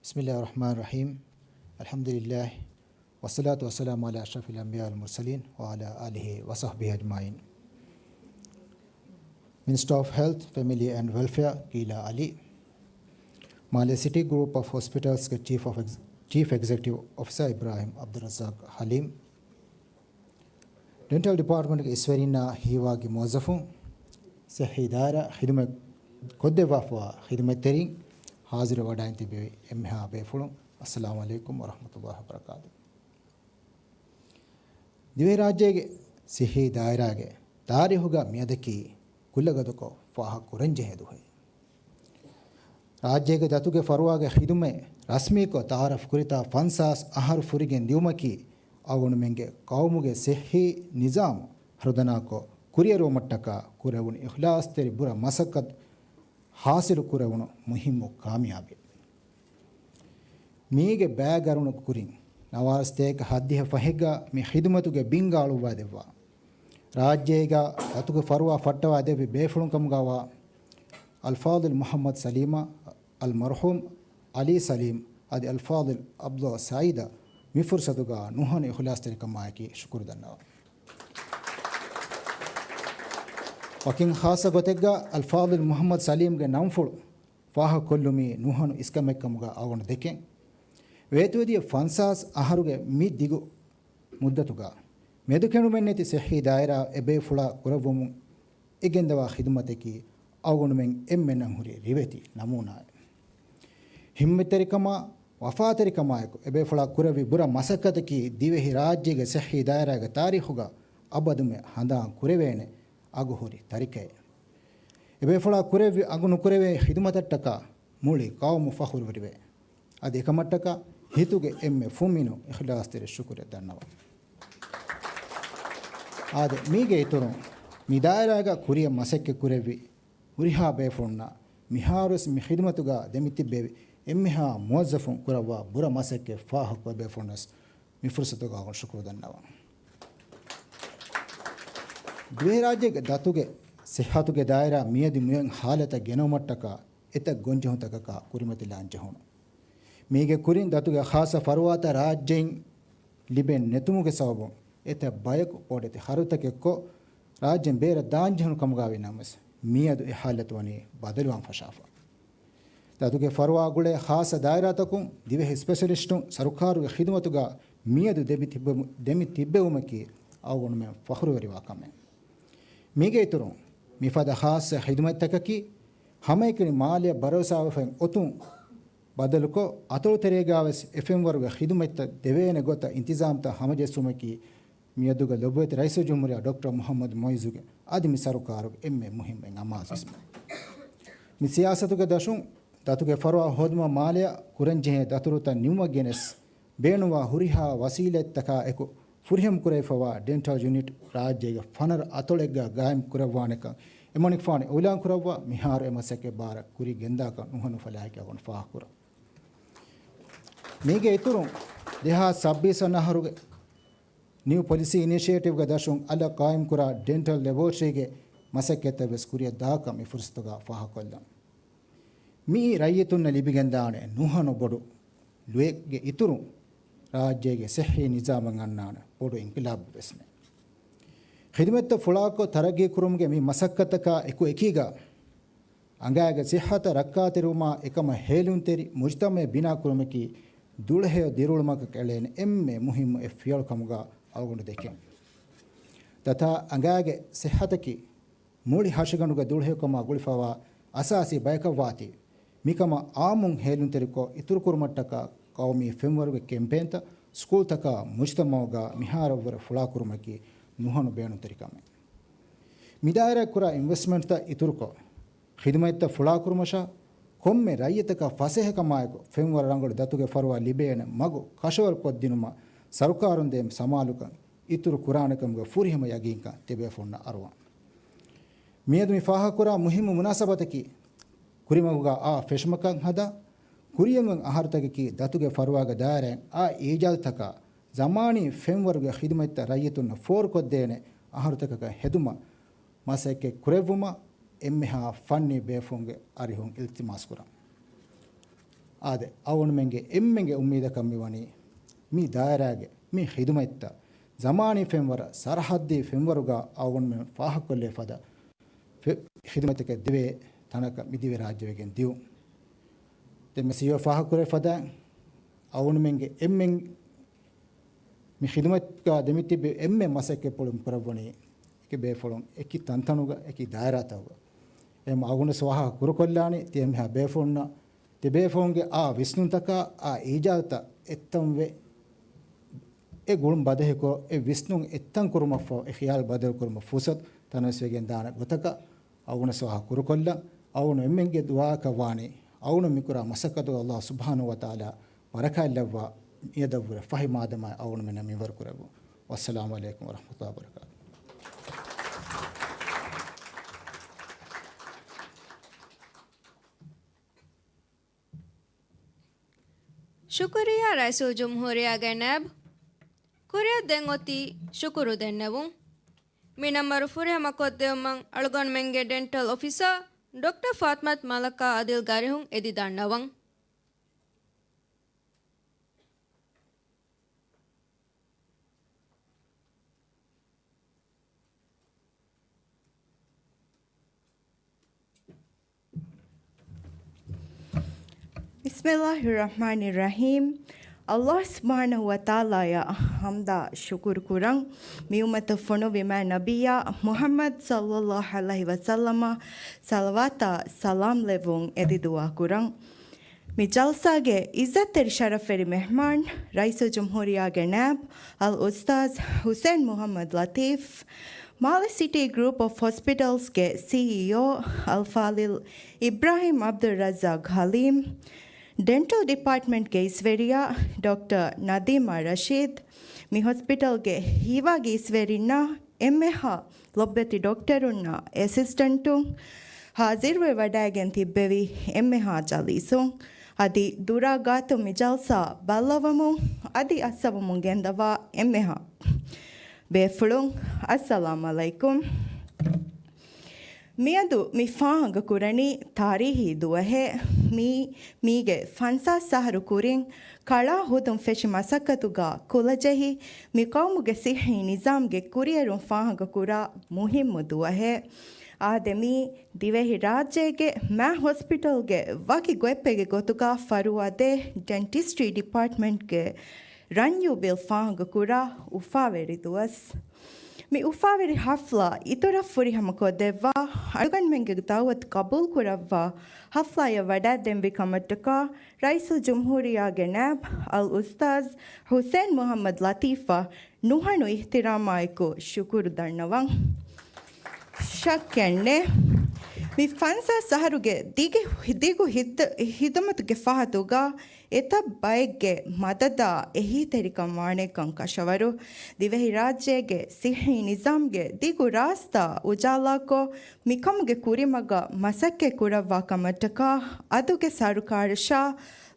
بسم الله الرحمن الرحيم. الحمد لله. والصلاة والسلام على أشرف الأنبياء والمرسلين وعلى آله وصحبه أجمعين. Minister of Health, Family and Welfare، ކީލާ އަލީ. މާލެ ސިޓީ ގްރޫޕް އޮފް ހޮސްޕިޓަލްސްގެ ޗީފް އޮފް އެގްޒ-، ޗީފް އެގްޒެކެޓިވް އޮފިސަރ އިބްރާހިމް ޢަބްދުއްރައްޒާޤް ޙަލީމް. ޑެންޓަލް ޑިޕާޓްމަންޓްގެ އިސްވެރިންނާ ހީވާގި މުވައްޒަފުން، ސިއްޙީ ދާއިރާ ޚިދުމަތް ކޮށްދެއްވާފަވާ ޚިދުމަތްތެރިން، ޙާޟިރު ވަޑައިން ތިއްބެވި އެންމެހާ ބޭފުޅުން، އައްސަލާމު ޢަލައިކުމް ވަރަޙްމަތުﷲި ވަބަރަކާތުހު. ދިވެހިރާއްޖޭގެ ސިއްޙީ ދާއިރާގެ ތާރީޚުގަ މިއަދަކީ ކުލަގަދަކޮށް ފާހަގަކުރަންޖެހޭ ދުވަހެއް. ރާއްޖޭގެ ދަތުގެ ފަރުވާގެ ޚިދުމަތް ރަސްމީކޮށް ތަޢާރަފް ކުރިތާ ފަންސާސް އަހަރު ފުރިގެން ދިއުމަކީ، އަޅުގަނޑުމެންގެ ޤައުމުގެ ޞިއްޙީ ނިޒާމު ހަރުދަނާކޮށް ކުރިއެރުވުމަށްޓަކާ ކުރެވުނު އިޚްލާޞްތެރި ބުރަ މަސައްކަތު ޙާޞިލު ކުރެވުނު މުހިއްމު ކާމިޔާބެއް. މީގެ ބައިގަރުނު ކުރިން، ނަވާރަސަތޭކަ ހަތްދިހަ ފަހެއްގަ މި ޚިދުމަތުގެ ބިންގާ އަޅުއްވާ ދެއްވާ، ރާއްޖޭގަ ދަތުގެ ފަރުވާ ފައްޓަވާ ދެއްވި ބޭފުޅުން ކަމުގަވާ އަލްފާޟިލް މުޙައްމަދު ސަލީމާ، އަލްމަރްޙޫމް ޢަލީ ސަލީމް އަދި އަލްފާޟިލް ޢަބްދުﷲ ސަޢީދަށް މި ފުރުޞަތުގަ ނުހަނު އިޚްލާޞްތެރިކަމާއެކީ ޝުކުރު ދަންނަވަން. ވަކިން ޚާއްޞަ ގޮތެއްގަ އަލްފާޟިލް މުޙައްމަދު ސަލީމްގެ ނަންފުޅު ފާހަގަކޮށްލުމީ ނުހަނު އިސްކަމެއްކަމުގަ އަޅުގަނޑު ދެކެން. ވޭތުވެދިޔަ ފަންސާސް އަހަރުގެ މި ދިގު މުއްދަތުގަ މެދުކެނޑުމެއްނެތި ސިއްޙީ ދާއިރާ އެބޭފުޅާ ކުރައްވަމުން އެ ގެންދަވާ ޚިދުމަތަކީ އަޅުގަނޑުމެން އެންމެންނަށް ހުރި ރިވެތި ނަމޫނާއެއް. ހިތްމަތްތެރިކަމާ، ވަފާތެރިކަމާއެކު އެބޭފުޅާ ކުރެއްވި ބުރަ މަސައްކަތަކީ ދިވެހި ރާއްޖޭގެ ސިއްޙީ ދާއިރާގެ ތާރީޚުގަ އަބަދުމެ ހަނދާން ކުރެވޭނެ އަގުހުރި ތަރިކައެއް. އެބޭފުޅާ ކުރެއްވި އަގު ނުކުރެވޭ ޚިދުމަތަށްޓަކާ މުޅި ޤައުމު ފަޚުރުވެރިވޭ. އަދި އެކަމަށްޓަކާ ހިތުގެ އެންމެ ފުންމިނު އިޚްލާޞްތެރި ޝުކުރެއް ދަންނަވަން. އާދެ، މީގެ އިތުރުން މި ދާއިރާގަ ކުރިއަށް މަސައްކަތް ކުރެއްވި ހުރިހާ ބޭފުޅުންނަށް މިހާރުވެސް މި ޚިދުމަތުގަ ދެމިތިއްބެވި އެންމެހާ މުވައްޒަފުން ކުރައްވާ ބުރަ މަސައްކަތް ފާހަގަކޮށް ބޭފުޅުންނަސް މި ފުރުޞަތުގަ އަޅުގަނޑު ޝުކުރު ދަންނަވަން. ދިވެހިރާއްޖޭގެ ދަތުގެ ސިއްޙަތުގެ ދާއިރާ މިއަދު މިއޮތް ޙާލަތަށް ގެނައުމަށްޓަކާ އެތައް ގޮންޖެހުންތަކަކާ ކުރިމަތިލާން ޖެހުނު. މީގެ ކުރިން ދަތުގެ ޚާއްޞަ ފަރުވާތައް ރާއްޖެއިން ލިބެން ނެތުމުގެ ސަބަބުން އެތައް ބަޔަކު ބޮޑެތި ޚަރުތަކެއްކޮށް ރާއްޖެން ބޭރަށް ދާންޖެހުނު ކަމުގައިވި ނަމަވެސް، މިއަދު އެ ޙާލަތު ވަނީ ބަދަލުވާން ފަށާފަ. ދަތުގެ ފަރުވާ ގުޅޭ ޚާއްޞަ ދާއިރާތަކުން ދިވެހި ސްޕެޝަލިސްޓުން ސަރުކާރުގެ ޚިދުމަތުގަ މިއަދު ދެމި ތިއްބެވު-، ދެމި ތިއްބެވުމަކީ އަޅުގަނޑުމެން ފަޚުރުވެރިވާ ކަމެއް. މީގެ އިތުރުން، މިފަދަ ޚާއްޞަ ޚިދުމަތްތަކަކީ، ހަމައެކަނި މާލެއަށް ބަރޯސާވެފައި އޮތުން ބަދަލުކޮށް، އަތޮޅު ތެރޭގަވެސް އެފެންވަރުގެ ޚިދުމަތްތައް ދެވޭނެ ގޮތަށް އިންތިޒާމްތައް ހަމަޖެއްސުމަކީ، މިއަދުގެ ލޮބުވެތި ރައީސުލްޖުމްހޫރިއްޔާ ޑޮކްޓަރ މުޙައްމަދު މުޢިއްޒުގެ އަދި މި ސަރުކާރުގެ އެންމެ މުހިއްމު އަމާޒުވެސް. މި ސިޔާސަތުގެ ދަށުން ދަތުގެ ފަރުވާ ހޯދުމަށް މާލެއަށް ކުރަންޖެހޭ ދަތުރުތައް ނިމުމަށް ގެނެސް، ބޭނުންވާ ހުރިހާ ވަސީލަތްތަކާ އެކު ފުރިހަމަ ކުރެވިފައިވާ ޑެންޓަލް ޔުނިޓް ރާއްޖޭގެ ފަނަރަ އަތޮޅެއްގަ ގާއިމް ކުރައްވާނެކަން އެމަނިކުފާނު އިޢުލާން ކުރައްވާ، މިހާރު އެ މަސައްކަތް ބާރަށް ކުރި ގެންދާކަން ނުހަނު ފަލާހެކި އަޅުގަނޑު ފާހަގަކުރަން. މީގެ އިތުރުން، ދެހާސް ސައްބީސް ވަނަ އަހަރުގެ ނިއު ޕޮލިސީ އިނިޝިއޭޓިވްގެ ދަށުން އަލަށް ޤާއިމްކުރާ ޑެންޓަލް ލެބޯޓްރީގެ މަސައްކަތްތައް ވެސް ކުރިއަށް ދާކަން މި ފުރުސަތުގަ ފާހަގަކޮށްލަން. މިއީ ރައްޔިތުންނަށް ލިބިގެންދާނެ ނުހަނު ބޮޑު ލުޔެއްގެ އިތުރުން، ރާއްޖޭގެ ޞިއްޙީ ނިޒާމަށް އަންނާނެ ބޮޑު އިންޤިލާބެއް ވެސްމެ. ޚިދުމަތްތައް ފުޅާކޮށް ތަރައްގީކުރުމުގެ މި މަސައްކަތަކާ އެކު އެކީގަ، އަނގައިގެ ޞިއްޙަތަށް ރައްކާތެރިވުމާ އެކަމަށް ހޭލުންތެރި މުޖުތަމަޢެއް ބިނާ ކުރުމަކީ ދުޅަހެޔޮ ދިރިއުޅުމަކަށް އެޅޭނެ އެންމެ މުހިއްމު އެއް ފިޔަވަޅު ކަމުގަ އަޅުގަނޑު ދެކެން. ދަތާ އަނގައިގެ ޞިއްޙަތަކީ މުޅި ހަށިގަނޑުގެ ދުޅަހެޔޮކަމާ ގުޅިފައިވާ އަސާސީ ބަޔަކަށްވާތީ، މިކަމަށް އާއްމުން ހޭލުންތެރިކޮށް އިތުރުކުރުމަށްޓަކާ ޤައުމީ ފެންވަރުގެ ކެމްޕޭންތައް ސްކޫލްތަކާ މުޖުތަމަޢުގަ މިހާރަށްވުރެ ފުޅާކުރުމަކީ ނުހަނު ބޭނުންތެރި ކަމެއް. މި ދާއިރާއަށް ކުރާ އިންވެސްޓްމަންޓްތައް އިތުރުކޮށް، ޚިދުމަތްތައް ފުޅާކުރުމަށާ، ކޮންމެ ރައްޔިތަކަށް ފަސޭހަކަމާއެކު ފެންވަރު ރަނގަޅު ދަތުގެ ފަރުވާ ލިބޭނެ މަގު ކަށަވަރު ކޮށްދިނުމަށް ސަރުކާރުން ދޭ ސަމާލުކަން އިތުރު ކުރާނެކަމުގެ ފުރިހަމަ ޔަގީންކަން ތިބޭފުޅުންނަށް އަރުވަން. މިއަދު މި ފާހަގަކުރާ މުހިއްމު މުނާސަބަތަކީ، ކުރިމަގުގަ އާ ފެށުމަކަށް ހަދާ، ކުރިއަށް އޮތް އަހަރުތަކަކީ ދަތުގެ ފަރުވާގެ ދާއިރާއިން އާ އީޖާދުތަކާ ޒަމާނީ ފެންވަރުގެ ޚިދުމަތްތައް ރައްޔިތުންނަށް ފޯރުކޮށްދޭނެ އަހަރުތަކަކަށް ހެދުމަށް މަސައްކަތް ކުރެއްވުމަށް އެންމެހާ ފަންނީ ބޭފުޅުންގެ އަރިހުން އިލްތިމާސް ކުރަން. އާދެ، އަޅުގަނޑުމެންގެ އެންމެންގެ އުއްމީދަކަށް މިވަނީ މި ދާއިރާގެ މި ޚިދުމަތްތައް ޒަމާނީ ފެންވަރަށް ސަރަހައްދީ ފެންވަރުގަ އަޅުގަނޑުމެން ފާހަގަކޮށްލޭ ފަދަ ފެ-، ޚިދުމަތްތަކެއް ދެވޭ ތަނަކަށް މި ދިވެހި ރާއްޖެ ވެގެން ދިޔުން. ދެން މި ސީއީއޯ ފާހަގަކުރޭ ފަދައިން އަޅުގަނޑުމެންގެ އެންމެން މި ޚިދުމަތްގަ ދެމިތިބި އެންމެ މަސައްކަތްޕުޅު ކުރައްވަނީ އެކި ބޭފުޅުން އެކި ތަންތަނުގަ އެކި ދާއިރާތަކުގަ. އެހެން އަޅުގަނޑު ވެސް ވާހަކަ ކުރުކޮށްލާނީ ތިޔަ މިހާ ބޭފުޅުންނަށް ތި ބޭފުޅުންގެ އާ ވިސްނުންތަކާ އާ އީޖާދުތައް އެއްތަންވެ އެ ގުޅުން ބަދަހިކޮށް، އެ ވިސްނުން އެއްތަން ކުރުމަށްފަހު، އެ ޚިޔާލު ބަދަލު ކުރުމަށް ފުރުސަތު ތަނަވަސްވެގެން ދާނެ ގޮތަކަށް އަޅުގަނޑު ވެސް ވާހަކަ ކުރުކޮށްލަން. އަޅުގަނޑު އެންމެންގެ ދުޢާއަކަށް ވާނީ، އަޅުގަނޑު މިކުރާ މަސައްކަތުގަ ﷲ ސުބްޙާނަހޫ ވަތަޢާލާ ބަރަކާތްލައްވާ، މިއަދަށްވުރެ ފަހި މާދަމާއެއް އަޅުގަނޑުމެންނަށް މިންވަރު ކުރެއްވުން. ވައްސަލާމު ޢަލައިކުމް ވަރަޙްމަތުﷲ ވަބަރަކާތުހު. ޝުކުރިއްޔާ ރައީސުލްޖުމްހޫރިއްޔާގެ ނައިބު. ކުރިއަށް ދެން އޮތީ ޝުކުރު ދެންނެވުން. މި ނަންބަރު ފުރިހަމަ ކޮށްދެއްވުމަށް އަޅުގަނޑުމެންގެ ޑެންޓަލް އޮފިސަރ ޑޮކްޓަރ ފާތިމަތު މަލަކާ އަދިލްގެ އަރިހުން އެދި ދަންނަވަން. ބިސްމިﷲ ރަޙްމާނި ރަޙީމް. ﷲ ސުބްޙާނަހޫ ވަތަޢާލާއަށް ޙަމްދާ ޝުކުރު ކުރަން. މި އުއްމަތަށް ފޮނުއްވި މާތް ނަބިއްޔާ މުޙައްމަދު ޞައްލަﷲ ޢަލައިހި ވަސައްލަމަށް ޞަލަވާތާ ސަލާމް ލެއްވުން އެދި ދުޢާ ކުރަން. މި ޖަލްސާގެ ޢިއްޒަތްތެރި ޝަރަފްވެރި މެހްމާން، ރައީސުލްޖުމްހޫރިއްޔާގެ ނައިބު އަލްއުސްތާޛު ޙުސައިން މުޙައްމަދު ލަތީފް، މާލެ ސިޓީ ގްރޫޕް އޮފް ހޮސްޕިޓަލްސްގެ ސީއީއޯ އަލްފާޟިލް އިބްރާހިމް ޢަބްދުއްރައްޒާޤް ޙަލީމް، ޑެންޓަލް ޑިޕާޓްމަންޓްގެ އިސްވެރިޔާ ޑޮކްޓަރ ނަދީމާ ރަޝީދު، މި ހޮސްޕިޓަލްގެ ހީވާގި އިސްވެރިންނާ އެންމެހާ ލޮބުވެތި ޑޮކްޓަރުންނާ އެސިސްޓެންޓުން، ޙާޟިރުވެ ވަޑައިގެން ތިއްބެވި އެންމެހާ ޖަލީސުން، އަދި ދުރާ ގާތުން މި ޖަލްސާ ބައްލަވަމުން އަދި އައްސަވަމުން ގެންދަވާ އެންމެހާ ބޭފުޅުން، އައްސަލާމް ޢަލައިކުމް. މިއަދު މި ފާހަގަ ކުރަނީ ތާރީހީ ދުވަހެއް. މީ، މީގެ ފަންސާސް އަހަރު ކުރިން ކަޅާ ހުދުން ފެށި މަސައްކަތުގަ ކުލަޖެހި، މި ޤައުމުގެ ޞިއްޙީ ނިޒާމްގެ ކުރިއެރުން ފާހަގަ ކުރާ މުހިއްމު ދުވަހެއް. އާދެ، މީ ދިވެހި ރާއްޖޭގެ މާތް ހޮސްޕިޓަލްގެ ވަކި ގޮތްޕެއްގެ ގޮތުގަ ފަރުވާދޭ ޑެންޓިސްޓްރީ ޑިޕާޓްމަންޓްގެ ރަން ޔޫބިލް ފާހަގަ ކުރާ އުފާވެރި ދުވަސް. މި އުފާވެރި ހަފްލާ އިތުރަށް ފުރިހަމަ ކޮށްދެއްވާ، އަޅުގަނޑުމެންގެ ދައުވަތު ޤަބޫލު ކުރައްވާ، ހަފްލާއަށް ވަޑައިދެންވި ކަމަށްޓަކާ، ރައީސުލްޖުމްހޫރިއްޔާގެ ނައިބު އަލްއުސްތާޛް ޙުސައިން މުޙައްމަދު ލަތީފަށް ނުހަނު އިޙްތިރާމާއެކު ޝުކުރު ދަންނަވަން. ޝައްކެއްނެއް، މި ފަންސާސް އަހަރުގެ ދިގު، ދިގު ހިއްދަ-، ހިދުމަތުގެ ފަހަތުގަ އެތައް ބައެއްގެ މަދަދާ އެހީތެރިކަން ވާނެކަން ކަށަވަރު، ދިވެހިރާއްޖޭގެ ޞިއްޙީ ނިޒާމްގެ ދިގު ރާސްތާ އުޖާލާކޮށް، މިކަމުގެ ކުރިމަގަށް މަސައްކަތް ކުރައްވާ ކަމަށްޓަކާ، އަދުގެ ސަރުކާރަށާ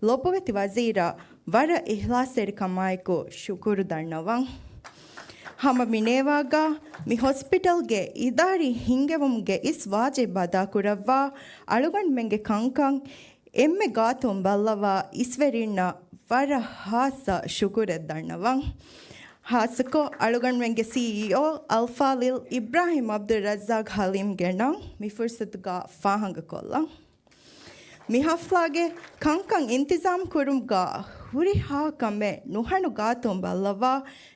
ލޮބުވެތި ވަޒީރާ ވަރަށް އިޚްލާޞްތެރިކަމާއެކު ޝުކުރު ދަންނަވަން. ހަމަ މިނޭވާގަ މި ހޮސްޕިޓަލްގެ އިދާރީ ހިންގެވުމުގެ އިސް ވާޖިބް އަދާކުރައްވާ އަޅުގަނޑުމެންގެ ކަންކަން އެންމެ ގާތުން ބައްލަވާ އިސްވެރިންނަށް ވަރަށް ޚާއްޞަ ޝުކުރެއް ދަންނަވަން. ޚާއްޞަކޮށް އަޅުގަނޑުމެންގެ ސީއީއޯ އަލްފާޟިލް އިބްރާހިމް ޢަބްދުއްރައްޒާޤް ޙަލީމްގެ ނަން މި ފުރުޞަތުގަ ފާހަގަކޮށްލަން. މި ޙަފްލާގެ ކަންކަން އިންތިޒާމް ކުރުމުގަ ހުރިހާ ކަމެއް ނުހަނު ގާތުން ބައްލަވާ،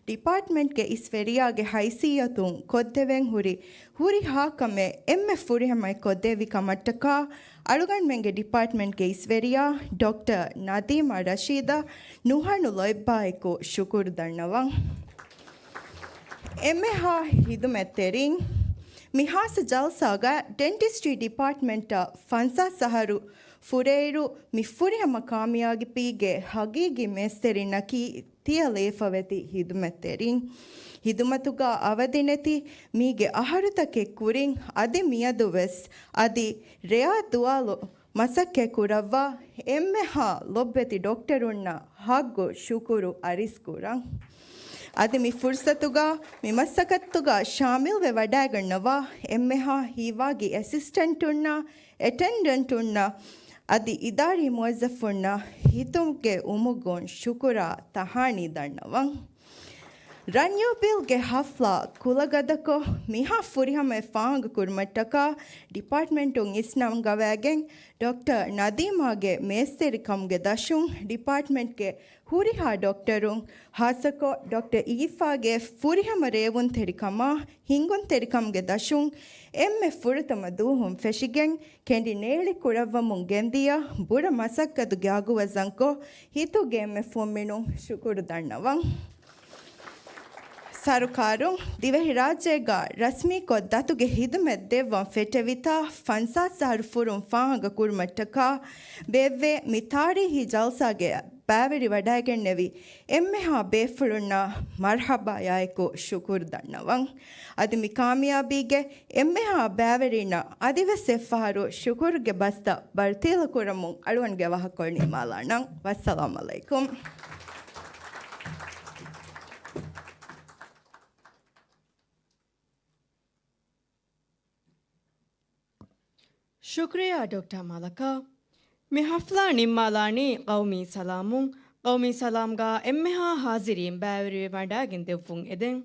ޑިޕާޓްމަންޓްގެ އިސްވެރިޔާގެ ހައިސިއްޔަތުން ކޮށްދެވެން ހުރި ހުރިހާ ކަމެއް އެންމެ ފުރިހަމައަށް ކޮށްދެއްވި ކަމަށްޓަކާ، އަޅުގަނޑުމެންގެ ޑިޕާޓްމަންޓްގެ އިސްވެރިޔާ ޑޮކްޓަރ ނަދީމާ ރަޝީދަށް ނުހަނު ލޯތްބާއެކު ޝުކުރު ދަންނަވަން. އެންމެހާ ހިދުމަތްތެރިން، މި ޚާއްޞަ ޖަލްސާގަ ޑެންޓިސްޓްރީ ޑިޕާޓްމަންޓަށް ފަންސާސް އަހަރު ފުރެއިރު، މި ފުރިހަމަ ކާމިޔާބީގެ ހަގީގީ މޭސްތެރިންނަކީ ތިޔަ ލޭފަވެތި ހިދުމަތްތެރިން. ހިދުމަތުގަ އަވަދިނެތި މީގެ އަހަރުތަކެއް ކުރިން އަދި މިއަދު ވެސް އަދި ރެޔާ ދުވާލު މަސައްކަތް ކުރައްވާ އެންމެހާ ލޮބުވެތި ޑޮކްޓަރުންނަށް ހައްގު ޝުކުރު އަރިސް ކުރަން. އަދި މި ފުރުޞަތުގަ މި މަސައްކަތުގަ ޝާމިލްވެ ވަޑައިގަންނަވާ އެންމެހާ ހީވާގި އެސިސްޓެންޓުންނަށް، އެޓެންޑެންޓުންނަށް އަދި އިދާރީ މުވައްޒަފުންނަށް ހިތުގެ އުމުގުން ޝުކުރާ ތަހާނީ ދަންނަވަން. ރަންޔޫބިލްގެ ޙަފްލާ ކުލަގަދަކޮށް، މިހާ ފުރިހަމައެއް ފާހަގަކުރުމަށްޓަކާ، ޑިޕާޓްމަންޓުން އިސްނަންގަވައިގެން، ޑޮކްޓަރ ނަދީމާގެ މޭސްތެރިކަމުގެ ދަށުން ޑިޕާޓްމަންޓްގެ ހުރިހާ ޑޮކްޓަރުން، ޚާއްޞަކޮށް ޑޮކްޓަރ އީފާގެ ފުރިހަމަ ރޭވުންތެރިކަމާ ހިންގުންތެރިކަމުގެ ދަށުން އެންމެ ފުރަތަމަ ދުވަހުން ފެށިގެން، ކެނޑި ނޭޅި ކުރައްވަމުން ގެންދިޔަ ބުރަ މަސައްކަތުގެ އަގުވަޒަންކޮށް، ހިތުގެ އެންމެ ފުންމިނުން ޝުކުރު ދަންނަވަން. ސަރުކާރުން ދިވެހިރާއްޖޭގަ ރަސްމީކޮށް ދަތުގެ ހިދުމަތް ދެއްވަން ފެއްޓެވިތާ، ފަންސާސް އަހަރު ފުރުން ފާހަގަ ކުރުމަށްޓަކާ ބޭއްވޭ މި ތާރީހީ ޖަލްސާގެ ބައިވެރިވަޑައިގެންނެވި އެންމެހާ ބޭފުޅުންނަށް މަރްޙަބާޔާއެކު ޝުކުރު ދަންނަވަން. އަދި މި ކާމިޔާބީގެ އެންމެހާ ބައިވެރިންނަށް އަދިވެސް އެއްފަހަރު ޝުކުރުގެ ބަސްތައް ބަރުތީލަކުރަމުން އަޅުގަނޑުގެ ވާހަކަކޮޅު ނިންމާލާނަން. ވައްސަލާމް ޢަލައިކުމް. ޝުކުރިއްޔާ ޑޮކްޓަރ މަލަކާ. މި ޙަފްލާ ނިންމާލާނީ ޤައުމީ ސަލާމުން. ޤައުމީ ސަލާމްގަ އެންމެހާ ޙާޟިރީން ބައިވެރިވެ ވަޑައިގެން ދެއްވުން އެދެން.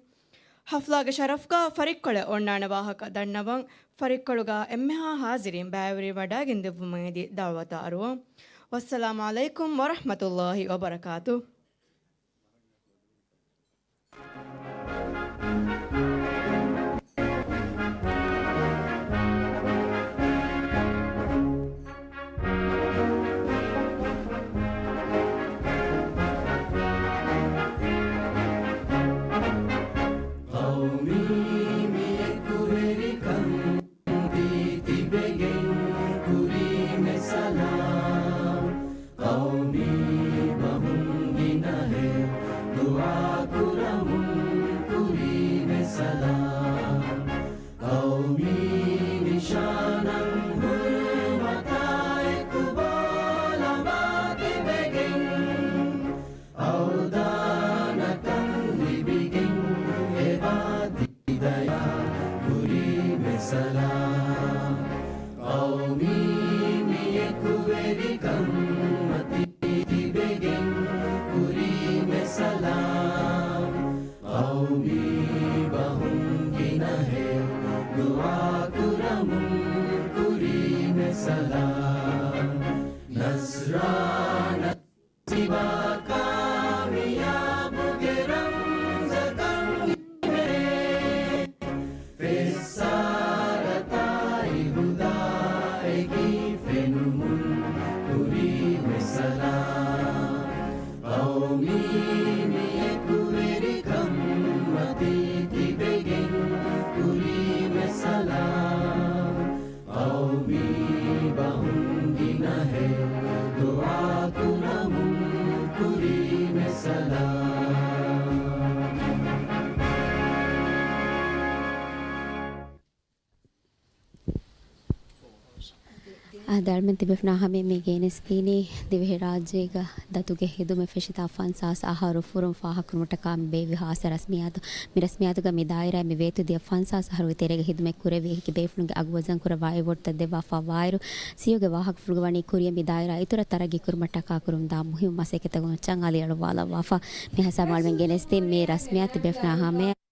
ޙަފްލާގެ ޝަރަފްގަ ފަރިއްކޮޅެއް އޮންނާނެ ވާހަކަ ދަންނަވަން. ފަރިއްކޮޅުގަ އެންމެހާ ޙާޟިރީން ބައިވެރިވެ ވަޑައިގެން ދެއްވުމަށް އެދި ދަޢުވަތަށް އަރުވަން. ވައްސަލާމް ޢަލައިކުމް ވަރަޙްމަތުﷲ ވަބަރަކާތުހު. ޤައުމީ މި އެކުވެރިކަން ތިބެގެން ކުރީމެ ސަލާމް. ޤައުމީ ބަހުން ގިނަހެއް ދުޢާކުރަމުން ކުރީމެ ސަލާމް. ޤައުމީ ނިޝާނަށް ހުރުމަތާއެކު ބޯލަމާ ތިބެގެން އަވަދާނަކަން ލިބިގެން އެބާ ދިދަޔާ ކުރީމެ ސަލާމް. ޤައުމީ މި އެކުވެރިކަން މަތީ ތިބެގެން ކުރީމެ ސަލާމް. އާދެ، އަޅުމެން ތިބޭފުޅުންނާ ހަމައަށް މި ގެނެސްދިނީ ދިވެހިރާއްޖޭގަ ދަތުގެ ހިދުމަތް ފެށި ތާ ފަންސާސް އަހަރު ފުރުން ފާހަގަކުރުމަށްޓަކާ މި ބޭއްވި ހާއްސަ ރަސްމިއްޔާތު. މި ރަސްމިއްޔާތުގަ މި ދާއިރާއަށް މި ވޭތު ދިޔަ ފަންސާސް އަހަރުގެ ތެރޭގަ ހިދުމަތް ކުރެއްވި އެކި ބޭފުޅުންގެ އަގު ވަޒަންކުރައްވާ އެވޯޑްތައް ދެއްވާފަ ވާއިރު، ސީއީއޯގެ ވާހަކަފުޅުގަ ވަނީ ކުރިއަށް މި ދާއިރާ އިތުރަށް ތަރައްގީ ކުރުމަށްޓަކާ ކުރަމުންދާ މުހިއްމު މަސައްކަތްތަކުން މައްޗަށް އަލިއަޅުއްވާލައްވާފަ. މި ހިސާބުން އަޅުމެން ގެނެސްދިން މި ރަސްމިއްޔާތު ތިބޭފުޅުންނާ ހަމައަށް.